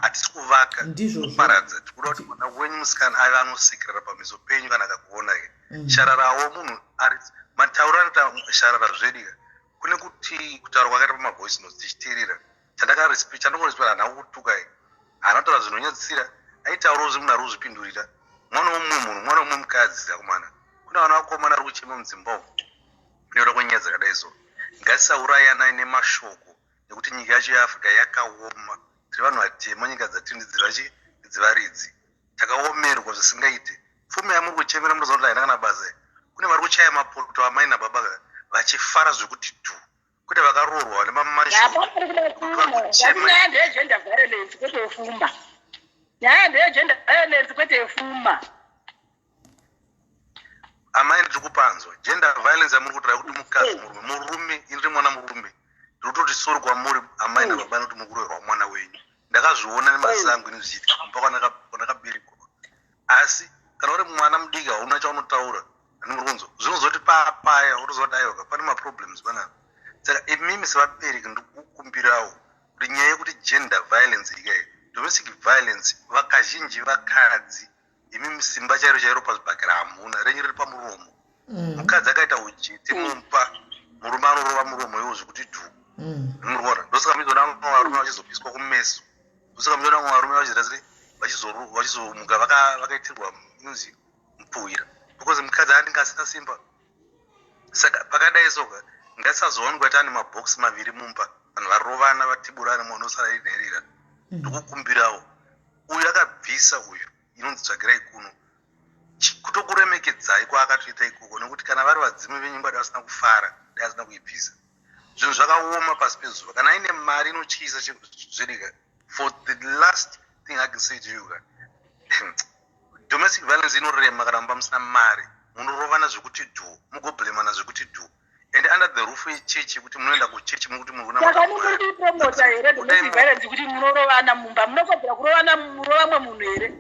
hatisi kuvaka, kuparadza. Tikuda kuti mwana wenyu musikana ave anosekerera pameso penyu kana akakuonai. Shararawo munhu ari matauriro anoita Sharara zvedi ka, kune kuti kutaura kwakaita pamavoice notes tichiteerera, chandongorespecta, haana kutukai, haana kutaura zvinonyadzisira, aitaurawo zvemunhu ari kuzvipindurira, mwana womumwe munhu, mwana womumwe mukadzi. Akomana, kune vana vakomana ari kuchema mudzimba umu nekuda kwenyaya dzakadai. So ngatisaurayanai nemashoko, nekuti nyika yacho yeAfrica yakaoma. Tiri vanhu vatema, nyika dzatiri ndedzivaridzi, takaomerwa zvisingaite. Pfuma yamuri kuchemera, munoziva kuti haina kana basa. Kune vari kuchaya mapoto, amai nababa, vachifara zvekuti dhu, kwete vakaroorwa vane mamanyaya ndeyegender violence, kwete yefuma. Nyaya ndeyegender violence, kwete yefuma. Amai, ndiri kupanzwa. Gender violence yamuri kutaura kuti mukadzi, murume, murume, ini ndiri mwana murume, ndiri kutoti sorry kwamuri, amai nababa, nekuti muri kuroverwa mwana wenyu. Ndakazviona nemaziso angu ini zvichiitika kumba kwandakaberekwa. Asi kana uri mwana mudiki hauna chaunotaura, ani muri kunzwa zvinozoti papaya utoziva kuti aiwa, pane maproblems panapa. Saka imimi sevabereki, ndikukumbirawo kuti nyaya yekuti gender violence ikai. Domestic violence, vakazhinji vakadzi imi simba chairo chairo pazvibhakera hamuna, renyu riri pamuromo. Mukadzi akaita ujete mumba, murume anorova muromo iwo zvekuti dhu. Murikuona, ndosaka muchizoona vamwe varume vachizopiswa kumeso, ndosaka muchiona vamwe varume vachizoita sei, vachizomuka vakaitirwa inonzi mupfuhwira, because mukadzi anenge asina simba. Saka pakadai soka ngatisazowanikwa taane mabhokisi maviri mumba, vanhu varovana, vatiburana, mwana osara inherera. Ndokukumbirawo uyu akabvisa uyu inonzi tsvagirai kuno, kutokuremekedzai kwaakatoita ikoko, nekuti kana vari vadzimu venyumba dai vasina kufara, dai asina kuibvisa. Zvinhu zvakaoma pasi pezuva. Kana aine mari inotyisa zvedika, for the last thing I can say to you ka, domestic violence inorema kana mumba musina mari. Munorovana zvekuti dhu, mugoblemana zvekuti dhu, and under the roof yechechi, yekuti munoenda kuchechi mukuti muri kunamata. Saka muri kuipromota here domestic violence, kuti munorovana mumba? Munokodzera kurovana, murovamwe munhu here?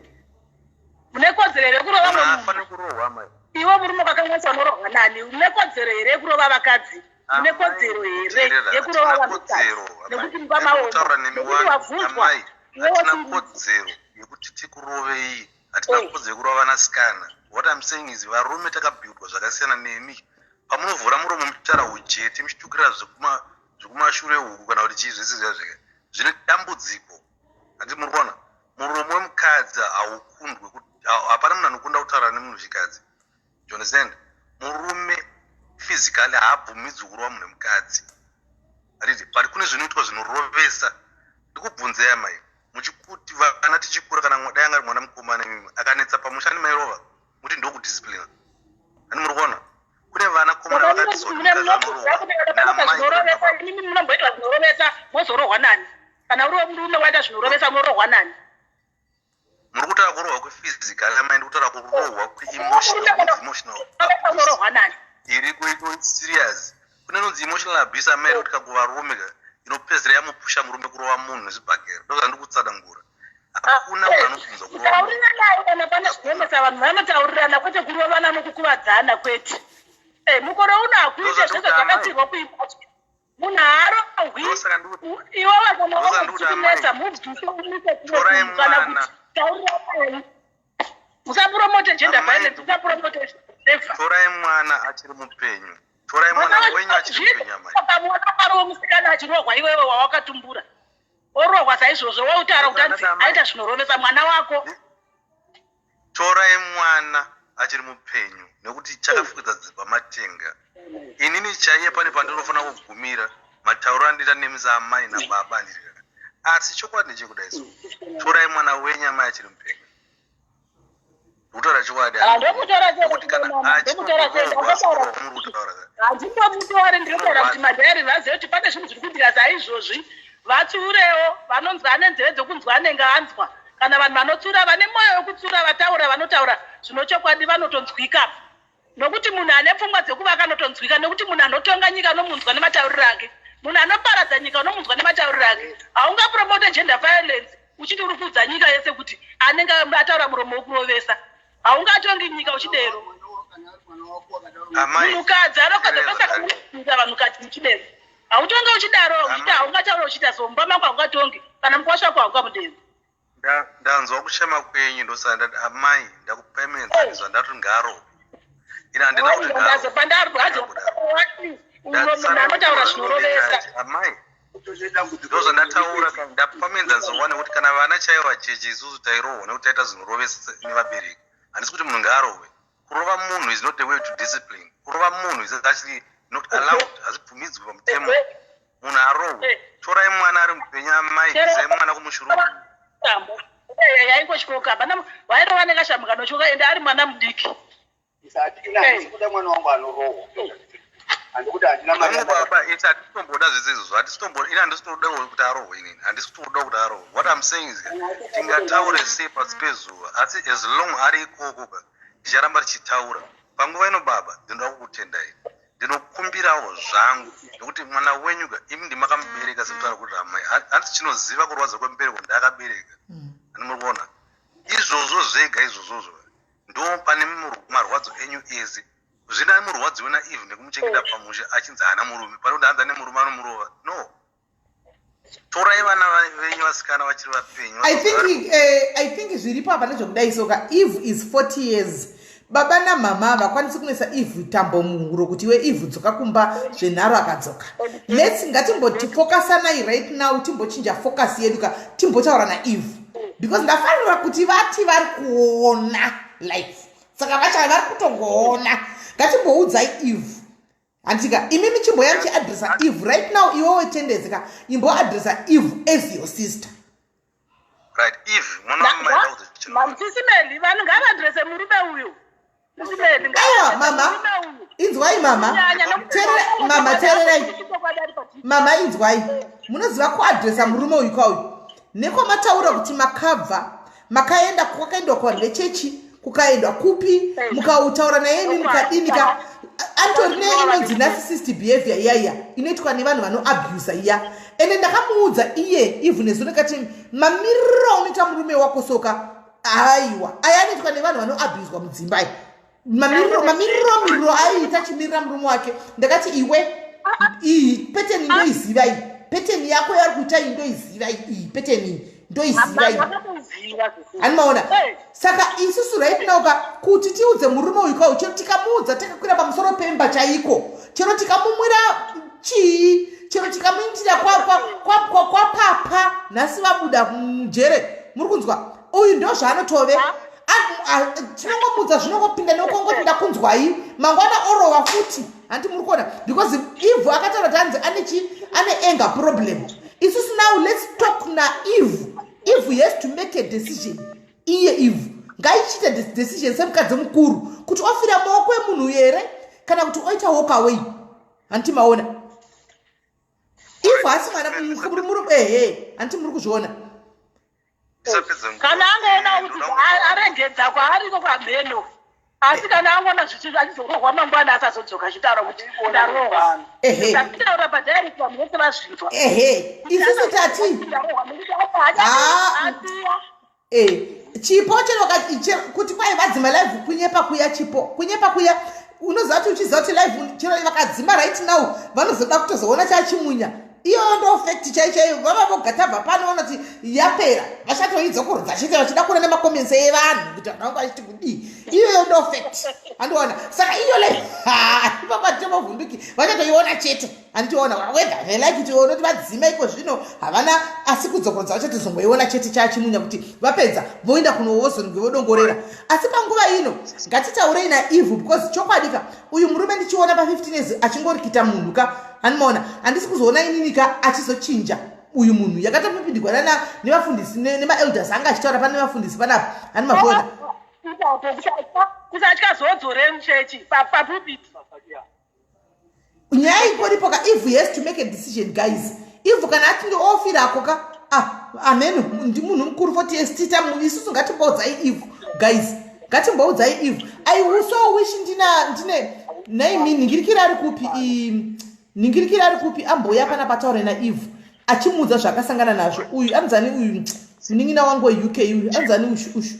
Mune kodzero here kurova mumwe munhu? Haafaniri kurohwa, mai. Iwe murume ukakanganisa unorohwa nani? Mune kodzero here yekurova vakadzi? Mune kodzero here yekurova hatina vanhukadzi? Kodzero. Nekuti mumba maoma Kutaura nemi nekuti wani wabvunzwa amai, iwe hatina wasungisa. kodzero yekuti tikurovei, hatina kodzero yekurova vanasikana. What I'm saying is, varume takabuildwa zvakasiyana nemi. Pamunovhura muromo muchitaura ujeti, muchitukirira zvekumashure huku kana kuti chii, zvese zviya zvega zvine dambudziko. Handiti muri kuona, muromo wemukadzi haukundwe, hapana munhu anokunda kutaura nemunhu wechikadzi. You understand? Murume physically haabvumidzwi kurova munhu wemukadzi, handiti? But kune zvinoitwa zvinorovesa. Ndikubvunzei amai, muchikuti vana tichikura, kana dai anga ari mwana mukomana imimi akanetsa pamusha, ani mairova muti ndokudisciplina? Ani muri kuona kune vana komana vakadzwa kuti mukadzi anorohwa naamai? Zvinorovesa, imimi munomboitwa zvinorovesa, mozorohwa nani? Kana uri murume waita zvinorova, unorohwa nani? Muri kutaura kurohwa kwephysical, amai, ndikutaura kurohwa kweemotional, kunonzi emotional abuse. Unorohwa nani? Iriko iko serious, kune inonzi emotional abuse, amai, kuti kakuvarume ka inopedzisira yamupusha murume kurova munhu nezvibhakera. Ndozvandiri kutsanangura, hakuna munhu anobvunzwa kurova munhu. Tauriranayo kana pane zvinonetsa, vanhu vanotaurirana, kwete kurovana nokukuvadzana, kwete. Mukore uno hakuite zvese. Ndozvatikuti, amai. Zvakasirwa kuimba, munhu haarohwi. Ndosaka ndikuti Iwe vakana Ndosaka ndikuti, vakuchikunetsa, amai, mubvise umise kumwe torai kunhu, kana mwana. kuti tauriranai. Musapromote gender Amai, violence, musapromote never. Torai mwana achiri mupenyu, torai mwana wenyu achiri mupenyu, amai. Mwana waro wemusikana achirohwa, iwewe wawakatumbura orohwa saizvozvo, wautaura kuti anzi Ndosaka amai, aita zvinorovesa mwana wako. Torai mwana achiri mupenyu, nekuti chakafukidza dzimba matenga. Inini chaiye pane pandinofanira kugumira matauro andiita nemi saamai nababa, handiti? Asi chokwadi ndechekudai so, torai mwana wenyu, amai, achiri mupenyu. Ndikutaura chokwadi, Ndomutora. nekuti kana Ndomutora. achitorohwa, asi kurohwa muri kutaura ka. Handindomutore, ndinotaura kuti madhairi vazive kuti pane zvinhu zviri kuitika saizvozvi, vatsiurewo. Vanonzwa, ane nzeve dzokunzwa anenge anzwa. Kana vanhu vanotsiura, vane mwoyo wekutsiura, vataura, vanotaura zvino chokwadi vanotonzwika, nokuti munhu ane pfungwa dzekuvaka anotonzwika, nekuti munhu anotonga nyika anomunzwa nematauriro ake, munhu anoparadza nyika unomunzwa nematauriro ake. Haungapromote gender violence uchiti uri kuudza nyika yese kuti anenge ataura muromo wekurovesa. Haungatongi nyika uchidero. Amai, Munhukadzi anokodza teerera. pasaka munoita vanhukadzi muchidero. Hautonge uchidaro, uchiti Amai. haungataura uchiita so mumba mako, haungatongi kana mukwasha wako haungamudezi. Ndanzwa kuchema kwenyu, ndosaka ndati, amai, ndakupai muenzaniso. Handati ngarohwe ini, handina kuti ngarohwe. Munhu anotaura zvinorovesa. Amai, ndozvandataura, ndapa muenzaniso one wekuti kana vana chaivo vacheche isusu tairohwa nekuti taita zvinorovesa nevabereki. Handisi kuti munhu ngaarohwe. Kurova munhu is not a way to discipline. Kurova munhu is actually not allowed, hazvibvumidzwi pamutemo munhu arohwe. Torai mwana ari mupenyu, amai, bvisai mwana kumushururu. Tambo yaingotyoka, hapana wairova nekashamhu kanotyoka, ende ari mwana mudiki. Handisi kuda mwana wangu anorohwa, handikuti handina mari. Hongu baba, iti hatisitomboda zvese izvozvo, hatisitombo, ini handisi kutodawo kuti arohwe, inini handisi kutoda kuti arohwe. What I'm saying is, tingataure sei pasi pezuva, asi as long ari ikoko ka, ndicharamba tichitaura. Panguva ino baba, ndinoda kukutendai, ndinokumbirawo zvangu, nekuti mwana wenyu ka imi ndimakamubereka, sekutaura kuti amai hanzi chinoziva kurwadza kwemubereko ndakabereka. Ani muri kuona izvozvo zvega, izvozvozvo ndo pane marwadzo enyu ese. Zvina murwadziwe naeve nekumuchengeta pamusha achinzi haana murume, pane kuti hanzi ane murume anomurova, no. Torai vana venyu vasikana vachiri vapenyu. I think, I think zviripo apa ndezvekudai soka. Eve is 40 years. Baba namama havakwanisi kunoisa Eve tambo muhuro kuti iwe Eve dzoka kumba zvenharo akadzoka. Let's ngatimboti focusanai right now, timbochinja focus yedu ka, timbotaura naEve because ndafarira kuti vati vari kuona life, saka vacha vari kutongoona. Ngatimboudzai Eve, handika imimi chimboya muchiadressa Eve right now. Iwewe Tendezi ka, imboadressa Eve as your sister. Right, Eve mwana wamai. Sisi Meli, vanhu ngavadrese murume uyu. Sisi Meli. Aiwa mama, inzwai mama, mama teererai mama, inzwai. Munoziva kuadresa murume uyu kauyu nekwamataura kuti makabva makaenda kwakaendwa kuvanhu vechechi, kukaendwa kupi, mukautaura naye imi mukadini ka, antori neinonzi narcissist behavior iya inoitwa nevanhu vanoabusa iya. Ende ndakamuudza iye even nezuro ndikati mamiriro aunoita murume wako soka, aiwa, aya anoitwa nevanhu vanoabuswa mudzimba iyi. Mamiriro mamiriro miriro aiita achimirira murume wake, ndakati iwe, iyi pattern ndoiziva, iyi pattern yako yari kuita iyi ndoiziva, iyi pattern iyi ndoiziva iyi, hanimaona. Saka isusu right now ka, kuti tiudze murume uyu kau, chero tikamuudza takakwira pamusoro pemba chaiko, chero tikamumwira chii, chero tikamuitira kwapapa nhasi vabuda mujere, muri kunzwa, uyu ndo zvaanotove. Tinongomudza zvinongopinda nekongoti ndakunzwai, mangwana orova futi, handi muri kuona? Because Eve akataura kuti anzi ane chi ane anger problem. Isusu now let's talk naEve. Eve has to make a decision. Iye Eve ngaichiite decision semukadzi mukuru kuti ofira maoko emunhu here kana kuti oita walk away, handiti maona? Eve haasi mwana mukuru, ehe, handiti muri kuzviona? Kana angoona kuti aregedza kwaariko kwamheno, asi kana angoona achizorohwa mangwana, asazodzoka achitaura kuti ndarohwa. Taura padirect, vanhu vose vazvinzwa. Ehe, isusu tati chipo chero kuti kwai vadzima live, kunyepa kuya, chipo kunyepa kuya. Unoziva kuti uchiziva kuti live chero vakadzima right now, vanozoda kutozoona chachimunya. Iyoyo ndo fact chai chaiyo. Vava voga tabva pano ona kuti yapera, vachatoidzokorodza chete vachida kuona nemacomments evanhu kuti vanhu vangu vachiti kudii. Iyoyo ndo fact, handiona. Saka iyo le ipapa titovavhunduki, vachatoiona chete, handitiona? Whether they like it or not, vadzima iko zvino havana, asi kudzokorodza vachatozongoiona chete chachimunya kuti vapedza voenda kunowozonge vodongorera. Asi panguva ino ngatitaurei naEve because chokwadi ka, uyu murume ndichiona pa15 years achingorikita munhu ka, handimaona? Handisi kuzoona inini ka achizochinja uyu munhu. Yakatopipindigwa nana nevafundisi nemaelders anga achitaura pane vafundisi panapa, handimazviona? Kusatya zodzo remuchechi papupiti. Nyaya ikoripo ka, Eve has to make a decision, guys. Eve kana atinge ofirako ka, ah, ameno, ndi munhu mukuru, 40 years tita. Isusu ngatimboudzai Eve, guys, ngatimboudzai Eve. I so wish ndina ndine naimi ningirikiri ari kupi, ningirikiri ari kupi, ambouya pana pataure naEve achimuudza zvaakasangana nazvo. Uyu anzani uyu munin'ina wangu weUK uyu anzani ushu ushu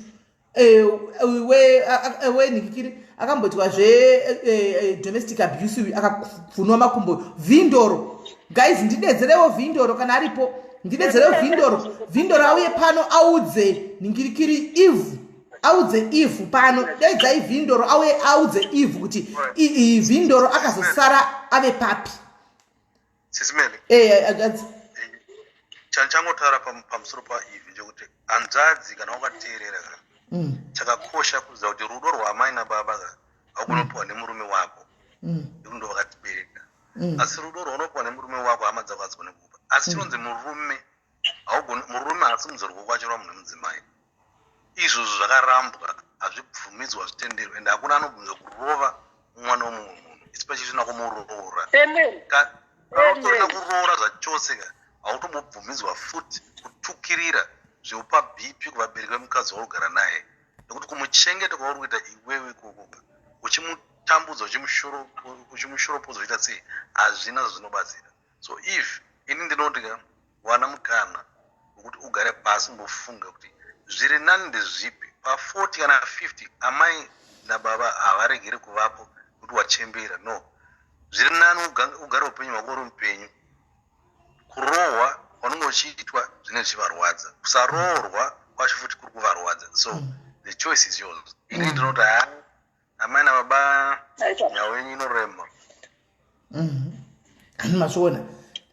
wenhikikiri akamboitwa zvedomestic abuse uyu akabvunwa makumbo, Vhindoro. Guys, ndidedzerewo Vhindoro kana aripo, ndidedzerewo Vhindoro. Vhindoro auye pano audze ningirikiri Eve, audze Eve pano. Daidzai Vhindoro auye audze Eve kuti Vhindoro akazosara ave papi. Sisi Meli. Hanzvadzi. Chanchangotaura pamusoro paEve ndechekuti, hanzvadzi, kana wakateerera ka, chakakosha kuziva kuti rudo rwaamai nababa ka haukunopiwa nemurume wako, nekuti ndo vakatibereka. Asi rudo rwaunopiwa nemurume wako, hama dzako hadzigoni kupa. Asi chinonzi murume haugoni, murume haasimudzwa ruoko achirova munhu nemudzimai. Izvozvo zvakarambwa, hazvibvumidzwa, hazvitenderwi, ende hakuna anobvunzwa kurova mwana womumwe munhu, especially usina kumuroora. Amen. Kana utorina kuroora zvachose ka, hautombobvumidzwa futi kutukirira zveupa BP kuvabereki vemukadzi wauri kugara naye, nekuti kumuchengeta kwauri kuita iwewe ikoko, uchimutambudza, uchimushoropodza, uchiita sei, hazvina zvazvinobatsira. So if ini ndinoti ka, wana mukana wekuti ugare pasi, umbofunga kuti zviri nani ndezvipi. Pa40 kana 50, amai nababa havaregeri kuvapo kuti wachembera. No, zviri nani ugare upenyu hwako uri mupenyu kurohwa. Paunenge uchiitwa zvinenge zvichivarwadza. Kusaroorwa kwacho futi kuri kuvarwadza. So the choice is yours. Ini ndinoti haa amai nababa nyaya yenyu inorema. Ani mazviona.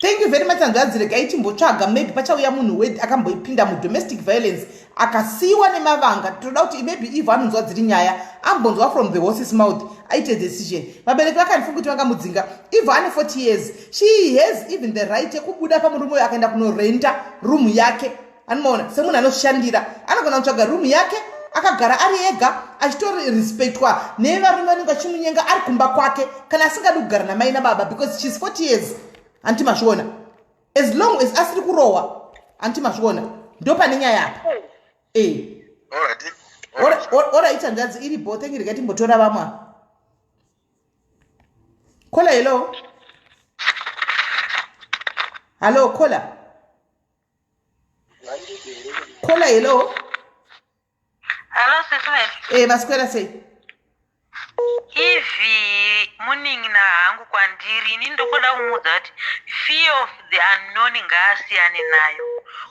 Thank you very much hanzvadzi. Regai timbotsvaga, maybe pachauya munhu we akamboipinda mudomestic violence akasiyiwa nemavanga. Toda kuti maybe Eve anonzwa dziri nyaya, ambonzwa from the horse's mouth, aite decision. Vabereki vakandifunga kuti vangamudzinga. Eve ane 40 years, she has even the right yekubuda pamurume uyo, akaenda kunorenta room yake. Anomaona semunhu anozvishandira, anogona kutsvaga room yake akagara ari ega, achitorespectwa nevarume vanenge vachimunyenga ari kumba kwake, kana asingadi kugara namai nababa, because she's 40 years. Hanti mazviona? As long as asiri kurohwa, hanti mazviona, ndo pane nyaya apa e. Alright, hanzvadzi, iripo. Thank you. Regai timbotora vamwe apa. Caller, hello, hallo, caller, caller, hello. Hello, Sis Mary. E, maswera sei? Ivhi munin'ina hangu kwandiri. Ini ndokuda kumuudza kuti fear of the unknown ngaasiyane nayo.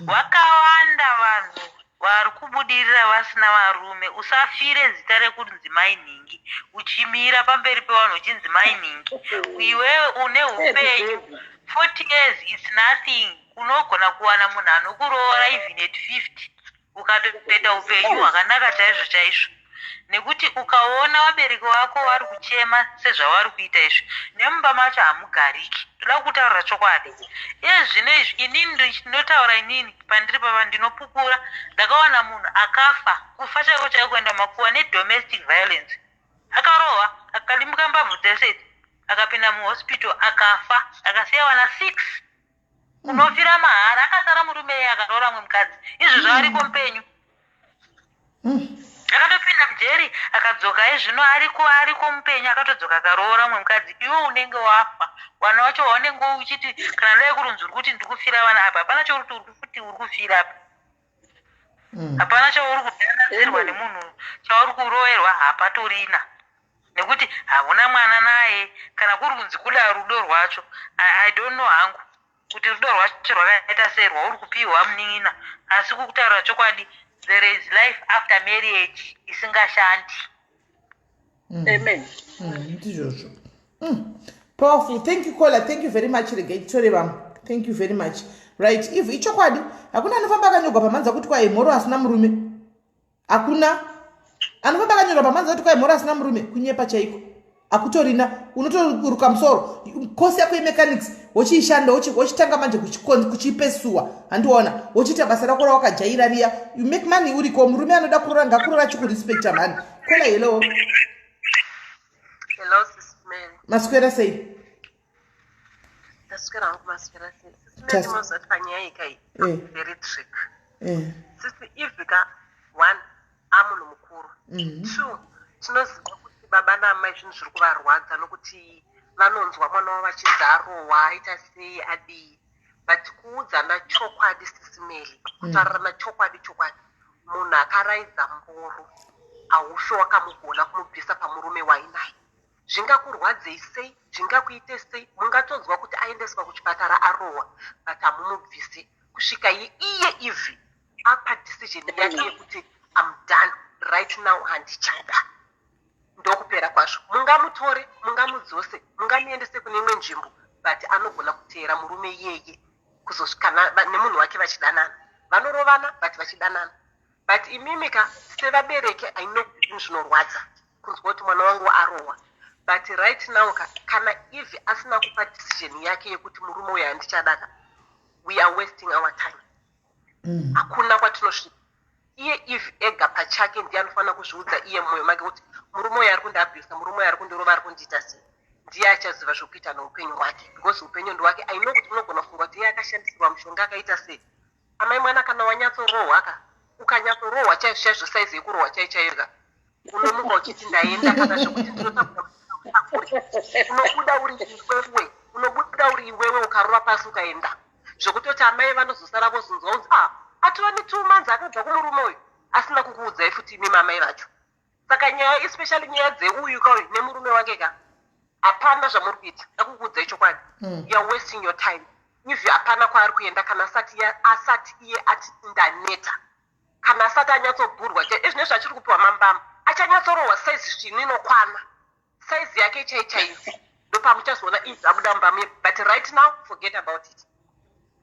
Wakawanda vanhu vari kubudirira vasina varume. Usafire zita rekunzi mai nhingi, uchimira pamberi pevanhu uchinzi mai nhingi. Iwewe une upenyu, 40 years is nothing. Unogona kuwana munhu anokuroora even at 50, ukatoita upenyu hwakanaka chaizvo chaizvo, nekuti ukaona vabereki vako vari kuchema sezvavari kuita izvi, nemumba macho hamugariki. Toda kutaurira chokwadi iye zvino izvi. Inini ndinotaura, inini pandiri papa ndinopupura, ndakaona munhu akafa, kufa chaiko chaiko, kuenda makuva nedomestic violence. Akarohwa, akalimbuka mbabvu dzese idzi, akapinda muhospital, akafa, akasiya vana 6. Unofira mahara. Akasara murume iye akaroora mumwe mukadzi. Izvozvo ariko mupenyu. Akatopinda mujeri, akadzoka. Ezvino ariko, ariko mupenyu. Akatodzoka, akaroora mumwe mukadzi. Iwe unenge wafa, vana vacho waunenge uchiti kana dai kurunzi uri kuti ndiri kufira vana apa, hapana chauri kuti uri kufira apa. Hapana chauri kudanadzirwa nemunhu, chauri kuroverwa hapatorina, nekuti hauna mwana naye. Kana kuri kunzi kuda rudo rwacho, I don't know hangu kuti rudo rwacho rwakaita sei rwauri kupiwa, munin'ina. Asi kukutaura chokwadi, there is life after marriage isingashandi. Amen. Ndizvozvo. Powerful. Thank you, caller. Thank you very much. Regai titore vamwe. Thank you very much. Right, if ichokwadi, hakuna anofamba akanyorwa pamhanza kuti kwai mhoro asina murume. Hakuna anofamba akanyorwa pamhanza kuti kwai mhoro asina murume. Kunyepa chaiko, hakutorina. Unotoruka musoro, course yako yemechanics wochiishanda, wochitanga manje kuchipesuwa, handiona, wochiita basa rako rawakajaira riya. You make money uriko. Murume anoda kurora ngakurora chikurespecta mhani. Caller, hello. Hello, Sis Mary. Maswera sei? Ndaswera hangu, maswera sei? Sis Mary, munozoti panyaya iyi kai very trick. Sisi Eve ka, one, amunhu mukuru. Two, tinoziva kuti baba naamai zvinhu zviri kuvarwadza, nokuti vanonzwa mwana wavo achinzi arohwa, aita sei, adii. But kuudzana chokwadi, Sis Mary, kutaurirana chokwadi chokwadi, munhu akaraidza mboro haufe wakamugona kumubvisa pamurume wainaye. Zvingakurwadzei sei, zvingakuite sei, mungatonzwa kuti aendeswa kuchipatara arohwa, but hamumubvisi kusvika iye Eve apa decision yake yekuti am done right now, handichada, ndokupera kwazvo. Mungamutore, mungamudzose, mungamuendese kune imwe nzvimbo, but anogona kuteera murume iyeye kuzosvika nemunhu wake vachidanana, vanorovana, but vachidanana. But imimi ka sevabereki, I know kuti zvinhu zvinorwadza kunzwa kuti mwana wangu arohwa, but right now ka, kana Eve asina kupa decision yake yekuti murume uyu handichadaka, we are wasting our time. Hakuna kwatinosvika. Iye Eve ega pachake ndiye anofanira kuzviudza iye mumwoyo make kuti murume uyu ari kundiabhusa, murume uyu ari kundirova, ari kundiita sei. Ndiye achaziva zvokuita neupenyu hwake, because upenyu ndewake. I know kuti munogona kufunga kuti iye akashandisirwa mushonga, akaita sei. Amai mwana, kana wanyatsorohwa ka, ukanyatsorohwa chaizvo chaizvo, saizi yekurohwa chaiyo chaiyo ka, unomuka uchiti ndaenda. Kana zvekuti ndinotakura, unobuda uri iwewe, unobuda uri iwewe, ukarova pasi ukaenda, zvekutoti amai vanozosara vozonzwa kunzi, ah, atova ne2 months akabva kumurume uyu, asina kukuudzai futi imi mamai vacho. Saka nyaya, especially nyaya dzeuyu kauyu nemurume wake ka, hapana zvamuri kuita. Ndakukuudzai chokwadi, you are wasting your time. Eve hapana kwaari kuenda kana asati asati iye ati ndaneta. Kana asati anyatsobhurwa chai ezvinezvi achiri kupiwa mambama achanyatsorohwa size svinu inokwana size yake chai chaiyo ndopamuchazoona Eve abuda mumba muye but right now forget about it.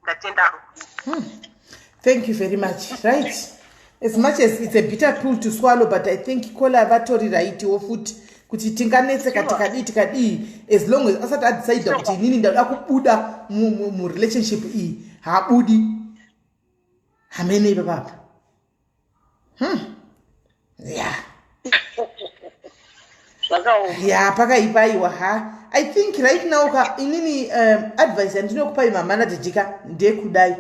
Ndatenda hangu. Thank you very much. Right. As much as it's a bitter pill to swallow, but I think kola vatori right wo futi kuti tinganetseka tikadii tikadii as long as asati adecide kuti inini ndauda kubuda murelationship iyi haabudi hamene ipapapa. Yeah. Ya, pakaipa aiwa. Ha, I think right now ka inini advice yandinokupai mama nadhidhika ndekudai.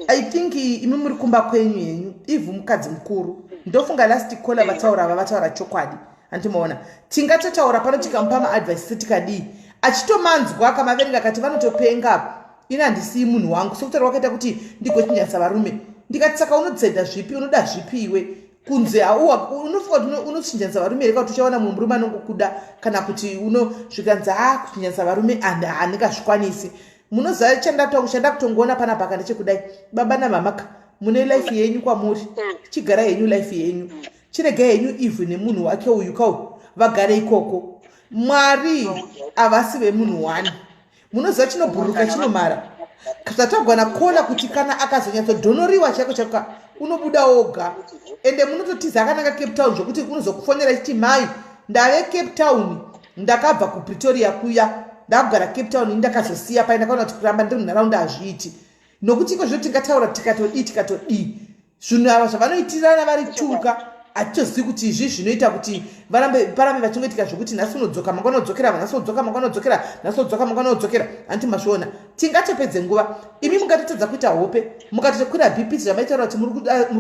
I think imi muri kumba kwenyu henyu, ivhu mukadzi mukuru. Ndofunga last caller vataura ava vataura chokwadi, handimaona? Tingatotaura pano tikamupa maadvice setikadii, achitomanzwa kamaverenga kati vanotopenga. Ini handisii munhu wangu sokutaura wakaita kuti ndigochinjanisa varume. Ndikati saka unodecida zvipi, unoda zvipi iwe? Kunze hauwa unofunga kuti unochinjanisa varume here, kana kuti uchaona mumwe murume anongokuda, kana kuti uno zvikanzi ha, kuchinjanisa varume handingazvikwanisi. Munoziva chanda kutongoona panapa ka ndechekudai, baba namamaka mune life yenyu kwamuri, chigara henyu life yenyu, chiregai henyu ivhu nemunhu wake uyu kau vagare ikoko. Mwari havasi vemunhu wani. Munoziva chinobhururuka chinomara zvatagwana kola kuti kana akazonyatsodhonoriwa chaiko chaiko unobuda oga, ende munototiza akananga Cape Town, zvokuti unozokufonera chiti, "Mai, ndave Cape Town, ndakabva kuPretoria kuya, ndakugara Cape Town. Ini ndakazosiya pai, ndakaona kuti kuramba ndiri munharaunda hazviiti." Nokuti iko zvino tingataura tikatodii tikatodii, zvinhu ava zvavanoitirana vari tuka, hatitozivi kuti izvi zvinoita kuti varambe parambe vachingoitika, zvokuti nhasi unodzoka, mangwana udzokera, nhasi wodzoka, mangwana udzokera, nhasi wodzoka, mangwana udzokera. Handiti mazviona? Tingatopedze nguva. Imi mungatotadza kuita hope, mukatokwira BP zvamaitaura kuti muri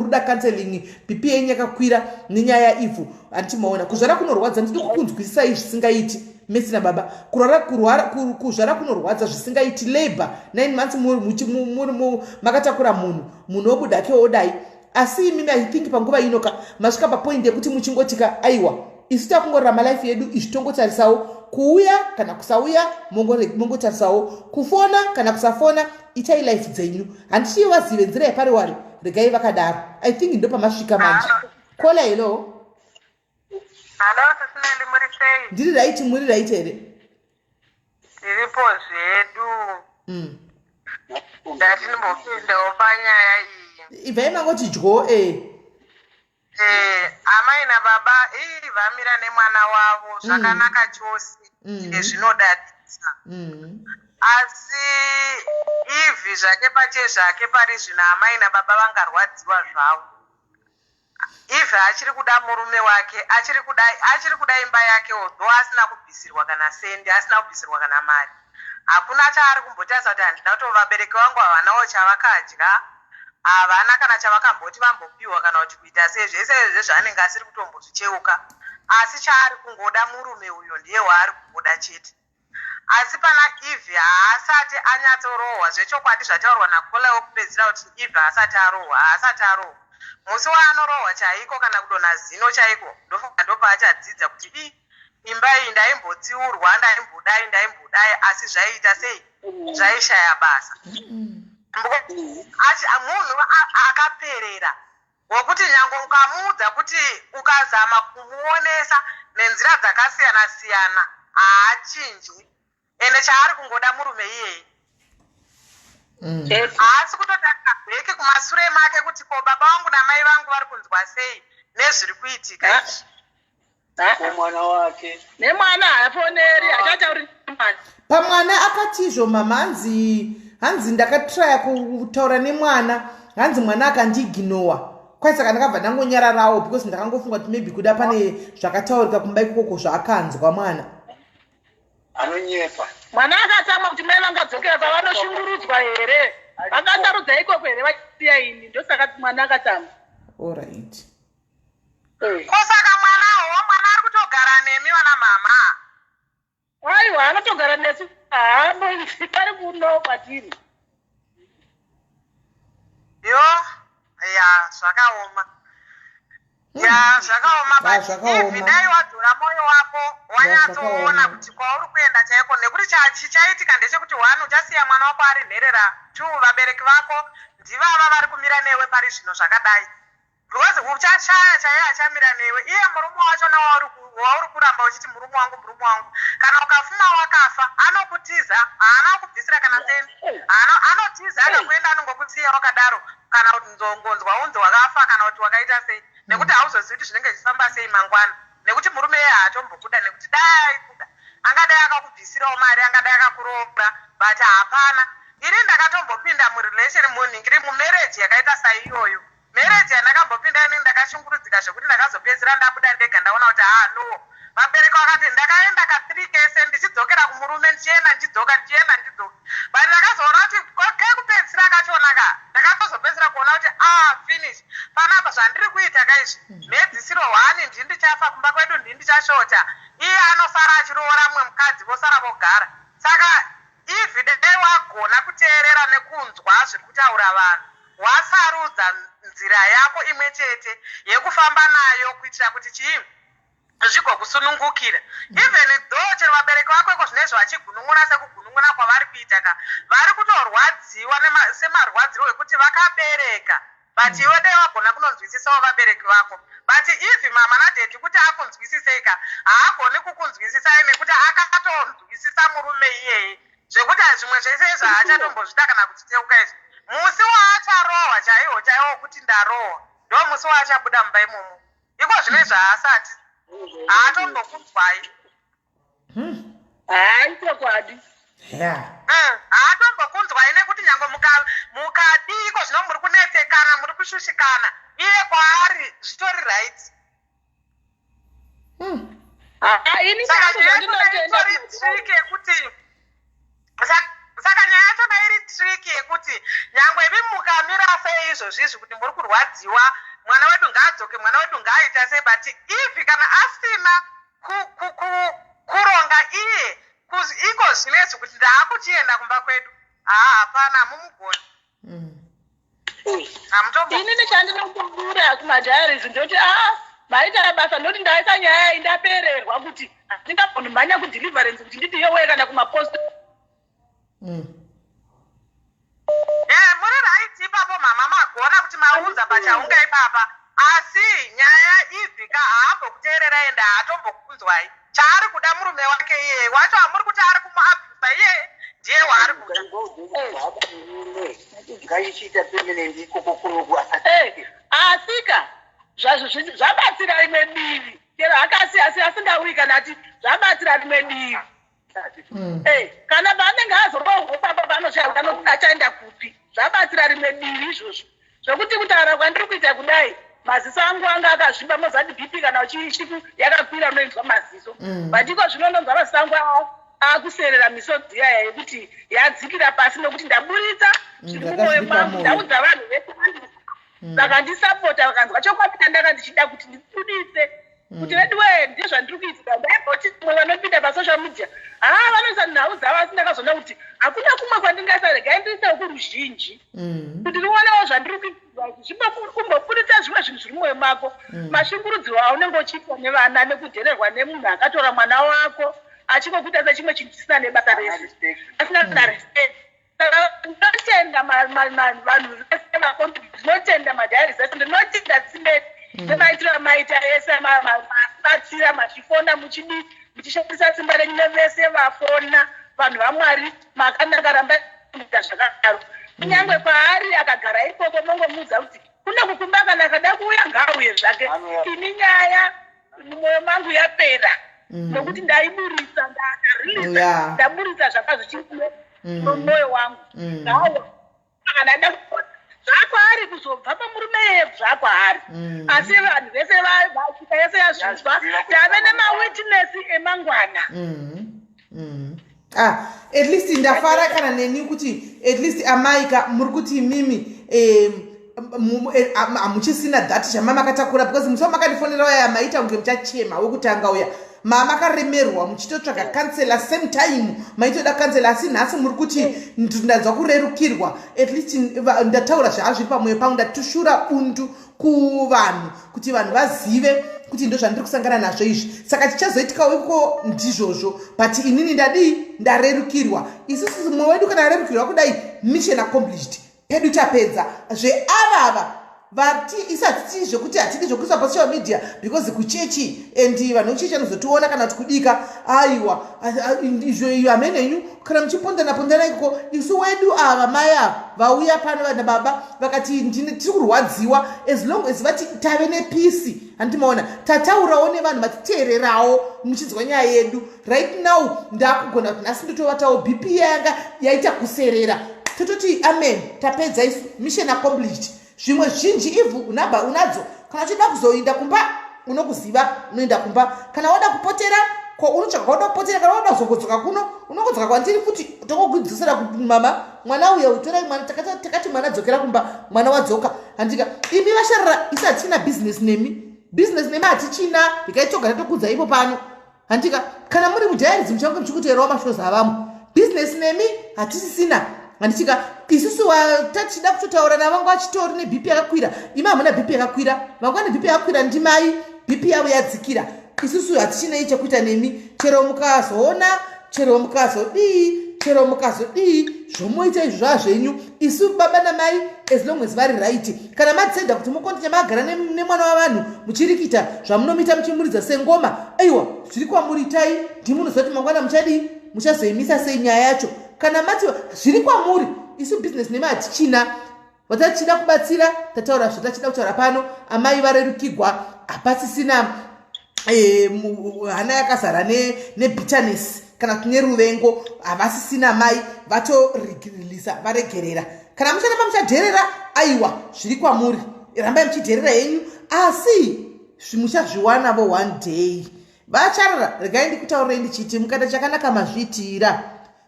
kuda counseling, BP yenyu yakakwira nenyaya ivhu. Handiti maona? Kuzvara kunorwadza, ndidi kukunzwisisai zvisingaiti mesi nababa. Kurwara, kurwara, kuzvara kunorwadza zvisingaiti. Labor 9 months muri makatakura munhu, munhu obuda ke odai. Asi imimi, I think panguva inoka masvika papoint yekuti muchingotika, aiwa, isu takungorarama life yedu izvi, tongotarisawo kuuya kana kusauya, mongotarisawo kufona kana kusafona, itai life dzenyu. Handiti vazive nzira yepariwari, regai vakadaro. I think ndo pamasvika manje. Caller, hello. Hello, Sis Melly, muri sei? Ndiri right, muri right here? Tiripo zvedu. Ndati ndimbopindawo panyaya iyi. Ibvai mangoti dyo e. Amai nababa ii vamira nemwana wavo zvakanaka chose zvinodadisa. Asi ivhi zvake pache zvake pari zvino amai nababa vangarwadziwa zvavo. Ivhi achiri kuda murume wake, achiri kuda imba yake, although asina kubvisirwa kana sendi, asina kubvisirwa kana mari. Hakuna chaari kumbotarisa kuti handina kuti vabereki vangu havanawo chavakadya, havana kana chavakamboti vambopiwa kana kuti kuita sei. Zvese izvo zvaanenge asiri kutombozvicheuka, asi chaari kungoda murume uyo, ndiye waari kungoda chete. Asi pana Eve haasati anyatsorohwa zvechokwadi, zvataurwa nacaller wekupedzisira kuti Eve haasati arohwa, haasati arohwa. Musi waanorohwa chaiko kana kudonha zino chaiko, ndofunga ndopaachadzidza kuti i imba iyi ndaimbotsiurwa, ndaimbodai, ndaimbodai, asi zvaiita sei, zvaishaya basa. Munhu akaperera wokuti nyange ukamuudza kuti ukazama kumuonesa nenzira dzakasiyana siyana haachinji, ende chaari kungoda murume iyeye. Haasi kutotarisa back kumasure make kuti ko baba vangu namai vangu vari kunzwa sei nezviri kuitika izvi. Mwana wake. Nemwana haafoneri, hachatauri nemwana. Pamwana akatizvo mama, hanzi hanzi ndakatraya kutaura nemwana, hanzi mwana akandiignowa kwai, saka ndakabva ndangonyararawo because ndakangofunga kuti maybe kuda pane zvakataurika kumba ikoko zvaakanzwa mwana. Anonyepa. Mwana akatsamwa kuti mai vangadzokera pavanoshungurudzwa here, vangasarudza ikoko here vachisiya ini? Ndosaka mwana akatsamwa. Allright. Ko saka mwanawo, mwana ari kutogara nemi vana mama? Aiwa, anotogara nesu, haambozi pari kuno kwatiri. Yo, ya, zvakaoma. Ya, zvakaoma. Ah, But zvakaoma. if dai wadzora moyo wako, wanyatsoona zvakaoma. kuti kwauri kuenda chaiko, nekuti chichaitika ndechekuti, one, uchasiya mwana wako ari nherera, two, vabereki vako ndivava vari kumira newe pari zvino zvakadai, because uchashaya chaiye achamira newe. Iye murume wachona wauri kuramba uchiti murume wangu, murume wangu, kana ukafuma wakafa, anokutiza. Haana kukubvisira kana sendi. Anotiza akakuenda, anongokusiya wakadaro, kana kuti nzongonzwa unzi wakafa kana kuti wakaita sei, nekuti hauzozivi kuti zvinenge zvichifamba sei mangwana, nekuti murume iye haatombokuda, nekuti dai aikuda angadai akakubvisirawo mari, angadai akakuroora, but hapana. Ini ndakatombopinda murelation, munhingiri, mumarriage yakaita saiyoyo. Marriage yandakambopinda ini, ndakashungurudzika zvekuti ndakazopedzisira ndabuda ndega. Ndaona kuti haa, no, vabereki vakati ndakaenda ka3 kese ndichidzokera kumurume, ndichienda, ndichidzoka, ndichienda, ndichidzoka, but ndakazoona kuti kekupedzisira kachona ka, ndakatozopedzisira kuona kuti ah, finish, panapa zvandiri kuita kaizvi, mhedzisiro hwani ndini ndichafa, kumba kwedu ndini ndichashota, iye anosara achiroora mumwe mukadzi, vosara vogara. Saka if dai wagona kuteerera nekunzwa zviri kutaura vanhu, wasarudza nzira yako imwe chete yekufamba nayo kuitira kuti chii, zvigokusunungukira, even though chero vabereki vako iko zvinezvi vachigunun'una sekugunun'una kwavari kuita ka, vari kutorwadziwa semarwadziro ekuti vakabereka, but iwe dai wagona kunonzwisisawo vabereki vako. But if mama nadaddy kuti akunzwisisei ka, haagoni kukunzwisisai, nekuti akatonzwisisa murume iyeye zvekuti zvimwe zvese izvo haachatombozvida kana kuchiteuka izvi. Musi waacharohwa chaiwo chaiwo wekuti ndarohwa, ndo musi waachabuda mumba imomo. Iko zvino haasati, haatombokunzwai. Hayi, chokwadi. Haatombokunzwai, nekuti nyange mukadii iko zvino, muri kunetsekana, muri kushushikana, iye kwaari zvitori right. Ha, ini Saka changu nyaya yachona zvandinotenda itori tricky yekuti saka nyaya yachona iri tricky yekuti nyangwe imi mukamira sei izvozvizvi kuti muri kurwadziwa, mwana wedu ngaadzoke, mwana wedu ngaaita sei, but if kana asina kuronga iye iko zvinezvi kuti ndaakuchienda kumba kwedu, haa, hapana, hamumugoni. Hamutombo. Inini chandinotobura kumadiaries ndoti a, maita basa, ndoti ndaisa nyaya iyi, ndapererwa kuti handingambonimhanya kudeliverance kuti nditi yowe kana kumapost. Eh, muri right ipapo mama, magona kuti maunza pachaunga ipapa, asi nyaya idzi ka, haambokuteererai ende haatombokunzwai. Chaari kuda murume wake iyeye wacho amuri kuti ari kumuabhusa iyeye, ndiye waari kuda. Ngaichiita permanent ikoko kunoku. Asika zvabatsira rimwe divi, chero akasi asi asingauyi kana ati zvabatsira rimwe divi. Kana paanenge azorohwa papa paanoshaya kuti achaenda kupi, zvabatsira rimwe divi izvozvo, zvokuti kutaura kwandiri kuita kudai, maziso angu anga akazvimba. Mozati BP kana uchichiku yakakwira, unoinzwa maziso, but iko zvino ndonzwa maziso angu akuserera, misodzi iyaya yekuti yadzikira pasi, nokuti ndaburitsa zviri mumwoyo Zvakazviri mangu. pamwoyo. Ndaudza vanhu vese vakandisapota, vakanzwa chokwadi chandanga ndichida kuti ndibudise, kuti veduwe, ndezvandiri kuitika. Ndaimboti mwe vanopinda pasocial media, haa, vanoisa nhau dzavo, asi ndakazoona kuti hakuna kumwe kwandingaisa, regai ndiisewo kuruzhinji kuti rionewo zvandiri kuitirwa izvi, zvimbobudisa zvimwe zvinhu zviri mumwoyo mako, mashungurudziro aunenge uchiitwa nevana, nekudhererwa nemunhu akatora mwana wako achingokuita sechimwe chinhu chisina nebasa rese, asina kana respect. Saka ndinotenda vanhu vese vacontribute, ndinotenda madiaries ese, ndinotenda Tsimbeti nemaitiro amaita ese, mabatsira, machifona, muchidi, muchishandisa simba renyu, nevese vafona. Vanhu vaMwari makanaka, ramba muita zvakadaro. Kunyange kwaari akagara ikoko, mongomuudza kuti kune kukumba, kana akada kuuya ngaauye zvake. Ini nyaya mumwoyo mangu yapera, nokuti ndaiburitsa, ndareleasa, ndaburitsa zvanga zvichiri mumwoyo wangu. Ngauya kana ada zvakwaari kuzobva pamurume iye, zvakwaari, asi vanhu vese nyika yese yazvinzwa, tave nemawitness emangwana. Ah, at least ndafara kana neni kuti at least amaika muri kuti imimi hamuchisina that chamamakatakura, because musi wamakandifonera uya, maita kunge muchachema wekutanga uya, mamakaremerwa muchitotsvaga counsellor, same time maitoda counsellor, asi nhasi muri kuti ndanzwa kurerukirwa, at least ndataura zvaazviri pamwoyo pangu, ndatushura bundu. kuvanhu kuti vanhu vazive kuti ndo zvandiri kusangana nazvo izvi. Saka chichazoitikawo iko ndizvozvo, but inini ndadii, ndarerukirwa. Isusu mumwe wedu kana arerukirwa kudai, mission accomplished, pedu tapedza. Zveavava vati isatiti zvekuti hatidi zvekuisa pasocial media because kuchechi and vanhu vekuchechi vanozotiona kana kuti kudika. Aiwa, izvo iyo hamene henyu kana muchipondana pondana ikoko. Isu wedu ava mai ava vauya pano vana baba vakati tiri kurwadziwa, as long as vati tave nepeace, handiti maona tataurawo nevanhu vatiteererawo muchinzwa nyaya yedu. Right now ndakugona kuti nhasi ndotovatawo, BP yanga yaita kuserera. Tototi amen, tapedza isu, mission accomplished. Zvimwe zvinji ivhu unaba unadzo, kana uchida kuzoinda kumba unokuziva, unoenda kumba. Kana wada kupotera ko unotsvaga wada kupotera, kana wada kuzongodzoka kuno unongodzoka kwandiri futi, tongokudzosera kumama. Mwana uya utorai mwana, takati mwana dzokera kumba, mwana wadzoka, handika? Imi vasharara, isi hatichina business nemi, business nemi hatichina. Ndikaitoga tatokudza ipo pano, handika? Kana muri mudiaries muchange muchikuteerawo mashows avamwe, business nemi hatisisina, handichika? Isusu tachida kutotaura navanga vachitori neBP yakakwira, imi hamuna BP yakakwira. Vanga vane BP yakakwira ndimai, BP yavo yadzikira. Isusu hatichinei chekuita nemi. Chero mukazoona, chero mukazodii, chero mukazodii, zvomoita izvo zvazvenyu. Isu baba namai, as long as vari right, kana madzeda kuti mukontinye magara nemwana wavanhu muchirikita zvamunomita, muchimuridza sengoma, aiwa, zviri kwamuri, itai. Ndimunoziva kuti mangwana muchadii, muchazoimisa sei nyaya yacho. Kana mati zviri kwamuri, isu business nemi hatichina. Vatachida kubatsira tataura zvatachida kutaura pano. Amai varerukigwa, hapasisina hana yakazara nebitterness kana kuti neruvengo. Havasisina mai, vatorireleasa, varegerera. Kana mucharamba muchadherera, aiwa, zviri kwamuri, rambai muchidherera henyu, asi muchazviwanavo one day. Vacharara, regai ndikutaurirei ndichiti mukaita chakanaka mazviitira,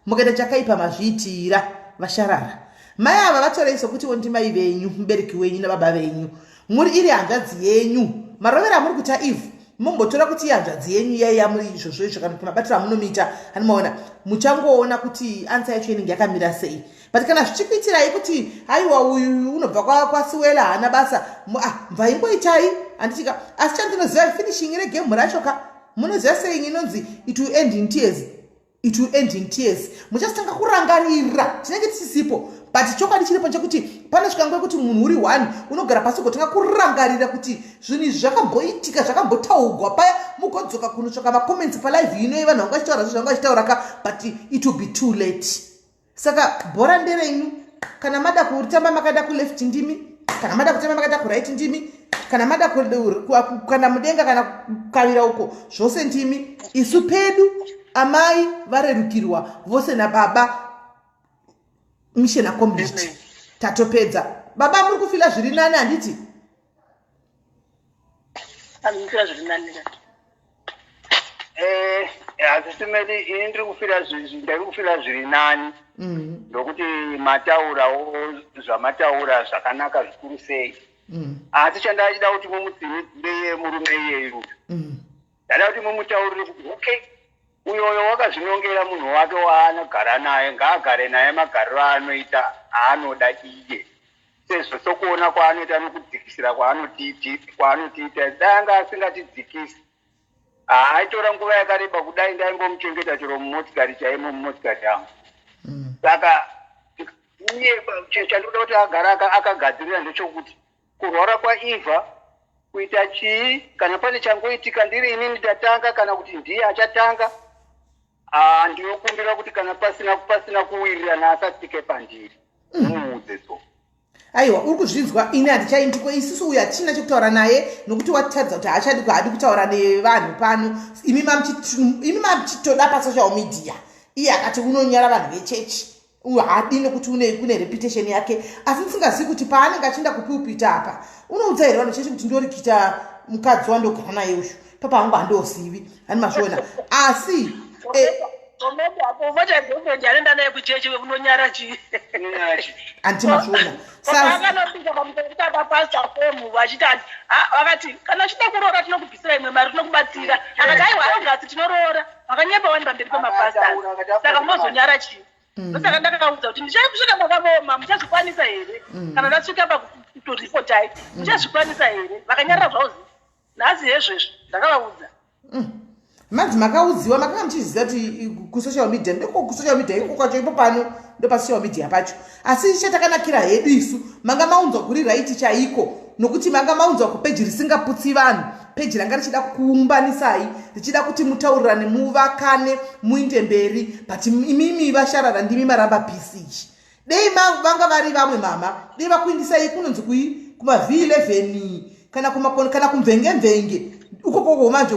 mukaita chakaipa mazviitira. Vasharara, mai ava vatorei sokutiwo ndimai venyu, mubereki wenyu nababa venyu. Muri iri hanzvadzi yenyu, marovero amuri kuita ivhu, mumbotora kuti ihanzvadzi yenyu yaiya muri izvozvo izvo, kana kuti mabatiro amunomuita, anomaona, muchangoona kuti answer yacho inenge yakamira sei. But kana zvichikuitirai kuti aiwa, uyu unobva kwasiwela, haana basa, ah, mvaingoitai, handitika? Asi chandinoziva, finishing regame racho ka, munoziva saying inonzi "It will end in tears"? It will end in tears. Muchazotanga kurangarira tinenge tisisipo, but chokwadi chiripo chekuti panosvika nguva yekuti munhu uri one unogara pasi ugotanga kurangarira kuti zvinhu izvi zvakamboitika, zvakambotaugwa paya. Mugodzoka kunotsvaka macomments palive ino yevanhu vanga vachitaura zvo zvanga vachitaura ka, but it will be too late. Saka bhora nderenyu. Kana mada kutamba makada kuleft, ndimi. Kana mada kutamba makada kuright, ndimi. Kana mada kana mudenga kana kukavira uko, zvose ndimi. Isu pedu amai varerukirwa vose nababa, mission accomplished, tatopedza. Baba, muri kufeela zviri nani, handiti? Andifeela zviri nani. Hasisimeli, ini ndiri kufeela, ndiri kufeela zviri nani nokuti mataurawo zvamataura zvakanaka zvikuru sei. Asi chandachida kuti mumudzimidzire murume iyeyu, ndada kuti mumutaurire kuti okay, uyoyo wakazvinongera munhu wake waanogara naye, ngaagare naye magariro aanoita aanoda iye, sezvo sokuona kwaanoita nokudzikisira kwaanotiita. Dai anga asingatidzikisi, haaitora nguva yakareba kudai, ndaingomuchengeta chero mumotikari chaimo, mumotikari yangu. Saka iye chandinoda kuti agara akagadzirira ndechekuti kurwara kwaivha kuita chii, kana pane changoitika, ndiri inini ndatanga kana kuti ndiye achatanga, ndinokumbira kuti kana pasina kuwirirana asatsike pandiri. Mumuudze so. Aiwa, uri kuzvinzwa. Ini handichaindiko. Isusu uyu hatichina chekutaura naye nokuti watitaridza kuti haachadi, haadi kutaura nevanhu pano. Imi mamuchitoda pasocial media, iye akati unonyara vanhu vechechi, haadi nokuti kune reputation yake. Asi ndisingazivi kuti paanenge achienda kupulpit apa, unoudza here vanhu chechi kuti ndorikita mukadzi wandogara naye uyu papa hangu? Handozivi, hani mazviona? Asi Omota girlfriend anoenda naye kuchechi, unonyara chii? Anti mazviona? Akanobika pamusoro papastor fomu vachiti, vakati kana uchida kuroora tinokubvisira imwe mari, tinokubatsira. Akati aiwa, August tinoroora. Vakanyepa wani pamberi pemapastors, saka unozonyara chii? Ndosaka ndakaudza kuti ndichasvika makavoma, muchazvikwanisa here kana ndasvika pakuti kutoripotai muchazvikwanisa here vakanyarara zvavo zi nhasi hezvezvo ndakavaudza Manzi makaudziwa, makanga muchiziva kuti kusocial media ndiko kusocial media iko kwacho ipo pano ndopasocial media pacho. Asi chatakanakira hedu isu, manga maunzwa kuri raiti chaiko, nokuti manga maunzwa kupeji risingaputsi vanhu, peji ranga richida kuumbanisai, richida kuti mutaurirane, muvakane, muinde mberi. But imimi vasharara ndimi maramba peace ichi. Dei vanga vari vamwe mama, dei vakuindisai kunonzi kui kuma V11 kana kumakoni kana kumvenge mvenge ukokoko manje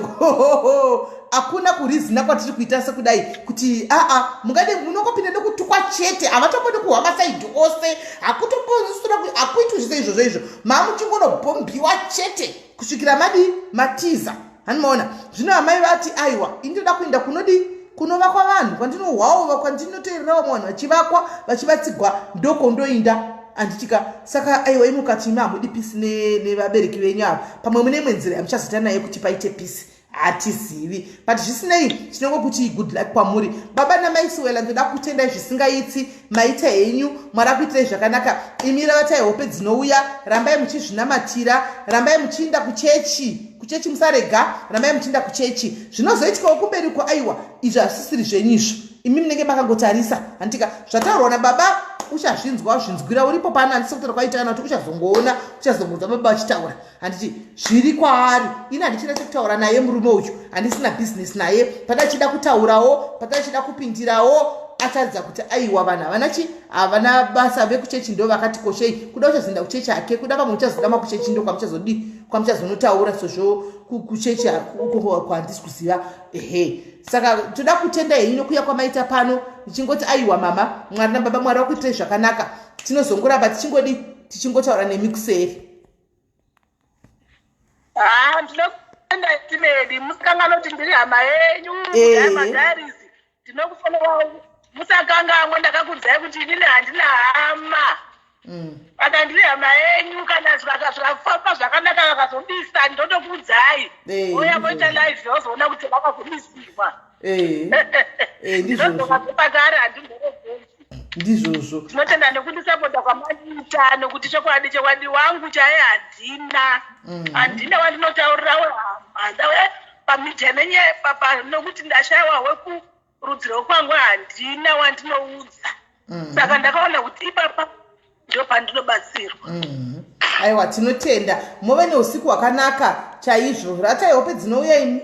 hakuna kurizina kwatiri kuita sekudai kuti aa mungade munongopinda nekutukwa chete, havatombodi kuhwa masaidhi ose, hakutombosura, hakuitwi zvese izvozvo izvo, mamuchingonobhombiwa chete kusvikira madi matiza. Hanimaona zvino amai vati aiwa, indinoda kuenda kunodi kunovakwa vanhu, kwandinohwawo, kwandinoteererawo vanhu vachivakwa vachivatsigwa, ndokondoinda anditika. Saka aiwa, imukati imi hamudi peace nevabereki venyu ava, pamwe mune imwe nzira yamuchazoita naye kuti paite peace, hatizivi. But zvisinei, tinongokuti good luck kwamuri baba namaisiwela. Ndoda kutendai zvisingaitsi, maita henyu, Mwari akuitirai zvakanaka. Imi ravatai hope dzinouya, rambai muchizvinamatira, rambai muchiinda kuchechi, kuchechi musarega, rambai muchiinda kuchechi. Zvinozoitikawo kumberi ko, aiwa, izvi hazvisisiri zvenyu izvo, imi munenge makangotarisa handitika. Zvataurwa nababa uchazvinzwa, zvinzwira uripo pano, handisi kutaura kwaita kana kuti uchazongoona, uchazongonzwa baba vachitaura, handiti zviri kwaari. Ini handichina chekutaura naye murume uyu, handisina bhizinesi naye. Padachida kutaurawo, padachida kupindirawo, ataridza kuti aiwa, vanhu havana chi havana basa, vekuchechi ndo vakati koshei. Kuda uchazoenda kuchechi hake, kuda vamwe uchazoda makuchechi, ndo kwamuchazodii, kwamuchazonotaura sezvo kuchechi ukoko kwandisi kuziva. Ehe, saka toda kutenda henyu nokuya kwamaita pano, ndichingoti aiwa mama, Mwari nababa, Mwari vakuitirai zvakanaka. Tinozongoramba tichingodi tichingotaura nemi kuseri. Ah, ndinokutenda timedi, musakanganwa kuti ndiri hama yenyu madiaries, ndinokufolowai, musakanganwa ndakakudzai kuti inini handina hama. Kana ndiri hama yenyu, kana zvikafamba zvakanaka vakazobisa, ndotokuudzai, oya voita live, vozoona kuti vakazobisirwa. Ndizvozvo. Pakare handimboregezi. Ndizvozvo. Tinotenda nekundisapota kwamaita, nokuti chokwadi chokwadi wangu chaiye handina, handina wandinotaurira wehama pamedia nenyaya nokuti ndashayiwa wekurudzi rwekwangu, handina wandinoudza. Saka ndakaona kuti ipapa ndo pandinobatsirwa. Aiwa, tinotenda, muve neusiku hwakanaka chaizvo. Ratai hope dzinouya imi.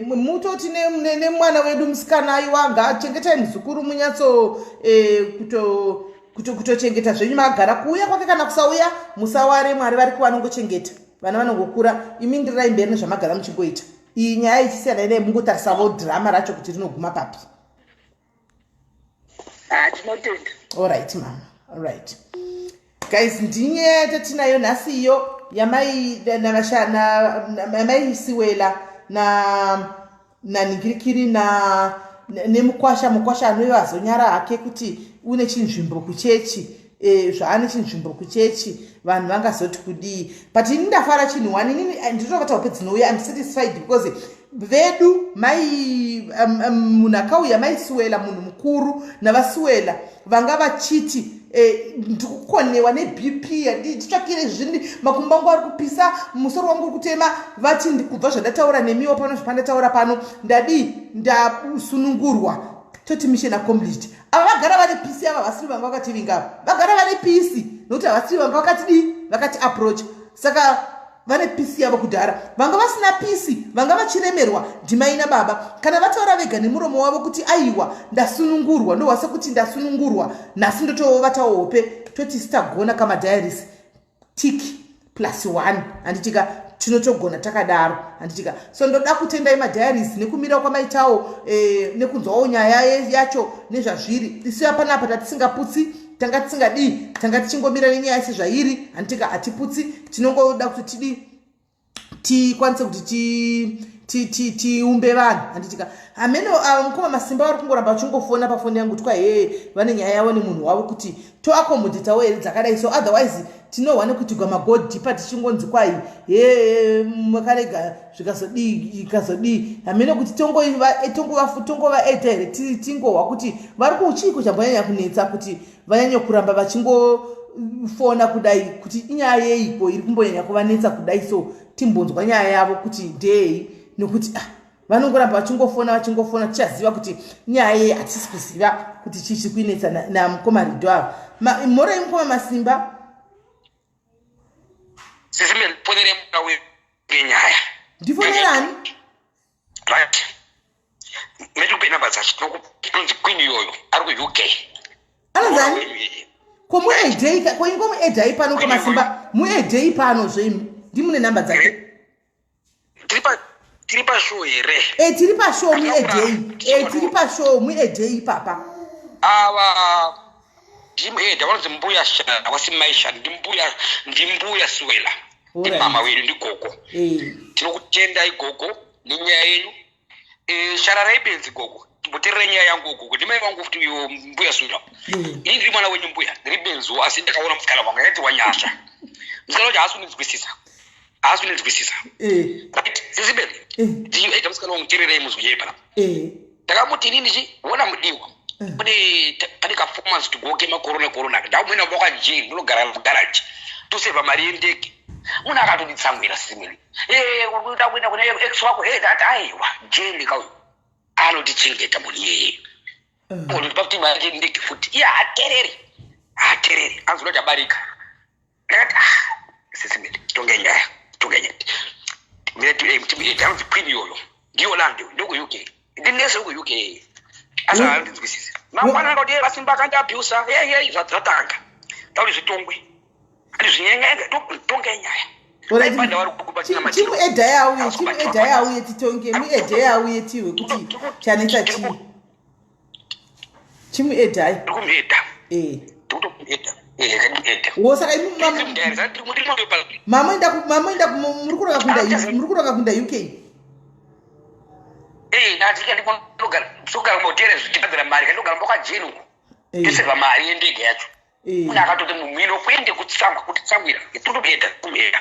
Mutoti nemwana wedu musikana, aiwa, ngachengetai muzukuru, munyatso kutochengeta zvenyu magara, kuuya kwake kana kusauya musaware. Mwari vari kuvanongochengeta vana vanongokura, imi ndirirai mberi nezvamagara muchingoita. Iyi nyaya ichisiyana inai, mungotarisavo dhirama racho kuti rinoguma papi. Ah, tinotenda. Alright mama, alright guys, ndinyaya tatinayo nhasi iyo yamai Siwela na naningirikiri na nemukwasha. Mukwasha anoyo azonyara hake kuti une chinzvimbo kuchechi, zvaane chinzvimbo kuchechi, vanhu vangazoti kudii? But ini ndafara chinhu one, inini nditovata hope dzinouya. I'm satisfied because vedu mai munhu akauya, maisiwela, munhu mukuru navasiwela vanga vachiti ndikukonewa neBP, nditsvakire zvini, makumbo angu ari kupisa, musoro wangu uri kutema. Vati kubva zvandataura nemiwo pano, zvapandataura pano, ndadii, ndasunungurwa, toti mission accomplished. Ava vagara vane peace, ava vasiri vanga vakativinga, ava vagara vane peace nokuti havasiri vanga vakatidii, vakati approach. Saka vane peace yavo kudhara. Vanga vasina peace, vanga vachiremerwa ndimai nababa. Kana vataura vega nemuromo wavo kuti aiwa, ndasunungurwa, ndohwa sekuti ndasunungurwa nhasi, ndotovatawo hope, toti sitagona kamadiaries, tick plus one, handitika? Tinotogona takadaro, handitika? So ndoda kutendai madiaries nekumira kwamaitawo, nekunzwawo nyaya yacho nezvazviri. Isu yapanapa tatisingaputsi, tanga tisingadii, tanga tichingomira nenyaya sezvairi, handitika? Hatiputsi, tinongoda kuti tidii, tikwanise kuti tiumbe vanhu, handitika? Hameno mukoma Masimba vari kungoramba vachingofona pafoni yangu kuti kwahee, vane nyaya yavo nemunhu wavo kuti toaccomodatawo here dzakadai. So otherwise tinohwa nekuitigwa magodhipa, tichingonzi kwai he, makarega zvikazodii, ikazodii. Hameno kuti tongova eda here, tingohwa kuti vari kuchiiko chambonyanya kunetsa kuti vanyanye kuramba vachingo. vachingofona kudai kuti inyaya yeiko iri kumbonyanya kuvanetsa kudai so timbonzwa nyaya yavo kuti ndeyei nokuti ah, vanongoramba vachingofona vachingofona tichaziva kuti nyaya yei hatisi kuziva kuti chii chiri kuinetsa namukoma rido ava mhorei mukoma masimba Sisi mfonere mwana wenyaya. Ndifonerani? Right. Meti kupe number dzacho tinonzi queen iyoyo ari ku UK. Anonzani? Ko muedhei ko ingo muedhei pano ko masimba muedhei pano zve ndimune number dzake. Tiri pa tiri pa show here? Eh tiri pa show muedhei. Eh tiri pa show muedhei ipapa. Ava ndimuedha vanonzi mbuya shana wasimai shana ndimbuya ndimbuya suwela ndimama wedu ndigogo eh. tinokutendai gogo nenyaya yenyu eh, shararai benzi gogo timboterera nyaya yangu gogo ndimai vangu futi uyo mbuya suwela eh. ini ndiri mwana wenyu mbuya ndiri benziwo asi ndakaona musikana wangu yaiti wanyasha musikana wacho haasi kundinzwisisa haasi kundinzwisisa right sisi benzi ndiaita musikana wangu tererai muzwi yei panapa ndakamuti inini chi wona mudiwa eh. pane pane ka four months to go kema corona corona ndakumwena bwaka jeri ndinogara mugarage toseva mari yendege munhu akatonditsamwira simili eh uda kuenda kune ex wako hey that aiwa jeri kauyu anotichengeta munhu iyeye eh. munhu pakuti mari yendege futi iye haatereri haatereri anzoda kuti abarika ndakati ah sisi mili tonge nyaya tonge nyaya anonzi queen iyoyo ndiyo land ndoku uk ndinese ku uk asi mm. handinzwisise mangwana anga kuti vasimba akandiabusa yeyey zvatanga tauri zvitongwe andi zvinyengaenga tonge nyaya chimuedha yauye chimuedha yauye titonge muedha yauye tihwe kuti chanetsa chii chimuedhai ndikumuedha eh. ndikutomuedha eh, wo saka imi mamoenda mamoenda muri kuroka kuenda muri kuroka kuenda uk eh, ndogara kuhotera zvichibhadhara mari kandogara mbokajeni uko ndoseva mari yendege yacho munhu akatoti mumwino kuende kutsamwa kutitsamwira tinotomuedha kumuedha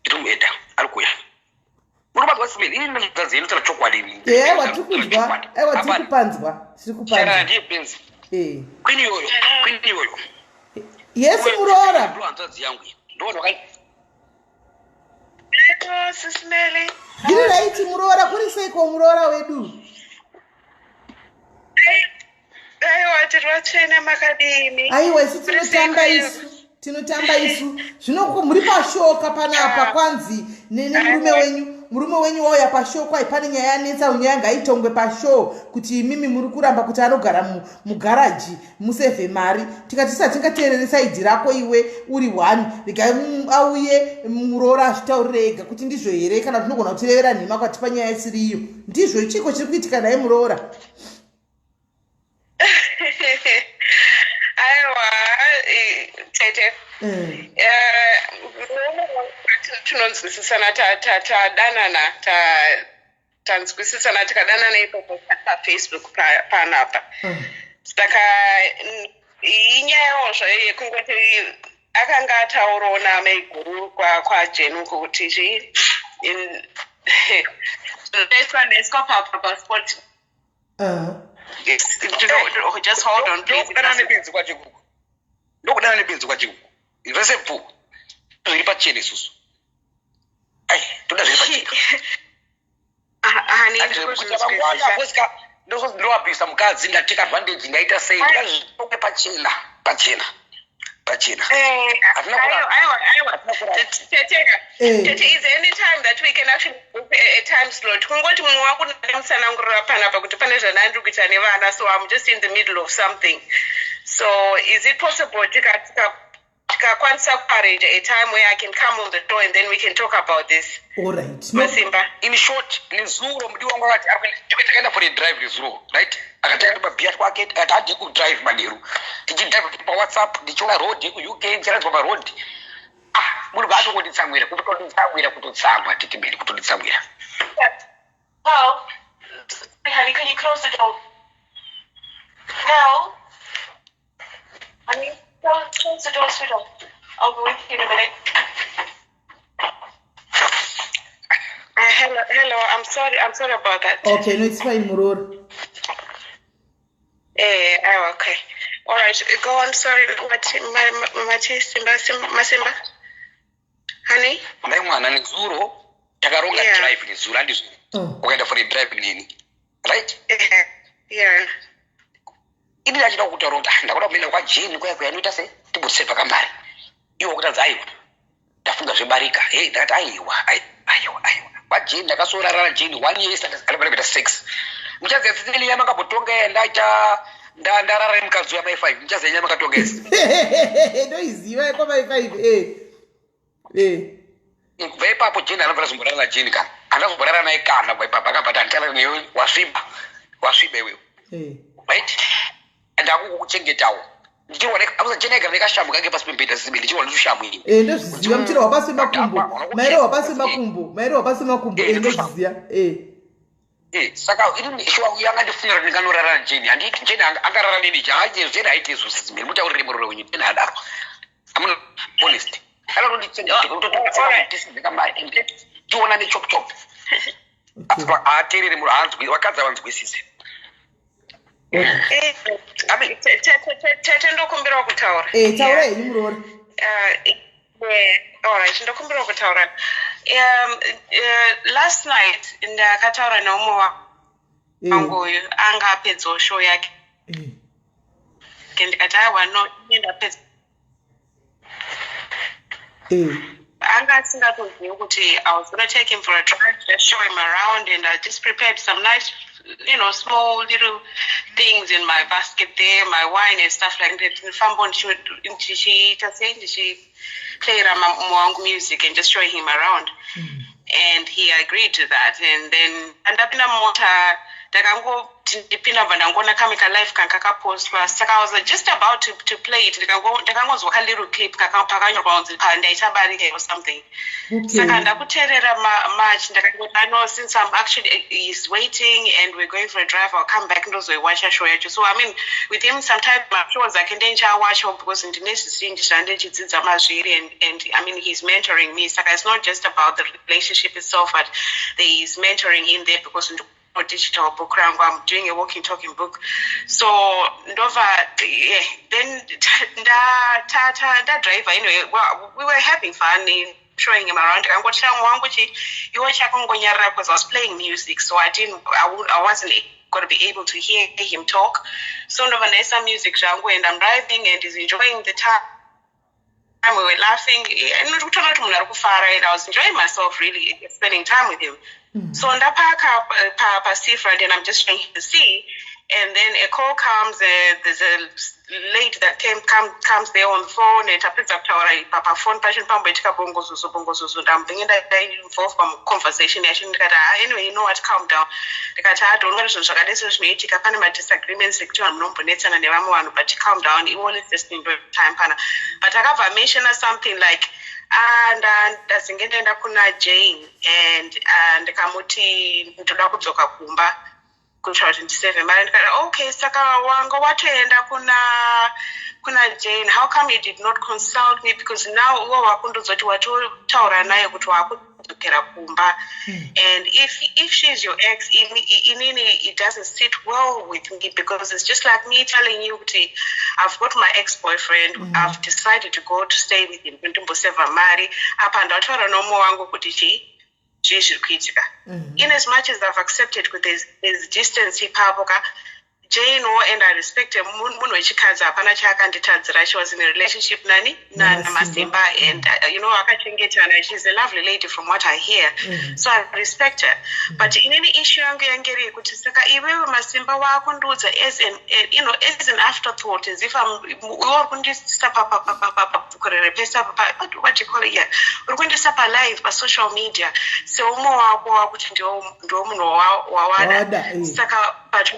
tinomuedha ari kuya unobatwa simeni ini ndinozadza inotaura chokwadi ini ewa tiri kunzwa ewa tiri kupanzwa tiri kupanzwa ndiye benzi eh kwini iyoyo kwini iyoyo yes muroora ndo hanzvadzi yangu ndo ndaka ndiri raiti muroora kuri seiko muroora wedu Aiwa tiri vatsvene makadini? Aiwa isu tinotamba isu tinotamba isu zvino muri pashoka panapa ah. kwanzi nemurume wenyu murume wenyu wauya pashow kwai pane nyaya yanetsa nyaya ngaitongwe pashow kuti imimi muri kuramba kuti anogara mugaraji musevhe mari tikati satingateerere saidhi rako iwe uri one regai auye muroora azvitaurire ega kuti ndizvo here kana tinogona kutirevera nhema kwatipa nyaya isiri iyo ndizvo chiko chiri kuitika naye muroora aiwa tete mm. eh, tinonzwisisana tadanana tanzwisisana tikadanana ipapo pafacebook panapa mm. saka inyayawo zvayo yekungoti akanga ataurawo naamaiguru kwajeni uko kuti chii zvinoiswa papasport Just hold on, please. Ndokudana nebenzi kwachikuku. Ndokudana nebenzi kwachikuku. Zvese bvu. Zviri pachena isusu. Ai, toda zviri pachena. Ndoabvisa mukadzi ndateka advantage ndaita sei ndazvitoke pachena pachena pachena eh, eh. Tete, is any time that we can actually book a, a time slot kungoti mumwe wakundamusanangurira panapa kuti pane zvandandiri kuita nevana so i'm just in the middle of something so is it possible tikakwanisa kuarrange a time where i can come on the door and then we can talk about this Alright. Masimba. In short, nezuro mudiwa wangu akati takaenda for a drive nezuro, right? Akatanga mabhiya twake akati hade kudrive manheru. Tichidrive pawhatsapp ndichiona road yekuuk ndichiradzwa paroad. Ah, munhu vaatongonditsamwira, kutonditsamwira, kutotsamwa tete mberi kutonditsamwira. Well, honey, can you close the door? No. Honey, close the door, sweetheart. I'll be with you in a minute. Uh, hello, hello. I'm sorry. I'm sorry about that. Okay, no, it's fine, Muror. Eh, oh, okay. All right, go on. Sorry, Mati, Simba, Masimba. Honey? Mai mwana, nezuro takaronga drive nezuro, handizvo? Ukaenda for a drive neni, right? Yeah. Ini ndachida kutaura kuti, "Ah, ndakuda kumboenda kwaJeni kuya kuya, ndoita sei timbosevha kamari." Iwo kutadza, "Aiwa, ndafunga zvebarika." Hey, ndakati, "Aiwa, aiwa, aiwa." KwaJeni ndakasorarara Jeni one year isati kuita sex. Muchaziya Cecilia, makambotonga ndaita ndarara nemukadzi wamai five. Muchaziya nyaya makatonga isi. Ndoiziva kwamai five, eh eh. Kubva ipapo Jeni anobva azomborara naJeni kana andazomborara naye kana. Kubva ipapo akabva ati, "Handitarari newe, wasviba, wasviba iwewe." Right, ndakukuchengetawo ndichirwa. Jeni aigara nekashamu kange pasi pemubhedha sisibili, ndichirwa netushamu ini. Eh, ndozviziva, muchirwa pasi pemakumbo, mairehwa pasi pemakumbo, mairehwa pasi pemakumbo. Eh, ndozviziva, eh. Eh, saka ini shuwa yanga ndifunira kuti ndinganorara naJeni. Handiti Jeni angarara neni? Haje, Jeni haite izvo. Sisimiri, mutaurire murore wenyu. Jeni adaro, I'm honest, kana kutondichengetamari tiona nechop chop. Haateereri muro, haanzwi, vakadzi havanzwisisi. Tete, ndokumbirawo kutaura. Eh, taura henyu muroora. Alright, ndokumbirawo kutaura. Last night ndakataura neumwe wangu uyu anga apedzawo show yake. Ndikati, "Aiwa, no, ine ndapedza." Anga asingatozivi kuti I was gonna take him for a drive, just show him around, and I just prepared some nice small little things in my basket there, my wine and stuff like that. Ndifambo ndichiita sei, ndichiplayera mumwe wangu music and just showing him around, and he agreed to that. And then andapinda mumota, ndakangoti ndipinda, bva ndangoona kamwe kalive kanga kakapostwa. Saka I was just about to play it, ndakangonzwa kalittle clip pakanyorwa kunzi pandaita barike or something. Saka ndakuteerera much, ndakangoti, "No, since I'm actually, he's waiting and we're going for a drive, I'll come back ndozoiwacha show yacho." So I mean, with him sometimes mashows ake ndendichawachawo because ndine zvizhinji zvandichidzidza mazviri, and I mean, he's mentoring me. Saka it's not just about the relationship itself, but there is mentoring in there because digital book rangu, I'm doing a walking talking book. So ndova, yeah, then ndadriver. Anyway, well, we were having fun in showing him around. Ndikangoti shamwe wangu chi iwe chakongonyarara because I was playing music, so I didn't I wasn't going to be able to hear him talk. So ndobva ndaisa music zvangu and I'm driving and he's enjoying the time. We were laughing and kutoona kuti munhu ari kufara, and I was enjoying myself, really spending time with him. So ndapaka paseafront and I'm just trying to see, and then a call comes. There's a lady that comes there on the phone, and tapedza kutaura pafoni pacho, pamboitika bongozozo bongozozo. Ndambenge ndainvolve paconversation yacho. Ndikati, "Ah, anyway, you know what, calm down." Ndikati, "Ah, don't worry, zvinhu zvakadai so zvinoitika, pane madisagreements ekuti vanhu munombonetsana nevamwe vanhu, but calm down iwo, let's just enjoy time pana." But akabva mentiona something like, "Ah, ndazinge ndaenda kuna Jane and ndikamuti ndoda kudzoka kumba kuitira kuti ndisevhe mari." Ndikati, "Okay, saka wanga watoenda kuna Jane. How come you did not consult me? Because now iwe wakundozoti watotaura naye kuti wakudzokera kumba, and if she's your ex, inini it doesn't sit well with me because it's just like me telling you kuti I've got my ex boyfriend, I've decided to go to stay with him, ndimbosevha mari. Apa ndataura nomumwe wangu kuti chii, zvii zviri kuitika. In as much as I've accepted kuti there's distance ipapo ka, Jane wo, and I respect her, munhu wechikadzi, hapana chaakanditadzira. She was in a relationship nani, naMasimba, and akachengetana. She's a lovely lady from what I hear, so I respect her. But inini issue yangu yange iri yekuti, saka iwewe Masimba waakundiudza as an you know as an afterthought, as if iwe uri kundisa pakurerepesa, what do you call it, yeah, uri kundisa palive pasocial media seumwe wako wakuti ndiwo munhu wawada." Wawada, eh. Saka but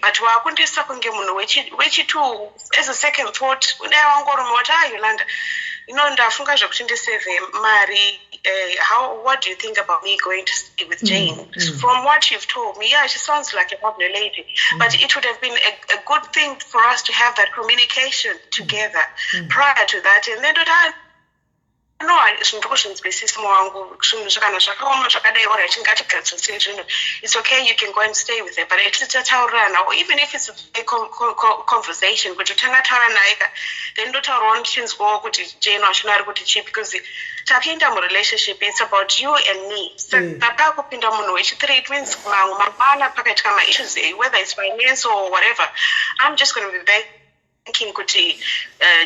but wakundisa kunge munhu wechitu as a second thought. Dai wangorume wati, "Ah, Yolanda, ndafunga zvekuti ndisevhe mari. How, what do you think about me going to stay with Jane? From what you've told me, yeah, she sounds like a lovely lady." But it would have been a good thing for us to have that communication together prior to that, and then, "Ah, no, Ndiri kuzvinzwisisa wangu. Zvinhu kana zvakaoma zvakadai, alright, ngatigadzirisei zvinhu. It's okay, you can go and stay with her, but at least tataurirana, or even if it's a conversation kuti tanga taura naye ka, then ndotaurawo ndichinzwawo kuti Jane wachona ari kuti chii, because tapinda murelationship, it's about you and me. Saka pakupinda munhu wechithree, it means mamwe mangwana pakaitika maissues, whether it's finance or whatever, I'm just going to be thinking kuti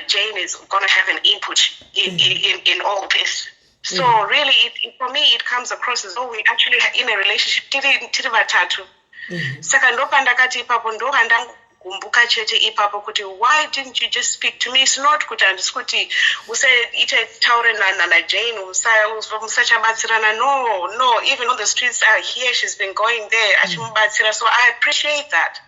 Jane is going to have an input in all this. So really, for me, it comes across as though we actually in a relationship tiri vatatu. Saka ndopandakati ipapo, ndokandangumbuka chete ipapo kuti, why didn't you just speak to me? It's not kuti handisi kuti usaite taure naJane, musachabatsirana. No, even on the streets here, she's been going there achimubatsira. So I appreciate that.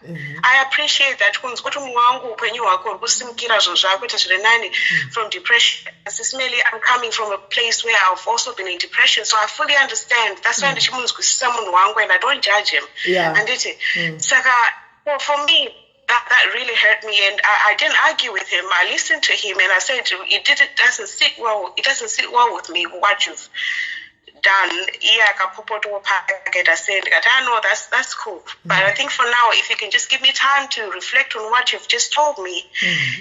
I appreciate that, kunzwa kuti mumwe wangu upenyu hwako huri kusimukira, zvinhu zvako zviri nani from depression. Sis Melly, I'm coming from a place where I've also been in depression, so I fully understand. That's why ndichimunzwisisa munhu wangu and I don't judge him. Handiti? Saka for me, that really hurt me, and I didn't argue with him. I listened to him and I said, it doesn't sit well, it doesn't sit well with me, what you've done. Iye akapopotawo pakaita sei. Ndikati, "Ah, no, that's cool, but I think for now, if you can just give me time to reflect on what you've just told me,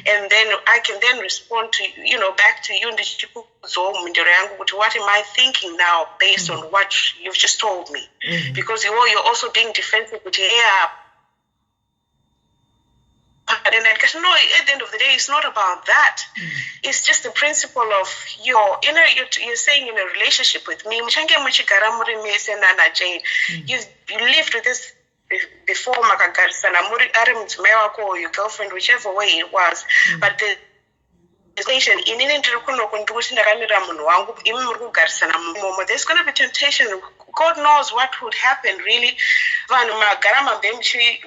and then I can then respond to you know back to you, ndichikuudzawo mhinduro yangu kuti what am I thinking now based on what you've just told me," because you're also being defensive kuti, yeah, and then, because no, at the end of the day, it's not about that. It's just the principle of your inner. You're saying in a relationship with me, muchange muchigara muri mese nana Jane. You lived with this before makagarisana muri ari mudzimai wako or your girlfriend, whichever way it was. But the temptation, inini ndiri kunoku, ndiri kuti ndakamirira munhu wangu, imi muri kugarisana mumomo, there's going to be temptation. God knows what would happen, really. Vanhu magara mambe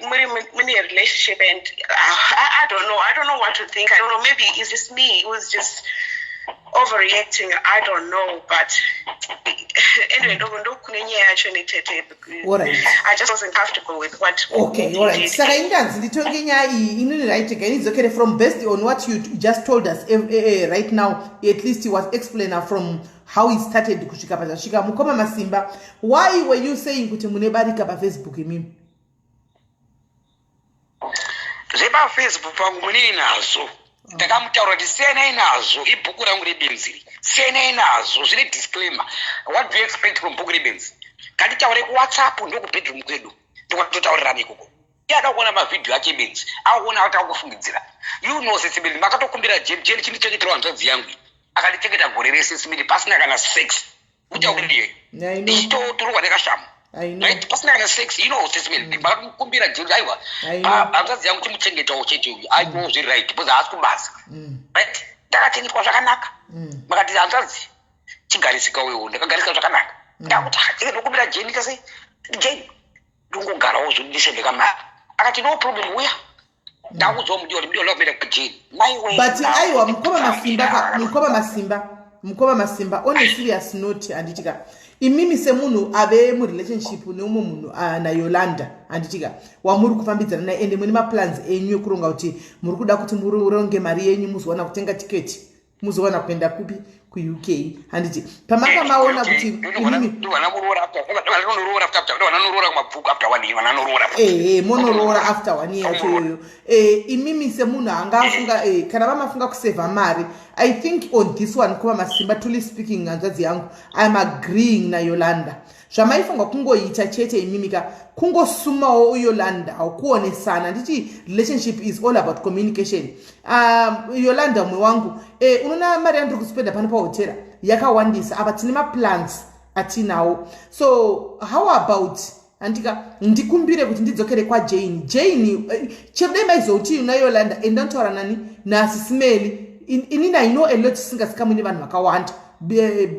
muri mune relationship and I don't know, I don't know what to think. I don't know, maybe it's just me who's just overreacting, I don't know. But anyway, ndokune nyaya yacho netete. I just wasn't comfortable with what Okay, alright. Saka indanzi nditonge nyaya iyi inini, right? Gainidzokere from based on what you just told us right now. At least he was explainer from how he started kusvika pazvasvika. Mukoma Masimba, why were you saying kuti mune barika paFacebook imimi? ZvepaFacebook pangu munini nazvo, ndakamutaura kuti siyanai nazvo, ibhuku rangu rebenzi, siyanai nazvo, zvine disclaimer. What do you expect from bhuku rebenzi? Nganditaure kuWhatsApp, ndokubedroom kwedu, ndokwatotaurirana ikoko. Iye ada kuona mavhidhiyo ake benzi, akuona kuti akufungidzira. You know, Sis Melly, makatokumbira Jane, Jane chindichengeterawo hanzvadzi yangu. Akandichengeta gore rese, Sis Melly, pasina kana sex. Mutauririye ndichitotorwa nekashamu, right? Pasina kana sex, you know, Sis Melly, makakumbira Jane, aiwa, hanzvadzi yangu chimuchengetawo chete uyu, aiwo zviri right because haasi kubasa, right? Ndakachengetwa zvakanaka. Makati, "Hanzvadzi, chigarisika wewo." Ndakagarisika zvakanaka. Ndakuti ndokumbira Jane tase, Jane, ndongogarawo zvondisendeka mari. Akati, "No problem, uya." Ndakuudzawo mudiwa kuti mudiwa ndakumenda kwaJane. But aiwa, mukoma Masimba, mukoma Masimba, mukoma Masimba, on a serious note, handitika, imimi semunhu ave murelationship neumwe munhu naYolanda, handitika, wamuri kufambidzana naye, ende mune maplans enyu ekuronga kuti muri kuda kuti muronge mari yenyu, muzowana kutenga tiketi, muzowana kuenda kupi, kuUK, handiti? Pamanga maona kuti imimi Ehe, monoroora after one year yacho iyoyo. Imimi semunhu angafunga, kana vamafunga kusevha mari, I think on this one, kuva Masimba, truly speaking, hanzvadzi yangu, I am agreeing naYolanda. Zvamaifunga kungoita chete imimika kungosumawo Yolanda, kuonesana. Nditi relationship is all about communication. Yolanda, mumwe wangu, unoona mari yandiri kuspenda pano pahotera yakawandisa. Apa tine maplans atinawo, so how about, handika, ndikumbire kuti ndidzokere kwaJane. Jane, chero dai maizoti una Yolanda, enda notaura nani, naSis Melly. Inini I know a lot, singazikamwi nevanhu vakawanda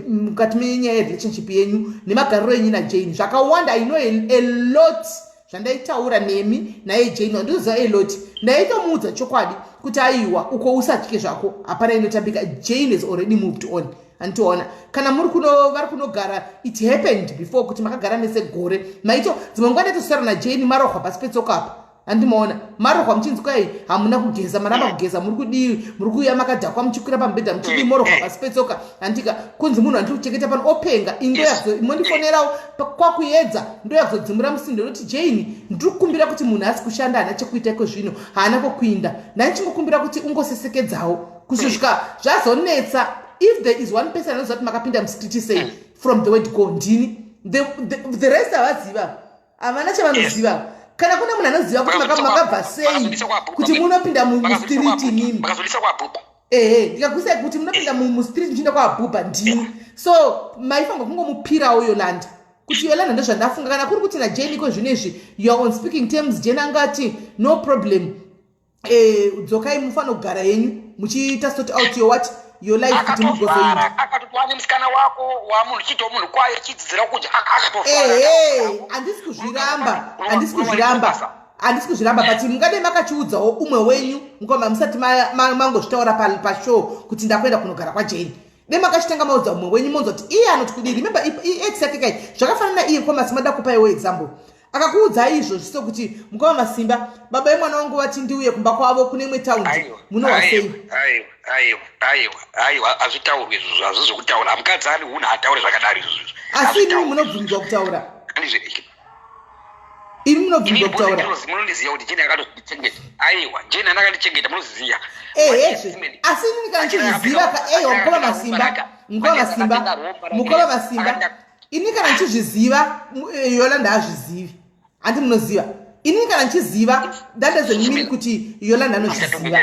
mukati menyaya yerelationship yenyu nemagariro enyu naJane. Zvakawanda, I know a lot zvandaitaura nemi naye Jane, wandinoziva a lot. Ndaitomuudza chokwadi kuti aiwa, uko usatye zvako, hapana inotambika. Jane has already moved on, handitoona kana muri kuno vari kunogara. It happened before kuti makagara mese gore, maito dzimwe nguva ndaitosara naJane, marohwa pasi petsoka apa. Handimaona marohwa muchinzi kwai hamuna kugeza, maramba kugeza, muri kudii, muri kuuya makadhakwa muchikwira pamubhedha muchidii, morohwa pasi petsoka. Handika kunzi munhu andiri kuchengeta pano openga. Indoyazo mondifonerawo kwakuedza, ndoyakuzodzimura musindo ndoti Jane, ndiri kukumbira kuti munhu asi kushanda, haana chekuita iko zvino, haana kwokuinda, ndaichingokumbira kuti ungosesekedzawo kusvika zvazonetsa. If there is one person anoziva kuti makapinda mustreet sei from the word go, ndini. The rest havaziva, havana chavanoziva. Kana kune munhu anoziva kuti makabva sei kuti munopinda mustreet imimi, ehe, ndikakuisai kuti munopinda mustreet muchienda kwaabhubha, ndini. So maifanirwa kungomupirawo Yolanda kuti Yolanda, ndozvandafunga. Kana kuri kuti naJane iko zvino izvi you are on speaking terms, Jane angati no problem, dzokai mufanira kugara yenyu muchiita sort out your what, your life, kuti mugozoita. Akatoti wane musikana wako wamunhu chiitawo munhu kwaye chidzidzira kudya. Ehe, handisi kuzviramba, handisi kuzviramba, handisi kuzviramba, but mungadai makachiudzawo umwe wenyu mukoma musati mangozvitaura pashow kuti ndakuenda kunogara kwaJane. Dai makachitanga maudza umwe wenyu, monzwa kuti iye anoti kudii. Remember, iex yake kai zvakafanana iye mukoma Masimba. Ndakupaiwo example, akakuudzai izvozvi sokuti mukoma Masimba, baba vemwana wangu vati ndiuye kumba kwavo kune imwe taundi, munowa sei? Aiwa, aiwa, aiwa, aiwa, hazvitaurwi izvozvo, hazvi zvokutaura. Mukadzi ani hunhu haataure zvakadaro izvozvo. Asi imimi munobvumidzwa kutaura, imi munobvumidzwa kutaura. Munondiziva kuti Jeni akatotichengeta. Aiwa, Jeni anakandichengeta, munoziziva. Ehezve, asi inini kana ndichizviziva ka, ewa, mukoma Masimba, mukoma Masimba, mukoma Masimba, ini kana ndichizviziva, Yolanda haazvizivi. Handi munoziva, inini kana ndichiziva, that doesn't mean kuti Yolanda anozviziva.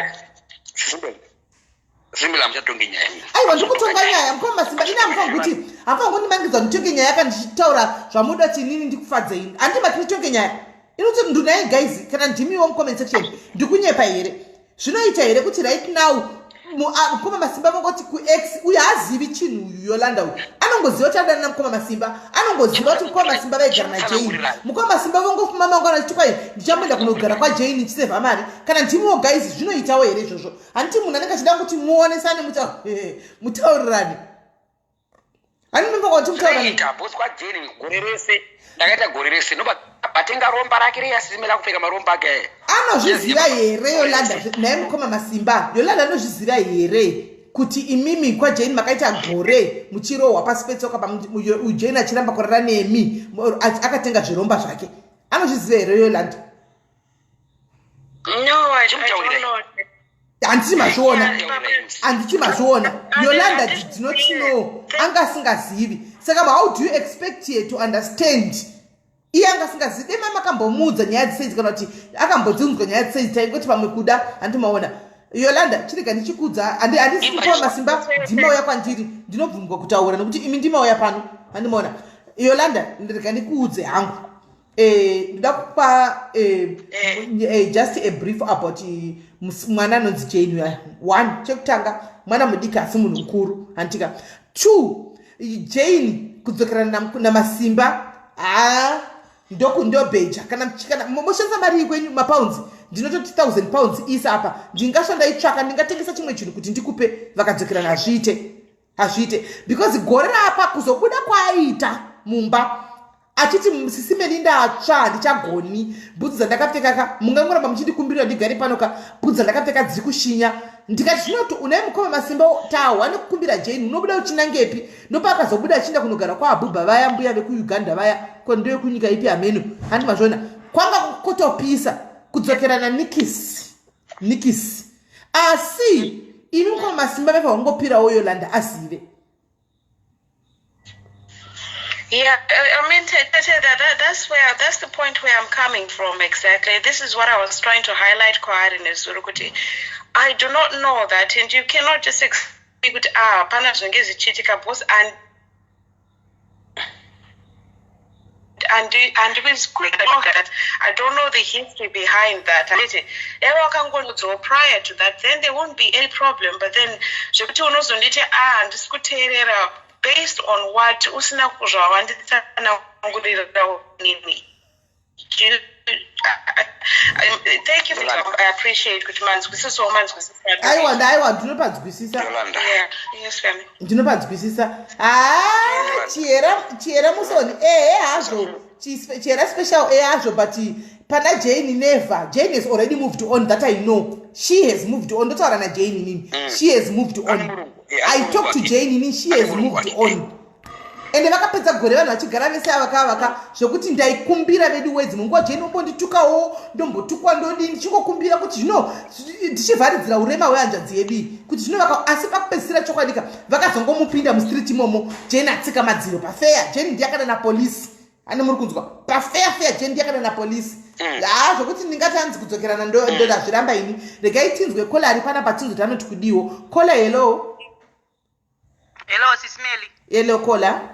Simbila, muchatonge nyaya iyi. Aiwa, ndikutonga nyaya, mukoma Masimba. Ini hamufangi kuti, hamufangi kundimangidza nditonge nyaya kana ndichitaura zvamuda kuti inini ndikufadzei. Handi mati nditonge nyaya inoti ndunai. Guys, kana ndimiwo mucomment section, ndikunyepa here? Zvinoita here kuti right now mukoma Masimba vongoti kuex uyu haazivi chinhu uyu? Yolanda uyu anongoziva kuti adana namukoma Masimba, anongoziva kuti mukoma Masimba vaigara naJane. Mukoma Masimba vongofuma mangwana achiti kwai ndichamboenda kunogara kwaJane ndichisevha mari. Kana ndimiwo guys, zvinoitawo here izvozvo? Handiti munhu anenge achida kuti muonesane, mutaurirane? Handinofanira kuti mutaurirane. Ita boss kwaJane gore rese, ndakaita gore rese noba batenga romba rake reyasimela kupfeka maromba ake. Anozviziva here Yolanda naye mukoma Masimba? Yolanda anozviziva here kuti imimi kwaJane makaita gore muchirohwa pasi petsoka, Jane achiramba kurara nemi, akatenga zviromba zvake? Anozviziva here Yolanda? No, I don't know. Handiti mazviona? Handiti mazviona? Yolanda did not know, anga asingazivi. Saka how do you expect her to understand iye anga asingazivi? Dema makambomuudza nyaya dziseidzi, kana kuti akambodzinzwa nyaya dziseidzi, taingoti pamwe kuda. Handiti maona? Yolanda, chirega ndichikudza. Handisi mukoma Masimba, ndimauya kwandiri, ndinobvumirwa kutaura nekuti imi ndimauya pano. Handimaona? Yolanda, rega ndikuudze hangu. Ndoda kupa just a brief about mwana anonzi Jane uya. One, chekutanga, mwana mudiki asi munhu mukuru, handitika? Two, Jane kudzokerana naMasimba, ha, ndobheja. Kana moshandisa mari kwenyu mapounds, ndinototi £1000 isa apa, ndingasva ndaitsvaka, ndingatengesa chimwe chinhu kuti ndikupe. Vakadzokerana, hazviite, hazviite, because gore rapa kuzobuda kwaaita mumba achiti sisi Meli, ndatsva, handichagoni, bhutsu dzandakapfeka ka, mungangoramba muchindikumbirira ndigare pano ka, bhutsu dzandakapfeka dziri kushinya. Ndikati zvinoti unai mukoma Masimba tahwa nekukumbira Jane, unobuda uchinangepi? Ndopaakazobuda achienda kunogara kwaabhubha vaya, mbuya vekuUganda vaya, ndevekunyika ipi hameno. Handi mazvona? Kwanga kutopisa kudzokerana nikisi nikisi. Asi imi mukoma Masimba vaifa wangopirawo Yolanda azive. Yeah, I mean, that's the point where I'm coming from exactly. This is what I was trying to highlight kwaari nezuro kuti I do not know that, and you cannot just expect kuti ah, pana zvinenge zvichiitika because and and that I don't know the history behind that. Handiti dai wakangonudzawo prior to that, then there won't be any problem. But then zvekuti unozonditi ah, handisi kuteerera, based on what usina zvawanditsanangurira nini? Thank you for I appreciate kuti manzwisisawo, manzwisisa. Aiwa, aiwa, ndinopanzwisisa. Yeah, yes, family. Ndinopanzwisisa. Ha, chiyera, chiyera musoni, ehe hazvo, chiyera special, ehe hazvo, but Pana Jane, never. Jane has already moved on, that I know. She has moved on. Ndotaura naJane inini. She has moved on. I talk to Jane inini. She has moved on. Ende vakapedza gore vanhu vachigara vese avaka vaka zvekuti ndaikumbira vedu wedzi munguva Jane ombonditukawo, ndombotukwa, ndodii, ndichingokumbira kuti zvino ndichivharidzira urema hwehanzvadzi yedu iyi kuti zvino vaka. Asi pakupedzisira, chokwadika, vakazongomupinda mustreet imomo. Jane atsika madziro pafeya. Jane ndiyakada napolisi ane muri kunzwa pafeya feya. Jane ndiyakada napolisi. Ha, zvokuti ndingati hanzi kudzokerana, ndozviramba ini. Regai tinzwe caller ari panapa, tinzwe kuti anoti kudiwo. Caller, hello. Hello, Sis Melly. Hello, caller.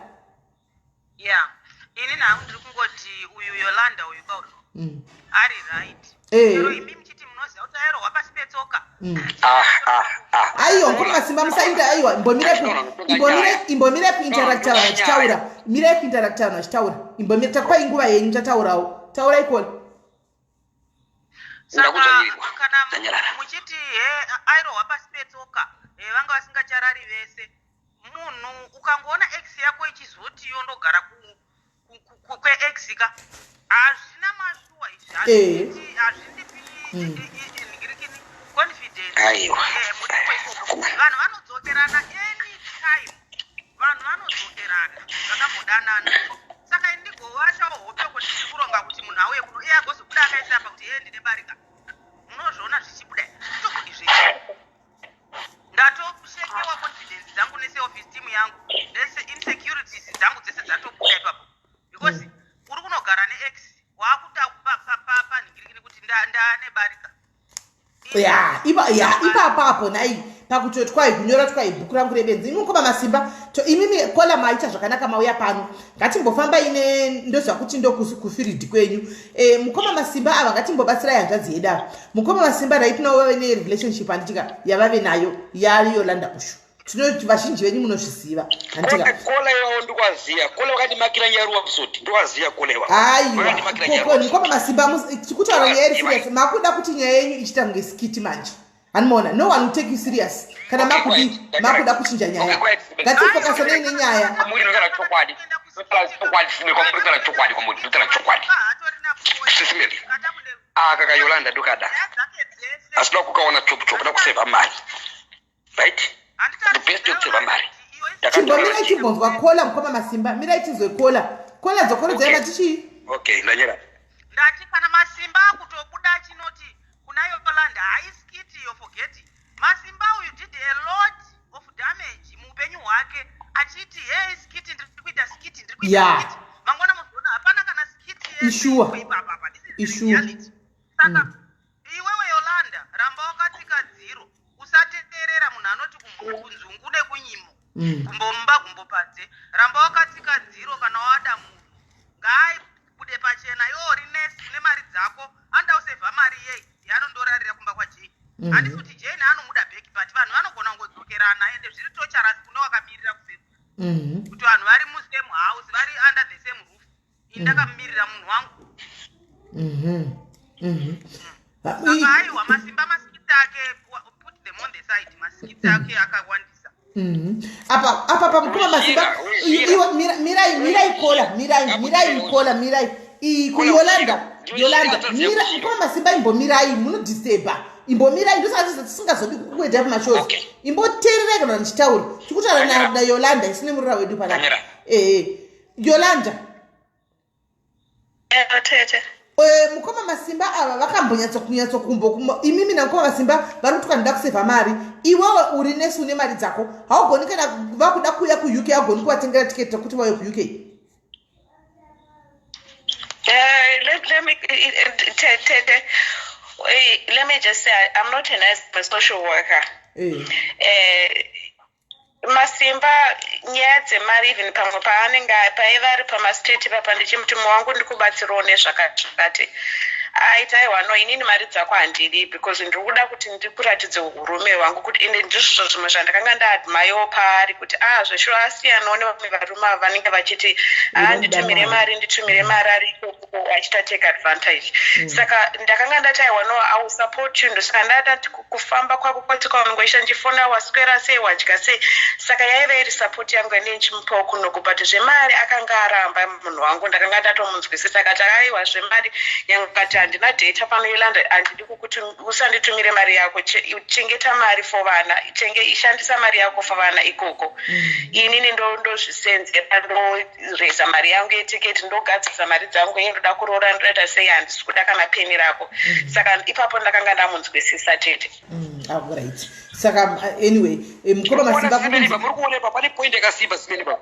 Yeah, ini nangu ndiri kungoti uyu Yolanda uyu ka uyu ari right. Chero imi muchiti munoziva kuti airohwa pasi petsoka. Ah, ah, ah. Aiwa, mukuru Masimba, musaita. Aiwa, imbomire kuinteracta vanhu vachitaura. Mirai kuinteracta vanhu vachitaura. Imbomire, takupai nguva yenyu, tataurawo. Taurai, caller. Saka Ndakudzvanyirwa. kana Ndanyarara. muchiti he, airohwa pasi petsoka, vanga vasingacharari vese, munhu ukangoona ex yako ichizoti yondogara kweex ka, hazvina mashuwa izvi. Hazvindipi ningirikini confidence. Aiwa. Muripo ikoko, vanhu vanodzokerana anytime. Vanhu vanodzokerana vakambodanana. Saka ini ndigovatawo hope kuti ndiri kuronga kuti munhu auye kuno, iye agozobuda akaisa apa kuti iye ndine barika. Munozviona zvichibuda, tobudi zvese. Ndatoshekewa confidence dzangu neself esteem yangu nese insecurities dzangu dzese dzatobuda ipapo, because uri kunogara neex waakuda panhingirikini kuti ndane barika. Ya, ipa ya, ipapapo nhai, pakuti twai kunyora twai bhuku rangu rebenzi. Imi mukoma Masimba to, imimi caller, maita zvakanaka mauya pano. Ngatimbofamba ine, ndoziva kuti ndo kufiridhi kwenyu. Mukoma Masimba ava, ngatimbobatsirai hanzvadzi yedu ava. Mukoma Masimba, right now vave nerelationship, handitika? Yavave nayo yaYolanda ushu, tinoti vazhinji venyu munozviziva, handitika? Caller iwawo ndikwaziya. Caller vakandimakira nyaruwa kusoti ndikwaziya caller iwawo. Aiwa. Vakandimakira nyaruwa. Mukoma Masimba, tikutaura nyaya iri serious. Makuda kuti nyaya yenyu ichiita kunge skit manje, handimaona? No one will take you serious kana Okay, makudi quiet. makuda kuchinja nyaya. Okay, quiet. Ngatifokasanei nenyaya. Kwamuri ndinotaura chokwadi, ndotaura chokwadi sime. Kwamuri ndotaura chokwadi, kwamuri ndotaura chokwadi, Sis Melly. Aka kaYolanda ndokada, asi da kukaona chop chop, da kusevha mari, right? The best yokusevha mari. Chimbomirai chimbonzwa caller. Mukoma Masimba, mirai tinzwe caller. Caller, dzokorodzai. Okay. Matichii? Okay, ndanyera. Ndati kana Masimba akutobuda achinoti kuna Yolanda haiskiti yo, forget Masimba uyu did a lot of damage muupenyu hwake achiti hey, skit, ndiri kuita skit, ndiri kuita skit. Mangwana muzoona hapana kana skit yese Ishuwa. iripo ipapa. This is Ishuwa. reality. Saka iwewe Yolanda, ramba wakatsika dziro. Usateerera munhu anoti kunzungu nekunyimo, gumbo mumba, gumbo panze. Ramba wakatsika dziro. Kana wada munhu, ngaaibude pachena. Iwe uri nesi, une mari dzako, anoda kusevha mari yei yaanondorarira kumba kwaJane? Handisi kuti Jane anomuda back, but vanhu vanogona kungodzokerana, ende zviri torturous kune wakamirira kuseva kuti vanhu vari musame house, vari under the same roof. Ini ndakamumirira munhu wangu. Saka aiwa, Masimba, maskits ake, put them on the side. Maskits ake akawandisa. Apa pamukoma Masimba, iwe mirai, mirai caller, mirai, mirai caller, mirai. KuYolanda, Yolanda, mira. Mukoma Masimba, imbomirai, munodisturba. Imbomirai, ndosaka tisingazodi kukuenda kumashows. Imboteererai kana ndichitaura. Tikutaura naYolanda isine murira wedu panapa. Nyarara. Ehe, Yolanda. Tete. Mukoma Masimba ava vakambonyatsokunyatsokumbo imimi namukoma Masimba vari kuti kanoda kusevha mari. Iwewe uri nesi, une mari dzako, haugoni kana vakuda kuuya kuUK, haugoni kuvatengera tiketi rekuti vauye kuUK? Let me, Tete, let me just say, I'm not a nurse, I'm a social worker. Masimba, nyaya dzemari, even pamwe paanenge paiva ari pamastreet papa, ndichimuti wangu ndikubatsirawo nezvakati zvakati, aiti aiwa, no, inini mari dzako handidi, because ndiri kuda kuti ndikuratidze urume hwangu, kuti ende ndizvo zvimwe zvandakanga ndaadmirewo paari, kuti a zveshuwa asiyanawo nevamwe varume ava vanenge vachiti a nditumire mari, nditumire mari, ari ikoko achiita take advantage. Saka ndakanga ndati aiwa, no, I will support you. Ndosaka ndati kufamba kwako kwose kwaunongoita ndichifona, waswera sei, wadya sei. Saka yaiva iri support yangu yandinge ndichimupawo kunoku, but zvemari akanga aramba munhu wangu. Ndakanga ndatomunzwisisa, akati aiwa, zvemari nyangati. Handina data pano, Yolanda, handidi kukuti usanditumire mari yako. Chengeta mari for vana, chenge shandisa mari yako for vana ikoko. Inini ndozvisenzera, ndoreza mari yangu yetiketi, ndogadzisa mari dzangu, ye ndoda kuroora, ndoita sei, handisi kuda kana peni rako. Saka ipapo ndakanga ndamunzwisisa, tete. Alright, saka anyway, mukoma Masimba, muri kuona pane point yakasimba simene baba.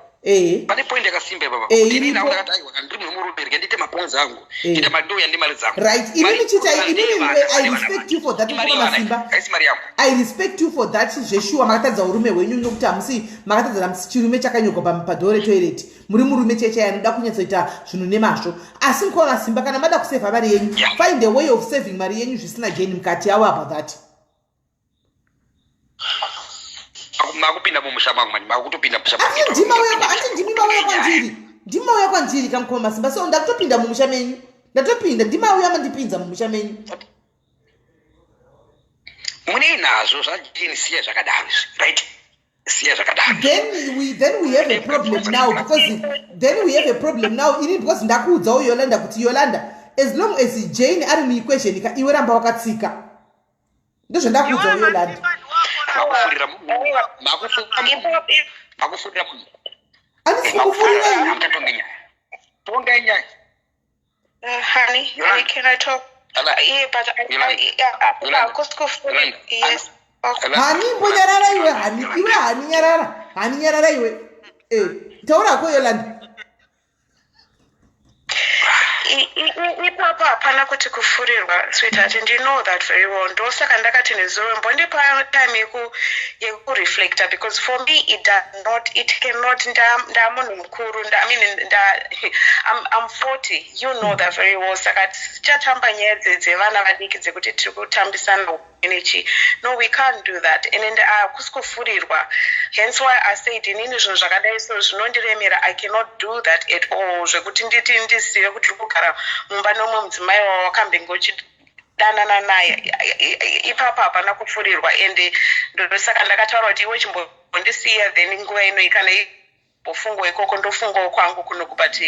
Pane point yakasimba ipapa. Inini ndakati, aiwa, kana ndiri murume, rega ndiite maplans angu, ndiite madouya ndimari dzangu. Right, inini chita inini, I respect you for that, mukoma Masimba. Haisi mari yangu. I respect you for that. Zveshuwa makatadza urume hwenyu, nokuti hamusi makatadza chirume chakanyorwa padhoo retoilet. Muri murume chechai anoda kunyatsoita zvinhu nemazvo. Asi mukoma Masimba, kana mada kusevha mari yenyu, find a way of saving mari yenyu zvisina Jane mukati. How about that? Makupinda mumusha mangu mani, makutopinda mumusha. Asi ndimi mauya kwandiri, ndimi mauya kwandiri kamukoma Masimba, so ndakutopinda mumusha menyu. Ndatopinda, ndimauya mandipinza mumusha menyu. Munei nazvo zvaJane, siya zvakadaro izvi, right? Siya zvakadaro. Then we have a problem now, because then we have a problem now ini, because ndakuudzawo Yolanda kuti, Yolanda, as long as Jane ari muequation ka, iwe ramba wakatsika. Ndozvandakuudzawo, Yolanda. Makufurira munhu, makufurira munhu. Handisi kukufurirai. Hamuchatonge nyaya, tongai nyaya. Honey, honey, can I talk? Yeah, but I, I, yes. Okay. Honey, mbonyarara iwe. Honey, iwe, honey, nyarara. Honey, nyarara iwe. Taurako, Yolanda. Ipapo hapana kuti kufurirwa, sweetheart, and you know that very well. Ndosaka ndakati nezuro mbondipa time yekureflecta, because for me it does not, it cannot. Ndamunhu mukuru, I mean, I'm 40, you know that very well. Saka tichatamba nyaya dzevana vadiki dzekuti tiri kutambisana energy? No, we can't do that. And hakusi kufurirwa, hence why I said inini zvinhu zvakadai so zvinondiremera. I cannot do that at all, zvekuti nditi ndizive kuti uri kugara mumba nomwe mudzimai wawakambenge uchidanana naye. Ipapo hapana kufurirwa, ende ndosaka ndakataura kuti iwe chimbondisiya, then nguva inoi kana mbofungo ikoko, ndofungawo kwangu kunoku, but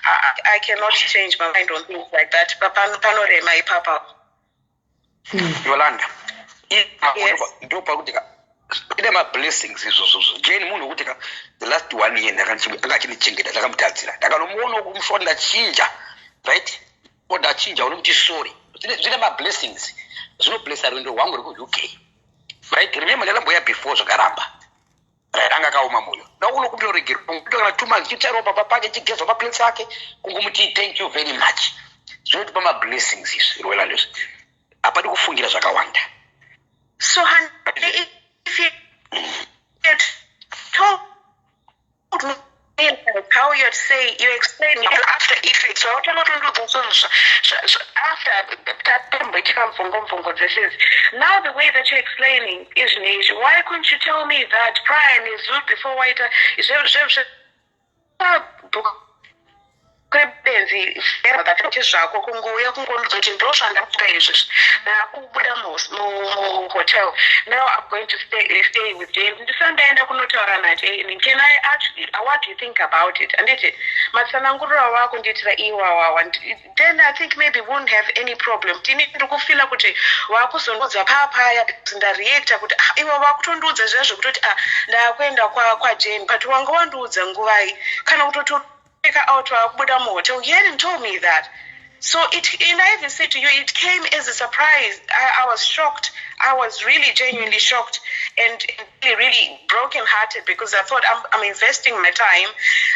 I cannot change my mind on things like that. Panorema ipapa. Yolanda, ndo pakuti ka ine mablessings izvozvozvo. Jane munhu wekuti ka the last one year anga achinichengeta. Ndakamutadzira, ndakanomuona kumushwa, ndachinja, right? Ndachinja, unomuti sorry. Zvine mablessings, zvinoblessa rwendo rwangu rwekuUK, right? Remember, ndakamboya before, zvakaramba, right? Anga akaoma mwoyo. Daunokumbira ruregerero kana 2 months, chitsvairawo pamba pake, chigezwa maplates ake, kungomuti thank you very much. Zvinotipa mablessings izvi, rwelando izvi. Hapadi kufungira zvakawanda. So honey, if you had told me how you'd say, you explain after effects, wautanga after tatomboitika mvongo mvongo dzese idzi. Now the way that you're explaining izvinezvi, why couldn't you tell me that prior nezu before waita zve kwebenzi zvako, kungouya kungondoti ndo zvandakuta izvizvi, ndakubuda muhotel, now I'm going to stay with James, ndisati ndaenda kunotaura naJane, can I actually, what do you think about it? Anditi matsananguriro wakundiitira iwawawa, then I think maybe wouldn't have any problem. Tini ndiri kufeela kuti wakuzondiudza paapaya ndareacta kuti, ah, iwe wakutondiudza zviya zvekutoti, ah, ndakuenda kwaJane, but wanga wandiudza nguvai? Kana kutoti take out wakubuda muhotel, you hadn't told me that. So it, and I even said to you, it came as a surprise. I was shocked. I was really genuinely shocked and really, really broken hearted because I thought I'm investing my time.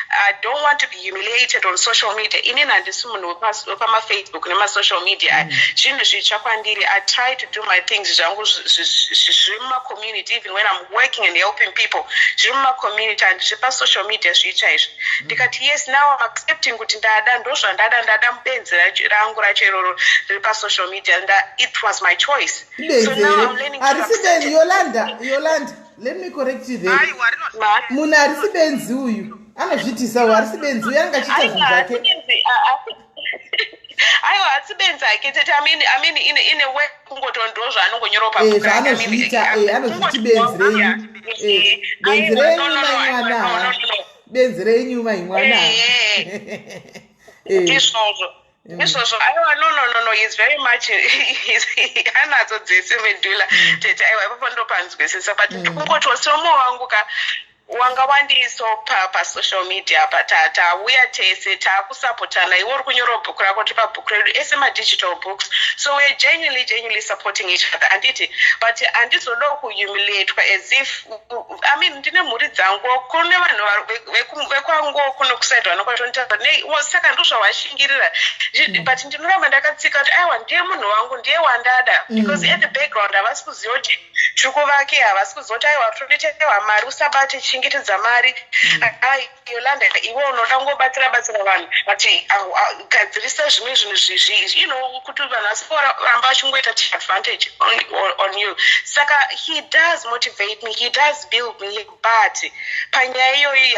I don't want to be humiliated on social media. Inini handisi munhu wepamafacebook nemasocial media. Zvinhu zvitsva kwandiri. I try to do my things zvangu zviri mumacommunity, even when I'm working and helping people. Zviri mumacommunity, handizvi pasocial media zvitsva izvi. Ndikati, yes, now I'm accepting kuti ndada, ndozvandada, ndada mubenzi rangu racho iroro riri pasocial media. It was my choice. So now I'm learning to Harisi accept benzi. it. Yolanda, Yolanda, let me correct you there. Munhu harisi benzi uyu, anozviitisa uyu. Harisi benzi uyu, anenge achiita zvinhu Aiwa, zvake. Aiwa, hasi benzi ake, tete. I mean, in a way kungoto ndo zvaanongonyorawo Eh, pabhuku rake. I mean, zvaanozviita, anozviti benzi renyu. Benzi Aiwa, renyu, no, no, no, mai aiwa, mwana. no, no, no. Benzi renyu, mai mwana. Ndizvozvo. Izvozvo aiwa, no, no, no, no, he's very much anadzo dzese medula. Tete, aiwa, ipapo ndopanzwisisa, but ndikungoti seumwe wangu ka wanga wandiiso pasocial media apa, tauya tese taakusapotana. Iwe uri kunyora bhuku rako, tiri pabhuku redu ese madigital books, so we are genuinely, genuinely supporting each other, handiti? But handizodawo kuhumiliatwa as if, I mean, ndine mhuri dzangu, kune vanhu vekwangu kuno kuside vanokwatonditaura nei, saka ndozvawashingirira. But ndinoramba ndakatsika kuti aiwa, ndiye munhu wangu, ndiye wandada, because at the background havasi kuziva kuti tiri kuvake, havasi kuziva kuti aiwa, tonoitewa mari, usabate, chengetedza mari. Ai, Yolanda, iwe unoda kungobatsira batsira vanhu, but gadzirisa zvimwe zvinhu zvizvi kuti vanhu vasikoramba vachingoita take advantage on you. Saka he does motivate me, he does build me, but panyaya iyoyi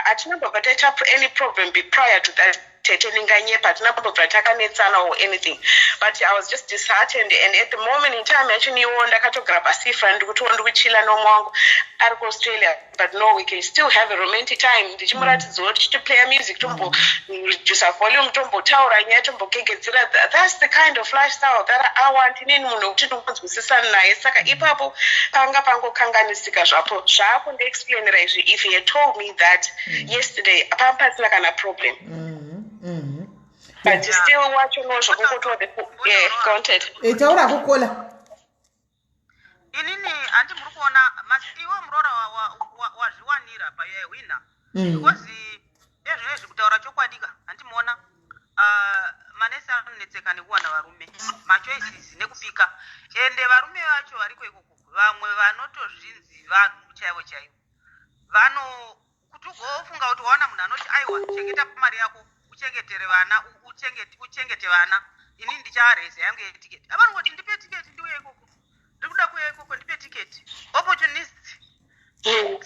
hatinambobva taita any problem prior to that. Tete, ndinganyepa, hatina kumbobva takanetsana or anything, but I was just disheartened. And at the moment in time yacho niwo ndakatogara pasifra, ndikutiwo ndikuchila nomwe wangu ari kuAustralia, but no, we can still have a romantic time, ndichimuratidzawo, tichitoplaya music, tomboredusa volume, tombotaura nyaya, tombogegedzera. That's the kind of lifestyle that I want inini, munhu wekuti ndingonzwisisana naye. Saka ipapo panga pangokanganisika zvapo zvaakundiexplainira izvi. If he had told me that yesterday, panga pasina kana problem. But still wacho no zvokungotiwa the, yeah, content. Taura kukola. Inini handi muri kuona iwe muroora wazviwanira payahwina, because ezvinezvi, kutaura chokwadi ka, handimuona manesi anonetseka nekuwana varume, machoices nekupika, ende varume vacho variko ikoko, vamwe vanotozvinzi vanhu chaivo chaivo vano kuti ugofunga kuti waona munhu anoti, "Aiwa, chengeta mari yako, uchengetere vana, uchengete vana, inini ndichareza yangu yetiketi," avanongoti, "Ndipe tiketi, ndiuye ikoko, ndiri kuda kuuya ikoko, ndipe tiketi." Opportunist.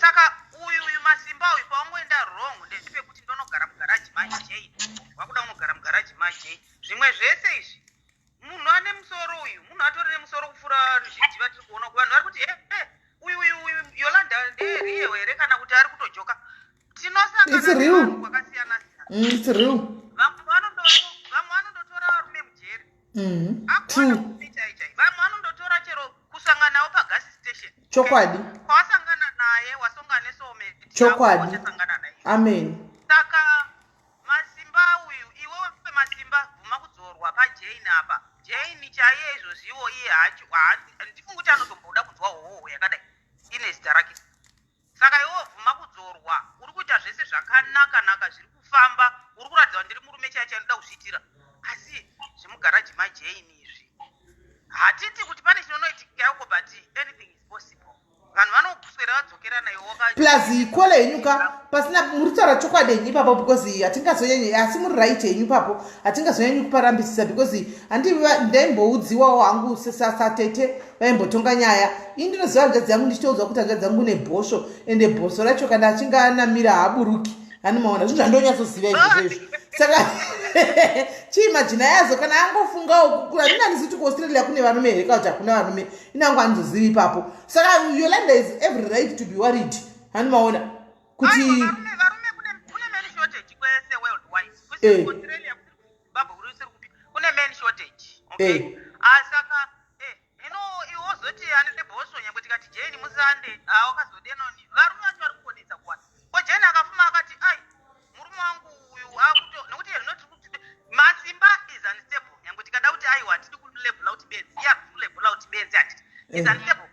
Saka uyu Masimba uyu, pawangoenda wrong ndepekuti ndonogara mugaraji maJane, wakuda kunogara mugaraji maJane. Zvimwe zvese izvi, munhu ane musoro uyu, munhu atori nemusoro kupfuura ruzhinji vatiri kuona. Vanhu vari kuti, "E uyu uyu uyu Yolanda nderiyewo here kana kuti ari kutojoka?" Tinosangana nevanhu kwakasiyana siyana. Vamwe vanondotora varume mujeri, agona kupi chai chai, vamwe vanondotora chero kusangana nawo pagas station. Chokwadi. Kwawasangana naye, wasongana nesoulmate. Chokwadi. Naye. Amen. Saka Masimba uyu, iwewe Masimba, bvuma kudzorwa paJane apa. Jane chaiye izvozviwo iye hacho handifungi kuti anotomboda kunzwa hohoho yakadai ine zita rake. Saka iwewe bvuma kudzorwa. Uri kuita zvese zvakanaka naka, zviri kufamba, uri kuratidza kuti ndiri murume chaiye chainoda kuzviitira, asi zvemugaraji maJane izvi, hatiti kuti pane chinonoitika ikoko, but anything is possible. Vanhu vanoswera vadzokerana iwo. Plus kola henyu ka, pasina muri kutaura chokwadi henyu ipapo, because hatingazonyanyi, asi muri right henyu ipapo, hatingazonyanyi kuparambisisa, because handi ndaimboudziwawo hangu satete vaimbotonga nyaya ini. Ndinoziva hanzvadzi yangu, ndichitoudzwa kuti hanzvadzi yangu nebhosvo, ende bhosvo racho kana achinge anamira haaburuki. Hani maona zvinhu zvandonyatsoziva izvozvo izvo. Saka chiimagina yazo kana angofungawo, handina ndiziti kuAustralia kune varume here kana kuti hakuna varume, inangu handizozivi ipapo. Saka Yolanda is every right to be worried, hani maona kuti Aiwa, varume kune man shortage kwese worldwide. Kusiri kuAustralia, kusiri kuZimbabwe, kusiri kupi, kune man shortage, okay? Ah, saka hino iwe wozoti ane bhosvo, nyangwe tikati Jane musande awakazodenoni, varume vacho vari kungonetsa kuwana. Ko Jane akafuma akati, "Ai, murume wangu uyu akuto," nekuti zvino tiri kuti Masimba is unstable. Nyangwe tikada kuti aiwa, hatidi kulabela kuti benzi, iye ari kulabela kuti benzi, hatiti is unstable.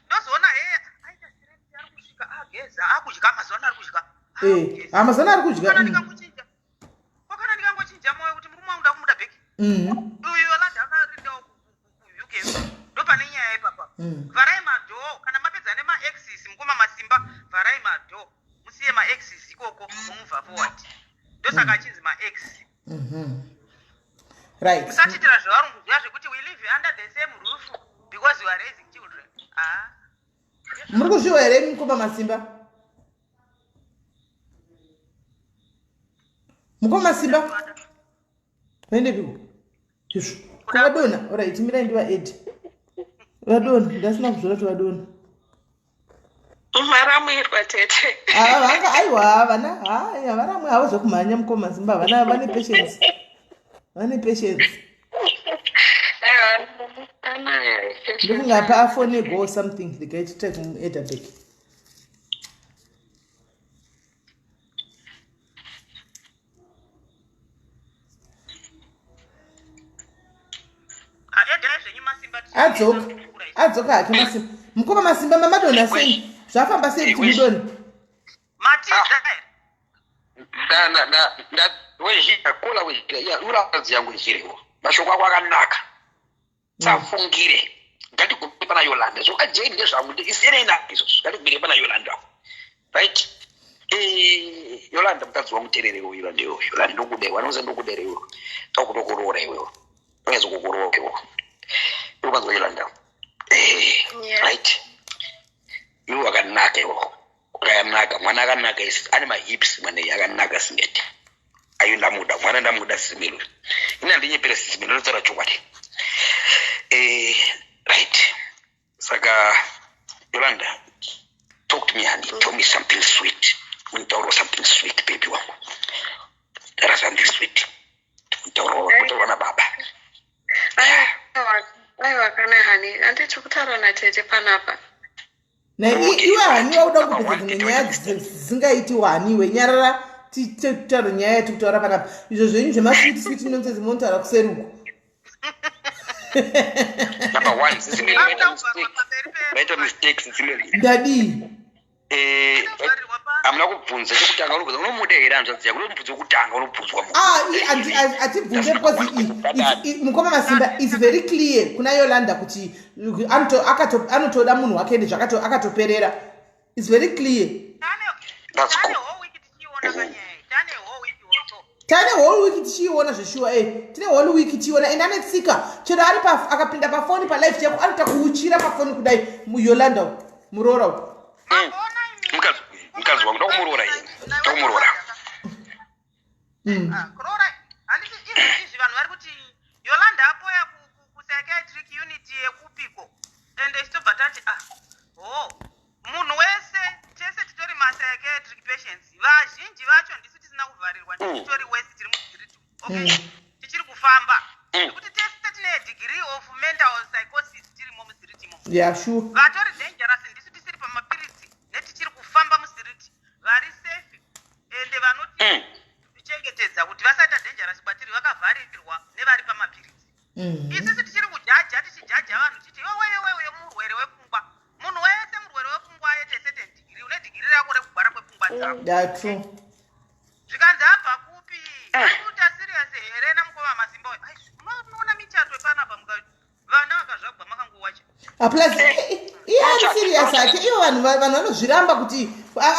Ndozoona he aita strength, ari kusvika ageza, akudya mazuva ano, ari kudya. Hamazana ari kudya. Kana ndikangochinja, ko kana ndikangochinja mwoyo kuti murume wangu ndakumuda back, uyu Yolanda akarindawo kuUK, ndopane nyaya ipapa. Vharai madoor kana mapedza nemaexes. Mukoma Masimba, vharai madoor, musiye maexes ikoko, mumove forward. Ndosaka achinzi maex. Right. Musatiitira zvevarungu zviya zvekuti we live under the same roof because we are raising children. Ah. Muri kuzviwa here, mukoma Masimba? Mukoma Masimba, vaendepiko izvo kuvadona? Alright, mirai ndiva edi vadona, ndasina kuzvora kuti vadona. Maramwirwa, tete. Ah, vanga aiwa, havana, hai, havaramwe havo zvekumhanya. Mukoma Masimba havana, vane patience. Vane patience. Ndofunga pa afone go something regai titry kumuedha back. Adzoka adzoka hake masimba. Mukoma masimba mamadonha sei? Zvafamba sei kuti mudonhe? Matiza here? Nda nda nda nda wezhira kola wezhira ya uradzi yangu zhiriwo. Mashoko ako akanaka. Safungire. Ngatigumire pana Yolanda. Zvoka Jane ndezvangu isiyenei na izvozvo. Ngatigumire pana Yolanda. Right? Eh, Yolanda mukadzi wangu terere iwe Yolanda iwe. Yolanda ndokude, wanoza ndokudere iwe. Takutokuroora iwe. Unyazo kukuroora iwe. Unopanzwa Yolanda. Eh, right. Iwe wakanaka iwe. Akanaka mwana akanaka isi ane mahips mwana iye akanaka singete ayo ndamuda mwana ndamuda similo ini handinyepere similo ndotaura chokwadi eh, right saka yolanda talk to me honey tell me something sweet unitaura something sweet baby wangu taura something sweet taura nababa aiwa kana hani handiti kutaura natete panapa Iwe hani wauda kupedza dzimwe nyaya dzisingaiti wani iwe nyarara titaure nyaya yatiri kutaura panapa izvo zvenyu zvemaswiti switi nonsense munotaura kuseri uko ndadii Eh, hamuna kubvunza chekutanga unobvunza unomuda here hanzvadzi yako unobvunza wekutanga unobvunzwa ah, hatibvunze because mukoma masimba is very clear kuna yolanda kuti anotoda munhu wake ende zvakato akatoperera is very clear tane whole week tichiiona zveshuwa e eh, tine whole week tichiiona ende ane tsika chero ari akapinda pafoni palife chako anoita kuuchira pafoni kudai yolanda muroora uyu mm. mukadzi wangu ndakumuroora ini ndakumuroora mm. ah, kuroora handiti izvi vanhu vari kuti yolanda apoya kupsychiatric unit yekupiko ende isu tobva tati ah ho munhu wese tese titori mapsychiatric patients vazhinji vacho ndisu tisina kuvharirwa ndisu mm. titori wese tiri mudhiritu okay mm. tichiri kufamba nekuti tese tine degree of mental psychosis tirimo musiriti imomo yeah, sure. vatori dangerous ndisu tisiri pamapiritsi netichiri kufamba musiriti vari safe ende vanotichengetedza mm. kuti vasaita dangerous kwatiri vakavharirwa nevari pamapiritsi mm. isusu tichiri kujaja tichijaja vanhu tichiti iwewewewe murwere wepfungwa munhu wese murwere wepfungwa aite certain degree une degree rako rekugwara kwepfungwa dzako yeah, true zvikanzi abva kupi kuita serious here namukoma masimba uyo unoona michato panapa muka vana vakazvagwa makangowacha ah, plus iye ari serious hake ivo vanhu vanhu vanozviramba kuti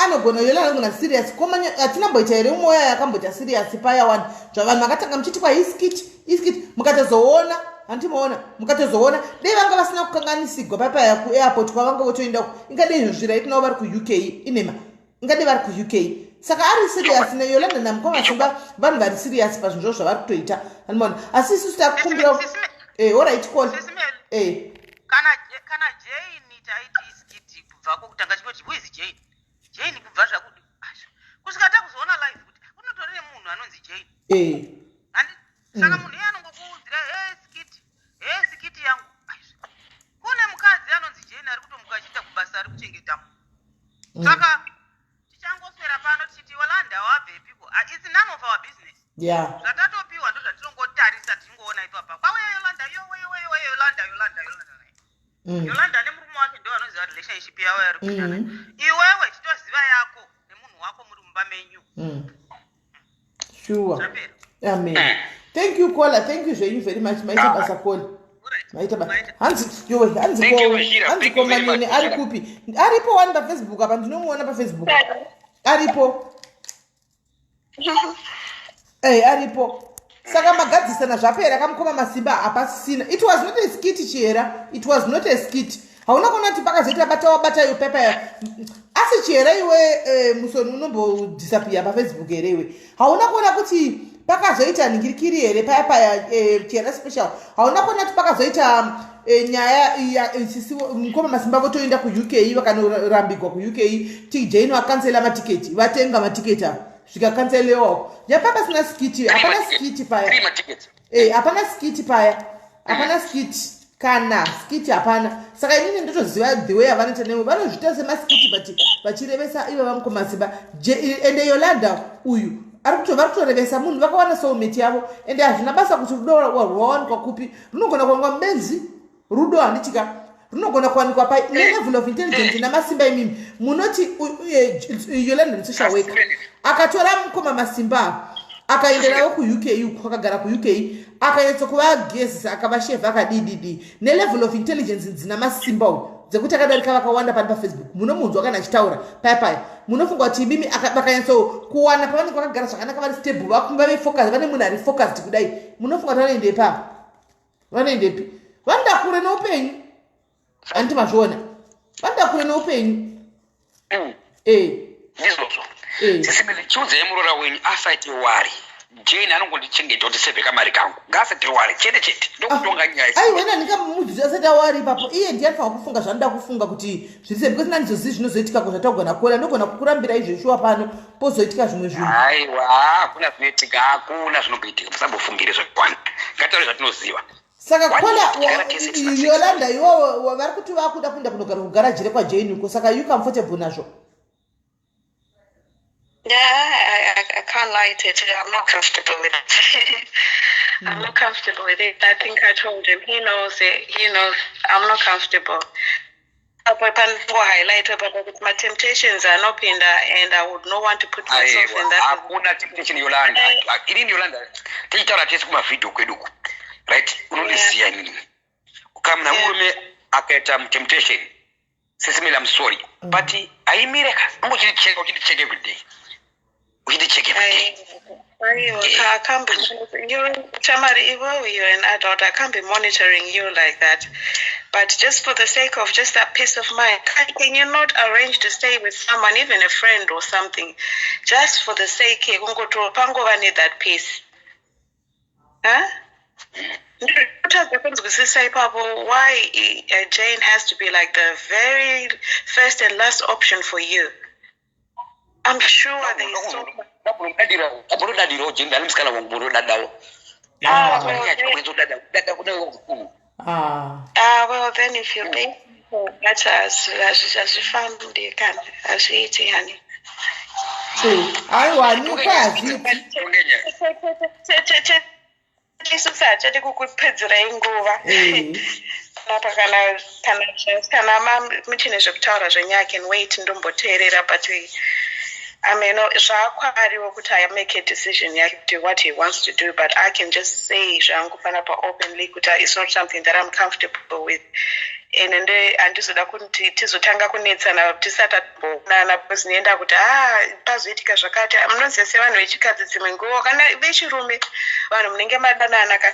anogona yola anogona serious komanya hatina mboita here umwe uya akamboita serious paya wani zvavanhu vakatanga muchiti kwa iskit iskit mukatozoona handimaona mukatozoona dei vanga vasina kukanganisigwa papaya kuairport kwavanga votoenda ingadei izvo zvira itinavo vari kuuk inema ingadei vari kuuk saka ari serious neyolanda namukoma simba vanhu vari serious pazvinhu zvavo zvavari kutoita handimaona asi isusu takukumbira eh, orit call eh. kana kana jane taiti iskiti kubva kwokutanga chingoti who is jane jane kubva zvakudi kusvika takuzoona live kuti kunotori nemunhu anonzi jane eh. saka mm. munhu iye anongokuudzira he skiti he skiti yangu kune mukadzi anonzi jane ari kutomuka achiita kubasa ari kuchengeta munhu mm. saka tichangoswera pano tichiti yolanda wabvepiko ah, its none of our business yeah. zvatatopiwa ndo zvatinongotarisa tichingoona ipapa kwauya yolanda yoweyoweyowe yolanda yolanda yolanda mm. yolanda nemurume wake ndo vanoziva relationship yavo yari kuitana mm. iwewe chitoziva yako nemunhu wako muri mumba menyu mm. sure amen eh. thank you caller thank you zvenyu very much maita ah. basa caller maita basa hanzi yowe hanzi ko hanzi ko manyoni ari kupi aripo wani pafacebook apa ndinomuona pafacebook aripo Hey, eh, aripo saka magadzisana zvapera kamukoma masimba hapasisina it was not a skit chihera it was not a skit hauna kuona kuti pakazoita bata wabata iyo pepa asi chihera iwe eh, musoni unombodisapia pafacebook here iwe hauna kuona kuti pakazoita ningirikiri here paya paya eh, chihera special hauna kuona kuti pakazoita eh, nyaya mukoma masimba votoenda kuuk vakanorambigwa kuuk tj inoakansela matiketi vatenga matiketi avo zvikakanzelewawo yapa pasina skiti hapana skiti paya Eh, hapana skiti paya, hapana skiti, kana skiti hapana. Saka inini ndotoziva the way avanoita newe, vanozviita semaskiti but vachirevesa ivo vamukomasimba. Ende Yolanda uyu ari kuto vari kutorevesa munhu, vakawana soulmate yavo. Ende hazvina basa kuti rudo rwawanikwa kupi, runogona kuwanikwa mubenzi rudo, handitika? Runogona kuwanikwa pa nelevel of intelligence namasimba. Imimi munoti Yolanda nesocial worker akatora mukoma Masimba, akaenda navo kuUK uku, akagara kuUK, akanyatsa kuvagezisa, akavashevha, akadididi, nelevel of intelligence dzina Masimba uyu dzekuti akadarika vakawanda pani paFacebook, munomunzwa kana achitaura paya paya, munofunga kuti imimi vakanyatso kuwana pavanenge vakagara zvakanaka, vari stable, vave focus, vane munhu ari focused kudai, munofunga kuti vanoendepi apa? Vanoendepi? Vanoda kure neupenyu, handiti mazviona? Vanoda kure neupenyu. Ndizvozvo. Sisimile, chiudzai muroora wenyu asaite worry. Jane anongondichengeta kuti save kamari kangu, ngaasaite worry chete chete, ndokutonga nyaya. Aiwa, ina ndingamudzidzi asati aworry ipapo. Iye ndiye anofanira kufunga zvaanoda kufunga kuti zviri sei, because nandizozivi zvinozoitika ko zvatagona kuona. Ndogona kukurambirai zveshuwa pano pozoitika zvimwe zvinhu. Aiwa, hakuna zvinoitika, hakuna zvinomboitika. Musambofungire zvakawanda, ngataure zvatinoziva. Saka kola Yolanda, iwowo vari kuti vakuda kuenda kunogara kugaraji rekwaJane uko, saka you comfortable nazvo? Yeah, I can't lie to you. I'm not comfortable with it. I'm not comfortable with it. I think I told him. He knows it. He knows I'm not comfortable. Apo panongo-highlight apapo kuti ma-temptations anopinda and I would not want to put myself in that. Hakuna temptation, Yolanda. Inini Yolanda, tichitaura tese kumavhidhio kwedu uku, right? Unondiziva inini. Kana murume akaita temptation, Sisimile, I'm sorry, but haimire ka, ungochiticheka, uchiticheka every day, uchiticheka every day. Aiwa, I can't be, you're, Tamari, iwewe, you're an adult. I can't be monitoring you like that. But just for the sake of just that peace of mind, can you not arrange to stay with someone, even a friend or something, just for the sake yekungoto pangova need that peace? Huh? Ndotadza kunzwisisa ipapo why Jane has to be like the very first and last option for you. I'm sure there is so Abonodadirawo Jane, ani musikana wangu, bonodadawo. Ah, well, Ah, well, then if you think that hazvifambi kana hazviiti, hani. Aiwa, nyika hazviiti. Isusu hatidi kukupedzerai nguva panapa. Kana muchine zvekutaura zvenyu, I can wait, ndomboteerera, but I mean, zvaakwariwo kuti I make a decision yake kuti what he wants to do, but I can just say zvangu panapa openly kuti it's not something that I'm comfortable with, and ende handizoda kuti tizotanga kunetsana tisati tatomboonana, because ndinoenda kuti ah, pazoitika zvakati. Munoziva sevanhu vechikadzi, dzimwe nguva kana vechirume, vanhu munenge madanana ka,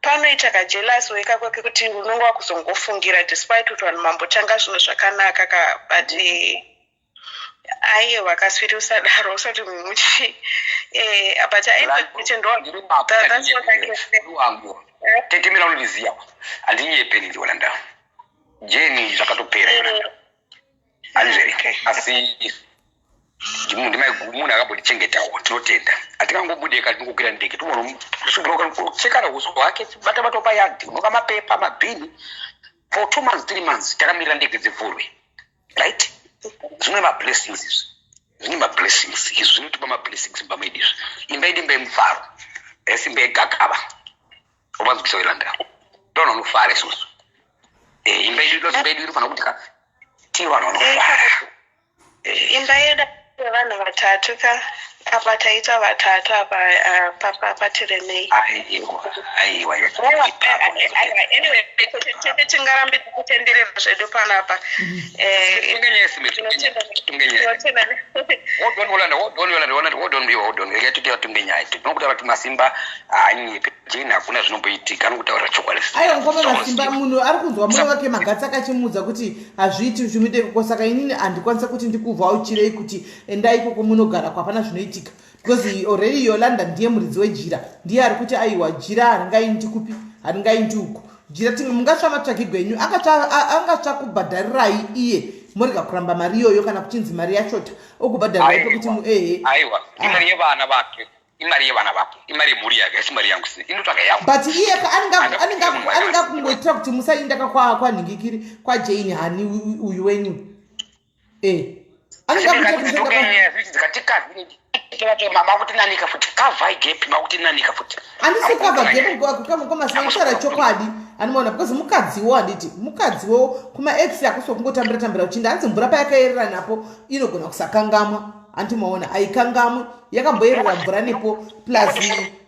panoita kajealous wekako kekuti unonge wakuzongofungira despite kuti vanhu mambotanga zvinhu zvakanaka ka, but aiwa, kaswiri, usadaro, usati muchi but ndo that's what I can say. Wangu tetemera, unondiziva, handinyepe nini, Yolanda. Jane zvakatopera, Yolanda, handizveri? Asi munhu akambondichengetawo, tinotenda. Hatingangobudeka, tinongokwira ndege, tochekana uso hwake, bata bata payadhi, unoka mapepa mabhini for 2 months, 3 months, takamirira ndege dzivhurwe, right? Zvine mablessings izvi, zvine mablessings izvi, zvinotipa mablessings mumba medu izvi. Imba yedu imba yemufaro, haisi imba yegakava. Uvanzwisa, Yolanda? Ndovanhu vanofara isusu. Imba yedu, imba yedu inofanira kuti tiri vanhu vanofara. Imba yedu yevanhu vatatu ka, apa taita vatatu apa, patiremei. Aiwa, aiwa. Anyway, tete tingarambe tichitenderera zvedu panapa. Hold on, Yolanda, hold on, Yolanda, Yolanda, hold on, hold on. Rega titi vatunge nyaya. Tinokutaura kuti Masimba haanyepe. Jane hakuna zvinomboitika, anokutaura chokwadi. Aiwa, ngoma Masimba munhu ari kunzwa mwoyo wake magatsi akachimuudza kuti hazviiti zvimuite ikoko. Saka inini handikwanisa kuti ndikuvhauchirei kuti endai ikoko munogara kwapana zvinoitika, because already Yolanda ndiye muridzi wejira, ndiye ari kuti aiwa, jira haringaindi kupi, haringaindi uku jira. Mungatsva matsvagirwo enyu, angatsva kubhadharirai iye, morega kuramba mari iyoyo, kana kuchinzi mari yachota, okubhadharirai pekuti ehe. Aiwa, imari yevana vake. Imari yevana vako, imari yemhuri yake, haisi mari yangu. Inotsvaga yangu. But iye anenge akungoitira kuti musainda kwanhingikiri kwaJane hani uyu wenyu. Eh. Anenge akuitira Makuti futi cover gap, makuti nanika futi. Handisi cover gap, komasinakusara chokwadi anomaona, because mukadziwo, handiti mukadziwo kumaex akuso kungotambira tambira uchinda, hanzi mvura payakayerera napo inogona kusakangamwa. Handimaona aikangamwe yakamboyerera mvura nepo, plus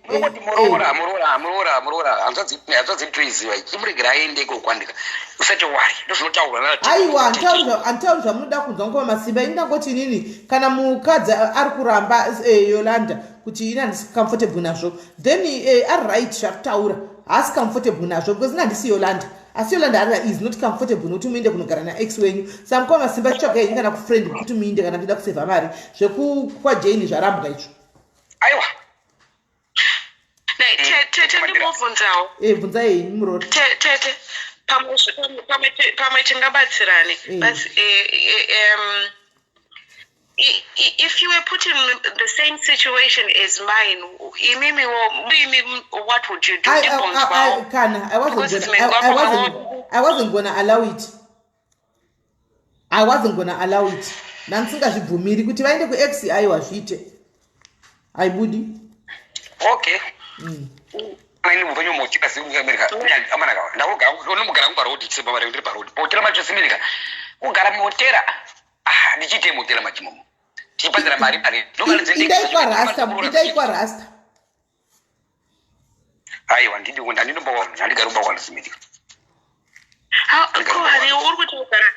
Kuti muroora, muroora, muroora, muroora, hanzvadzi, hanzvadzi toiziva, chimuregera aende iko kwandika, usati wari ndozvinotaurwa. Aiwa, handitauri zvamunoda kunzwa, ngoma masimba. Ini ndangoti inini kana mukadzi ari kuramba, Yolanda, kuti ini handisi comfortable nazvo, then ari right zvakutaura, haasi comfortable nazvo, because ini handisi Yolanda, asi Yolanda ari is not comfortable nokuti muinde kunogara naex wenyu. Saka mukoma Masimba, chitsvaga henyu kana kufriend kuti muinde, kana muchida kusevha mari. ZvekukwaJane zvarambwa izvo. Aiwa. Tete, ndimbobvunzawo. E, bvunzai henyu, murori. Tete, pamwe tingabatsirane, but if you were put in the same situation as mine, imimi, what would you do? Kana I wasn't gonna allow it. I wasn't gonna allow it. Ndandisingazvibvumiri kuti vaende kuex. Aiwa, zviite haibudi. Okay. Ini upenyu motera sekuAmerica amanaka, ndakunomugara kuparodi, tisebaba ndiri parodi potera macho simirika kugara motera. Ah, ndichiite motera machimomo tichibhadhara mari mari. Indai kwarasta, indai kwarasta. Aiwa, ndidi handinombowana, handigari kumba simirika. Ko hari uri kuti ugara,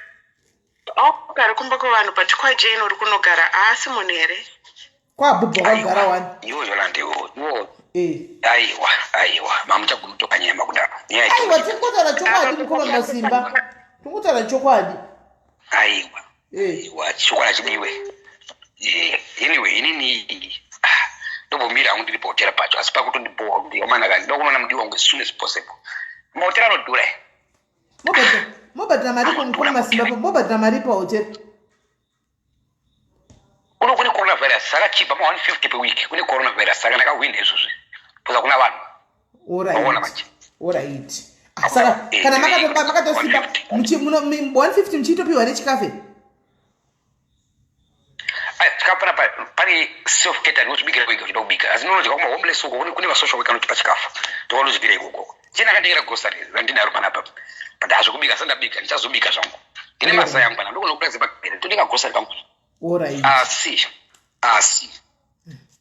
ugara kumba kwevanhu, but kwaJane uri kunogara haasi munhu here? Kwabhubhu wakagara wani. Iwo Yolande, iwo iwo. Aiwa, aiwa, mamuchagona kutoka nyaya makudaro. Aiwa, tiri kutaura chokwadi, mukoma Masimba, tiri kutaura chokwadi. Aiwa, aiwa, chokwadi hachidiwe. Anyway, inini ndombomira hangu ndiri pahotera pacho, asi pakutondibowa kuti amanaka, ndinoda kunoona mudiwa wangu as soon as possible. Mahotera anodhura. Mobhadhara mari, mukoma Masimba, mobhadhara mari pahotera? Kuno kune coronavirus, saka chipa ma 150 per week. Kune coronavirus, saka ndakahwina izvozvi kuza kuna vanhu. Maona manje. Alright, saka kana makatosimba 150 muchiitopiwa nechikafe? Chikafu panapa pane self catering, unozvibikira wega uchida kubika, asi ndinonodya kuma homeless uko. Kune masocial worker anotipa chikafu, tokanozvibira ikoko. China akandengera grocery randinaro panapa, but hazvokubika sandabika, ndichazobika zvangu, ndine mazai angu pana, ndogona kuda dzepagere, totenga grocery kangu. Asi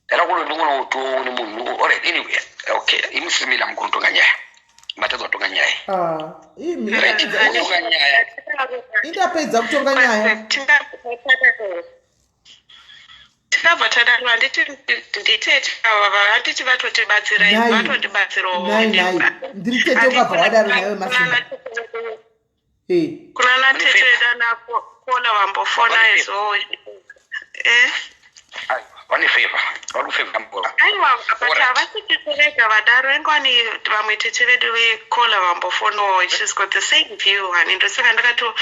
ndada kuno ndingona kutoone munhu. Alright, anyway, okay, imusimila mukuru, tonga nyaya, matadza kutonga nyaya. Kutonga nyaya. Indapedza kutonga nyaya. Tingabva tadaro, handiti nditete ava, handiti vatotibatsirai, vatotibatsirawo. Nai nai, ndiri tete, ukabva wadaro naiwe Masimba. Kuna natete dana kola vambofona izvo, eh. Vane favor, vari kufavor mbora. Aiwa, but havasi tete vega vadaro, ingwani vamwe tete vedu vekola vambofonawo. She's got the same view, hani? Ndosaka ndakato,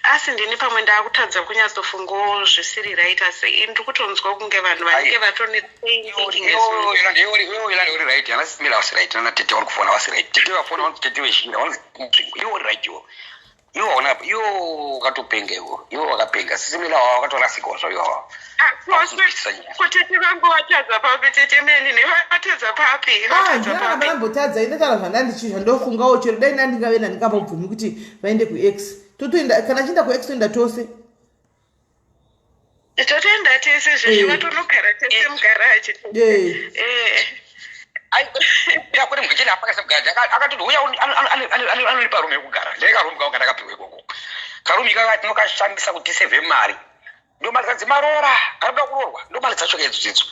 asi ndini pamwe ndaakutadza kunyatsofungawo zvisiri right, asi ndiri kutonzwa kunge vanhu vanenge vatone same thinking as me. Iwe uri right, ana simila vasi right, ana tete vari kufona vasi right, tete vafona vanzi tete veshira vanzi iwe uri right. Iwo iwe waona, iwe wakatopenga, iwe iwe wakapenga, sisimila wakatorasikawo zvavo iwawa. Ko tete vangu vatadza papi? Tete meni nevatadza papi? Vatadza papi? Ndambotadza, indataura zvandandichi zvandofungawo, chero dai ndandingave ndandingambobvumi kuti vaende kuex, totoenda, kana chienda kuex toenda tose. Totoenda tese zvezvi, vatonogara tese mugaraji. Kune mugecheni apakasa mugaraji, akatoti uya anonipa rumu yekugara. Ndee karumu kangu kandakapiwa ikoko, karumu ikaka tinokashandisa kuti tisevhe mari, ndo mari dzadzimarora anoda kuroorwa, ndo mari dzacho kedzo dzidzo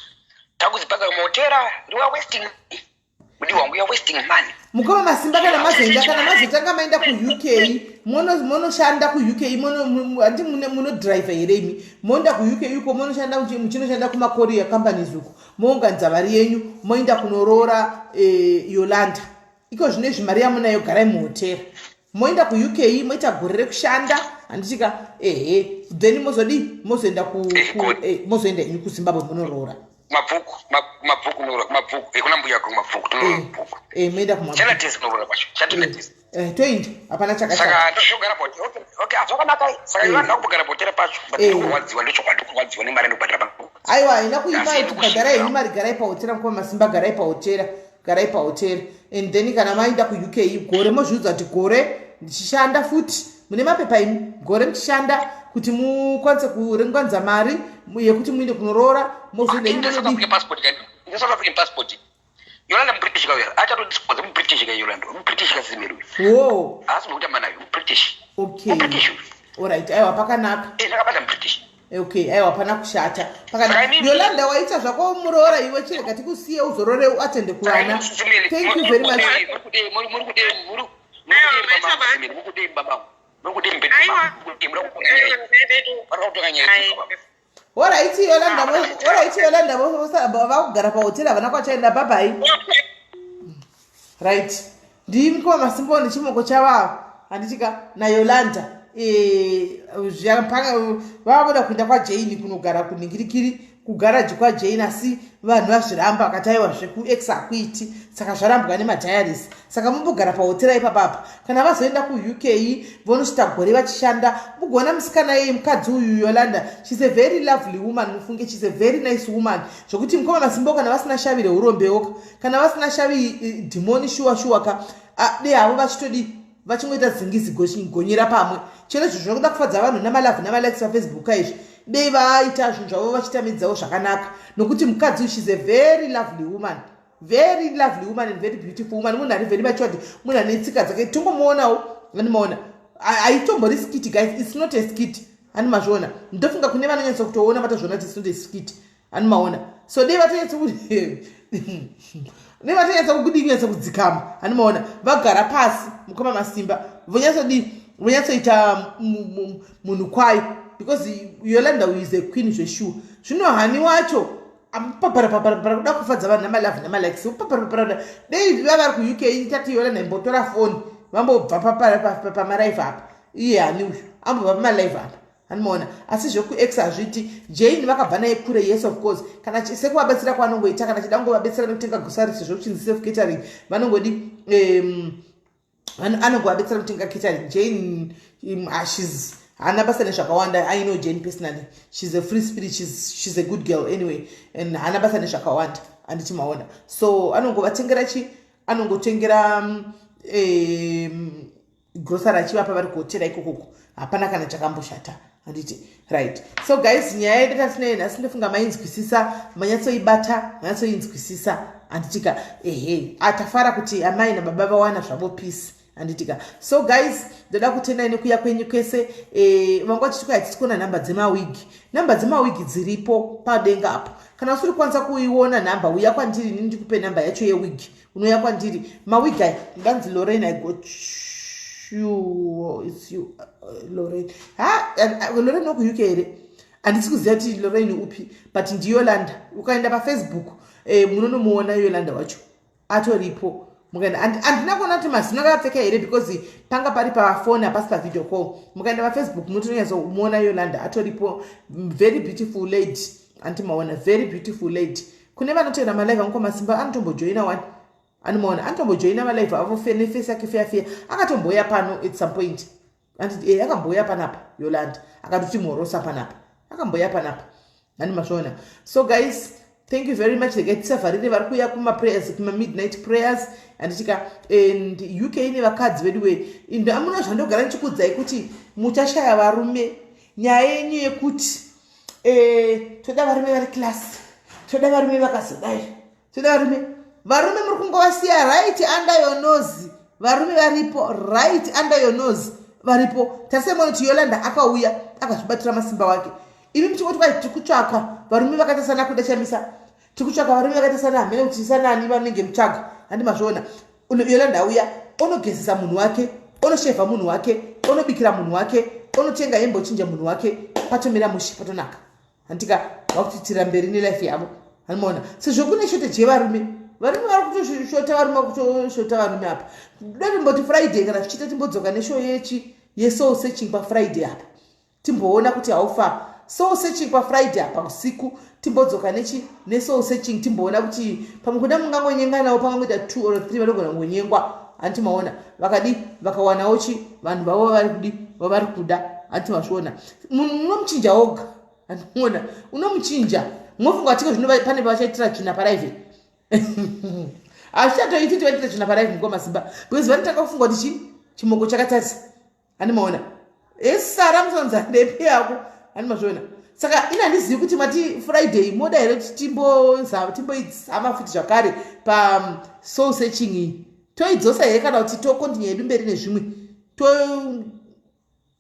takudzibhadhara kumahotera. You are wasting, mudiwa wangu, you are wasting money. Mukoma Masimba, kana mazoenda, kana mazotanga maenda kuUK, monoshanda kuUK, handi munodhiraivha here imi? Moenda kuUK uko, monoshanda, muchinoshanda kumacourier companies uko, mounganidza mari yenyu, moenda kunoroora Yolanda iko. Zvino izvi mari yamunayo, garai muhotera, moenda kuUK, moita gore rekushanda, handitika? Ehe, then mozodii? Mozoenda mozoenda inyu kuZimbabwe, munoroora. Mabvuku, Mabvuku unoura kumabvuku. Kuna mbuya yako kumabvuku, tinoura mabvuku. Eh, moenda kumabvuku. Chana tese kunoura kwacho. Chatenda tese. Eh, toenda. Hapana chakashata. Saka ndozogara pa okay, okay, zvakanaka. Saka iwe ndakugara pa hotera pacho, but ndikurwadziwa ndochokwadi ndikurwadziwa nemari ndikubhadhara pa. Aiwa, haina kuipa kubhadhara henyu mari, garai pahotera mukoma Masimba, garai pahotera. Garai pahotera. And then kana maenda kuUK gore mozviudza kuti gore ndichishanda futi mune mapepa imi gore muchishanda kuti mukwanise kurenganza mari yekuti muinde kunoroora mozoenda South African passport ka ine South African passport Yolanda muBritish ka uya achatodispoza muBritish ka Yolanda muBritish ka Simeri uyu wo haasi kutamba nayo muBritish okay muBritish uyu alright aiwa pakanaka eh ndakabata muBritish okay aiwa pana kushata pakanaka Yolanda waita zvako muroora iwe chirega tikusiye uzorore uatende kuvana thank you very much Horaiti Yolanda, horaiti Yolanda, vakugara pahotera havana kwachaenda bye Right. Ndimi kwa masimbo nechimoko chavavo handitika naYolanda. Eh, vava voda kuenda kwaJane kunogara kuningirikiri kugaraji kwaJane asi vanhu vazviramba vakati aiwa zvekuex hakuiti saka zvarambwa nemadiaries saka mumbogara pahotera ipapapa kana vazoenda kuUK vonosvita gore vachishanda mugoona musikana yeye mukadzi uyu Yolanda she's a very lovely woman mufunge she's a very nice woman zvokuti mukoma Masimbo kana vasina shavi reurombewoka kana vasina shavi dhimoni shuwa shuwa ka de havo vachitodi vachingoita zingizi gonyera pamwe chero izvo zvinoda kufadza vanhu namalavhi namalikes pafacebook izvi dei vaita zvinhu zvavo vachitamidzawo zvakanaka nokuti mukadzi uyu she's a very lovely woman very lovely woman and very beautiful woman munhu ari very matured munhu ane tsika dzake tongomuonawo animaona haitombori skit guys it's not a skit ani mazviona ndofunga kune vanonyatsa kutoona vatozviona kuti it's not a skit ani maona so dei vatonyatsa dei vatonyatsa kudinyatsa kudzikama ani maona vagara pasi mukoma Masimba vonyatsodii vonyatsoita munhu kwayo because Yolanda is a queen zveshuwa zvino hani wacho paparapapara kuda kufadza vanhu namalavhi namalikes paparapapara dei vavari kuUK tati Yolanda imbotora foni vambobva pamalive apa iye hani uyu ambobva pamalive apa anomaona asi zvekuex hazviti Jane vakabva naye kure yes of course kana sekuvabatsira kwaanongoita kana chida kungovabetsera nekutenga grocery sezvo kuchinzi self catering vanongodi anongovabetsera kutenga catering Jane she's haana basa nezvakawanda I know Jane personally she's a free spirit she's a good girl anyway and haana basa nezvakawanda handiti maona so anongovatengera chi anongotengera grocery achivapa vari kuhotera ikokoko hapana kana chakamboshata handiti right so guys nyaya yedu tatinayo nhasi ndofunga mainzwisisa manyatsoibata manyatsoinzwisisa handitika ehe atafara kuti amai nababa vawana zvavo peace handitika so guys ndoda kutendai nekuya kwenyu kwese vanga vachiti kwai hatisi kuona nhamba dzemawigi nhamba dzemawigi dziripo padenga apo kana usiri kukwanisa kuiona nhamba uya kwandiri ini ndikupe nhamba yacho yewigi unouya kwandiri mawigi aya ndanzi Lorraine I got you it's you Lorraine ha Lorraine wokuUK here handisi kuziva kuti Lorraine upi but ndiYolanda ukaenda pafacebook munonomuona Yolanda wacho atoripo mukaenda handina kuona kuti mazino akapfeka here because panga pari pafoni hapasi pavideo call mukaenda pafacebook munotonyatsomuona Yolanda atoripo very beautiful lady andimaona very beautiful lady kune vanoteera malive angu kwamasimba anotombojoina one anomaona anotombojoina malive avo neface yake feya feya akatomboya pano at some point anditi e akamboya panapa Yolanda akatotimhorosa panapa akamboya panapa hani mazviona so guys thank you very much regai tisavharire vari kuuya kumaprayers kumamidnight prayers handitika and UK nevakadzi vedu we amuna zvandogara ndichikuudzai kuti muchashaya varume nyaya yenyu yekuti toda varume vari class toda varume vakazodai toda varume varume muri kungovasiya right under your nose varume varipo right under your nose varipo tasemona kuti Yolanda akauya akazvibatira masimba wake imi muchingoti kwai tiri kutsvaka varume vakaita sana kuda chamisa tiri kutsvaka varume vakaita sana hamene kuti sanani vanenge mutsvaga handi mazviona Yolanda auya onogezesa munhu wake onoshevha munhu wake onobikira munhu wake onotenga hembe ochinja munhu wake patomira mushe patonaka handika vakutitira mberi nelife yavo handimaona sezvo kune shortage yevarume varume vari kutoshota varume vakutoshota varume apa datimboti Friday kana zvichiita timbodzoka neshow yechi yesoul searching pafriday apa timboona kuti haufa Soul searching pafriday apa usiku timbodzoka nechi nesoul searching timboona kuti pamwe kuda mungangonyenganawo pangangoita two or three vanogona kungonyengwa hanti maona vakadi vakawanawo chi vanhu vavo vari kudi vavari kuda hanti mazviona munhu unomuchinja oga handiona unomuchinja mofunga tiko zvino pane pavachaitira tsvina paraive hazvichatoiti kuti vaitira tsvina paraive mukoma simba because vanotanga kufunga kuti chi chimoko chakatarisa Hani maona? Esara musonza ndepi yako? Hani mazviona? Saka ini handizivi kuti mati Friday moda here kuti timboza timboizama futi zvakare pa soul searching iyi. Toidzosa here kana kuti to continue yedu mberi nezvimwe? To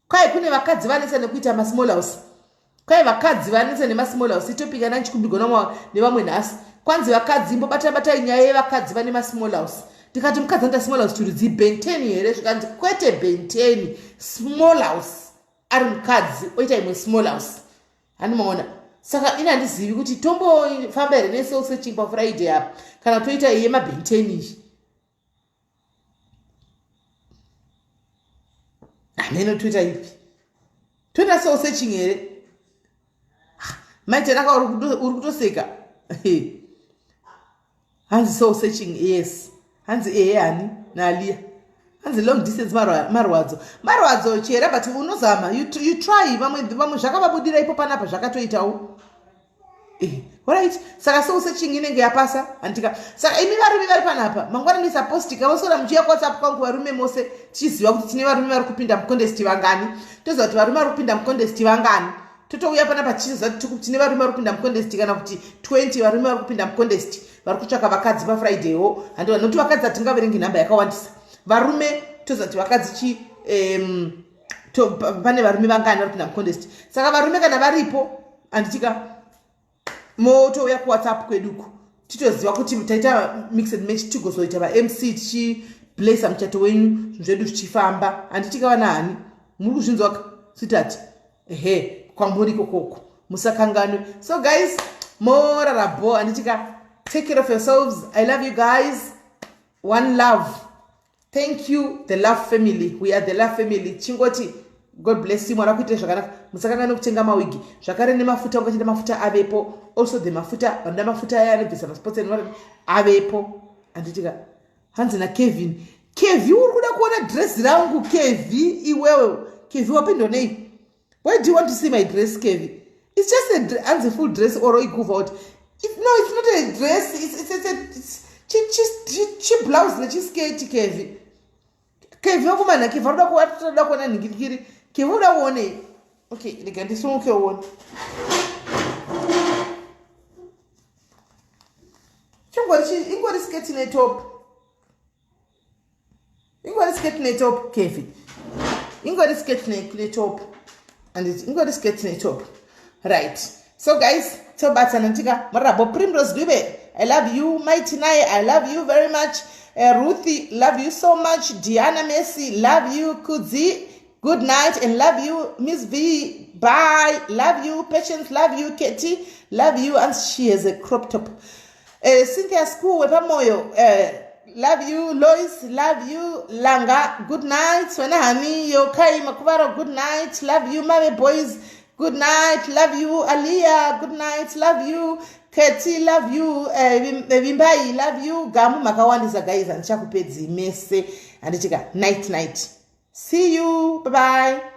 kwai kune vakadzi vanetsa nekuita ma small house. Kwai vakadzi vanetsa nemasmall house itopic yana ndichikumbirwa nevamwe nhasi kwanzi vakadzi imbobata batai nyaya yevakadzi vane masmall house ndikati mukadzi anoita small house chirudzi benten here zvikanzi kwete benten small house ari mukadzi oita imwe small house handimaona saka ini handizivi kuti tombofamba here nesoul searching pafriday apa kana toita iye mabenten iyi hameno toita ipi toita soul searching here ah, mai tanaka uri kutoseka hanzi soul searching yes hanzi ehe hani naaliya hanzi long distance marwadzo marwadzo chera but unozama you, you try vamwe vamwe zvakavabudira ipo panapa zvakatoitawo Eh, alright saka soul searching inenge yapasa handika saka imi varume vari panapa mangwana ndisa post kavosora muchiuya kuwhatsapp kwangu varume mose tichiziva kuti tine varume vari kupinda mucontest vangani toziva kuti varume vari kupinda mucontest vangani totouya panapa tichiziva kuti tine varume vari kupinda mucontest kana kuti 20 varume vari kupinda mucontest vari kutsvaka vakadzi pafriday wo handiva nokuti vakadzi hatingaverengi nhamba yakawandisa varume toziva kuti vakadzi chi um, to, pane varume vangani vari kupinda mucontest saka varume kana varipo handitika motouya kuwhatsapp kweduku titoziva kuti taita mix and match tigozoita vamc tichiblesa muchato wenyu zvinhu zvedu zvichifamba handitika vana hani muri kuzvinzwaka sitati ehe kwamuri ikokoko musakanganwe so guys morara bo handitika take care of yourselves i love you guys one love thank you the love family we are the love family chingoti god bless you mwari akuitire zvakanaka musakanganwe kutenga mawigi zvakare nemafuta ungachida mafuta avepo also the mafuta vanoda mafuta aya anobvisa maspots and avepo anditika hanzi nakevin kevi uri kuda kuona dress rangu kevi iwewe kevi wapindwa nei why do you want to see my dress kevi it's just a hanzi full dress or iguva out It, no it's not a dress it's, it's, it's, it's, chiblouse nechisketi kevi kevi vakomana kevi arikuda kuona nhingirikiri kevi uda kuonei okay rega ndisimuke uone chingori ingori sketi netop ingori skirt netop kevi ingori skirt netop anditi ingori skirt netop right so guys tobatana tika marabo primrose dube i love you mighty naye i love you very much uh, ruthie love you so much diana messi love you kudzi good night and love you miss v bye love you patience love you katie love you and she has a crop top uh, cynthia school wepamoyo uh, love you lois love you langa good night wena hani yokai makuvaro good night love you mave boys good night love you aliya good night love you Katie love you eh, vimbai love you gamu makawandisa guys handichakupedzi mese handichika night night See you. Bye bye.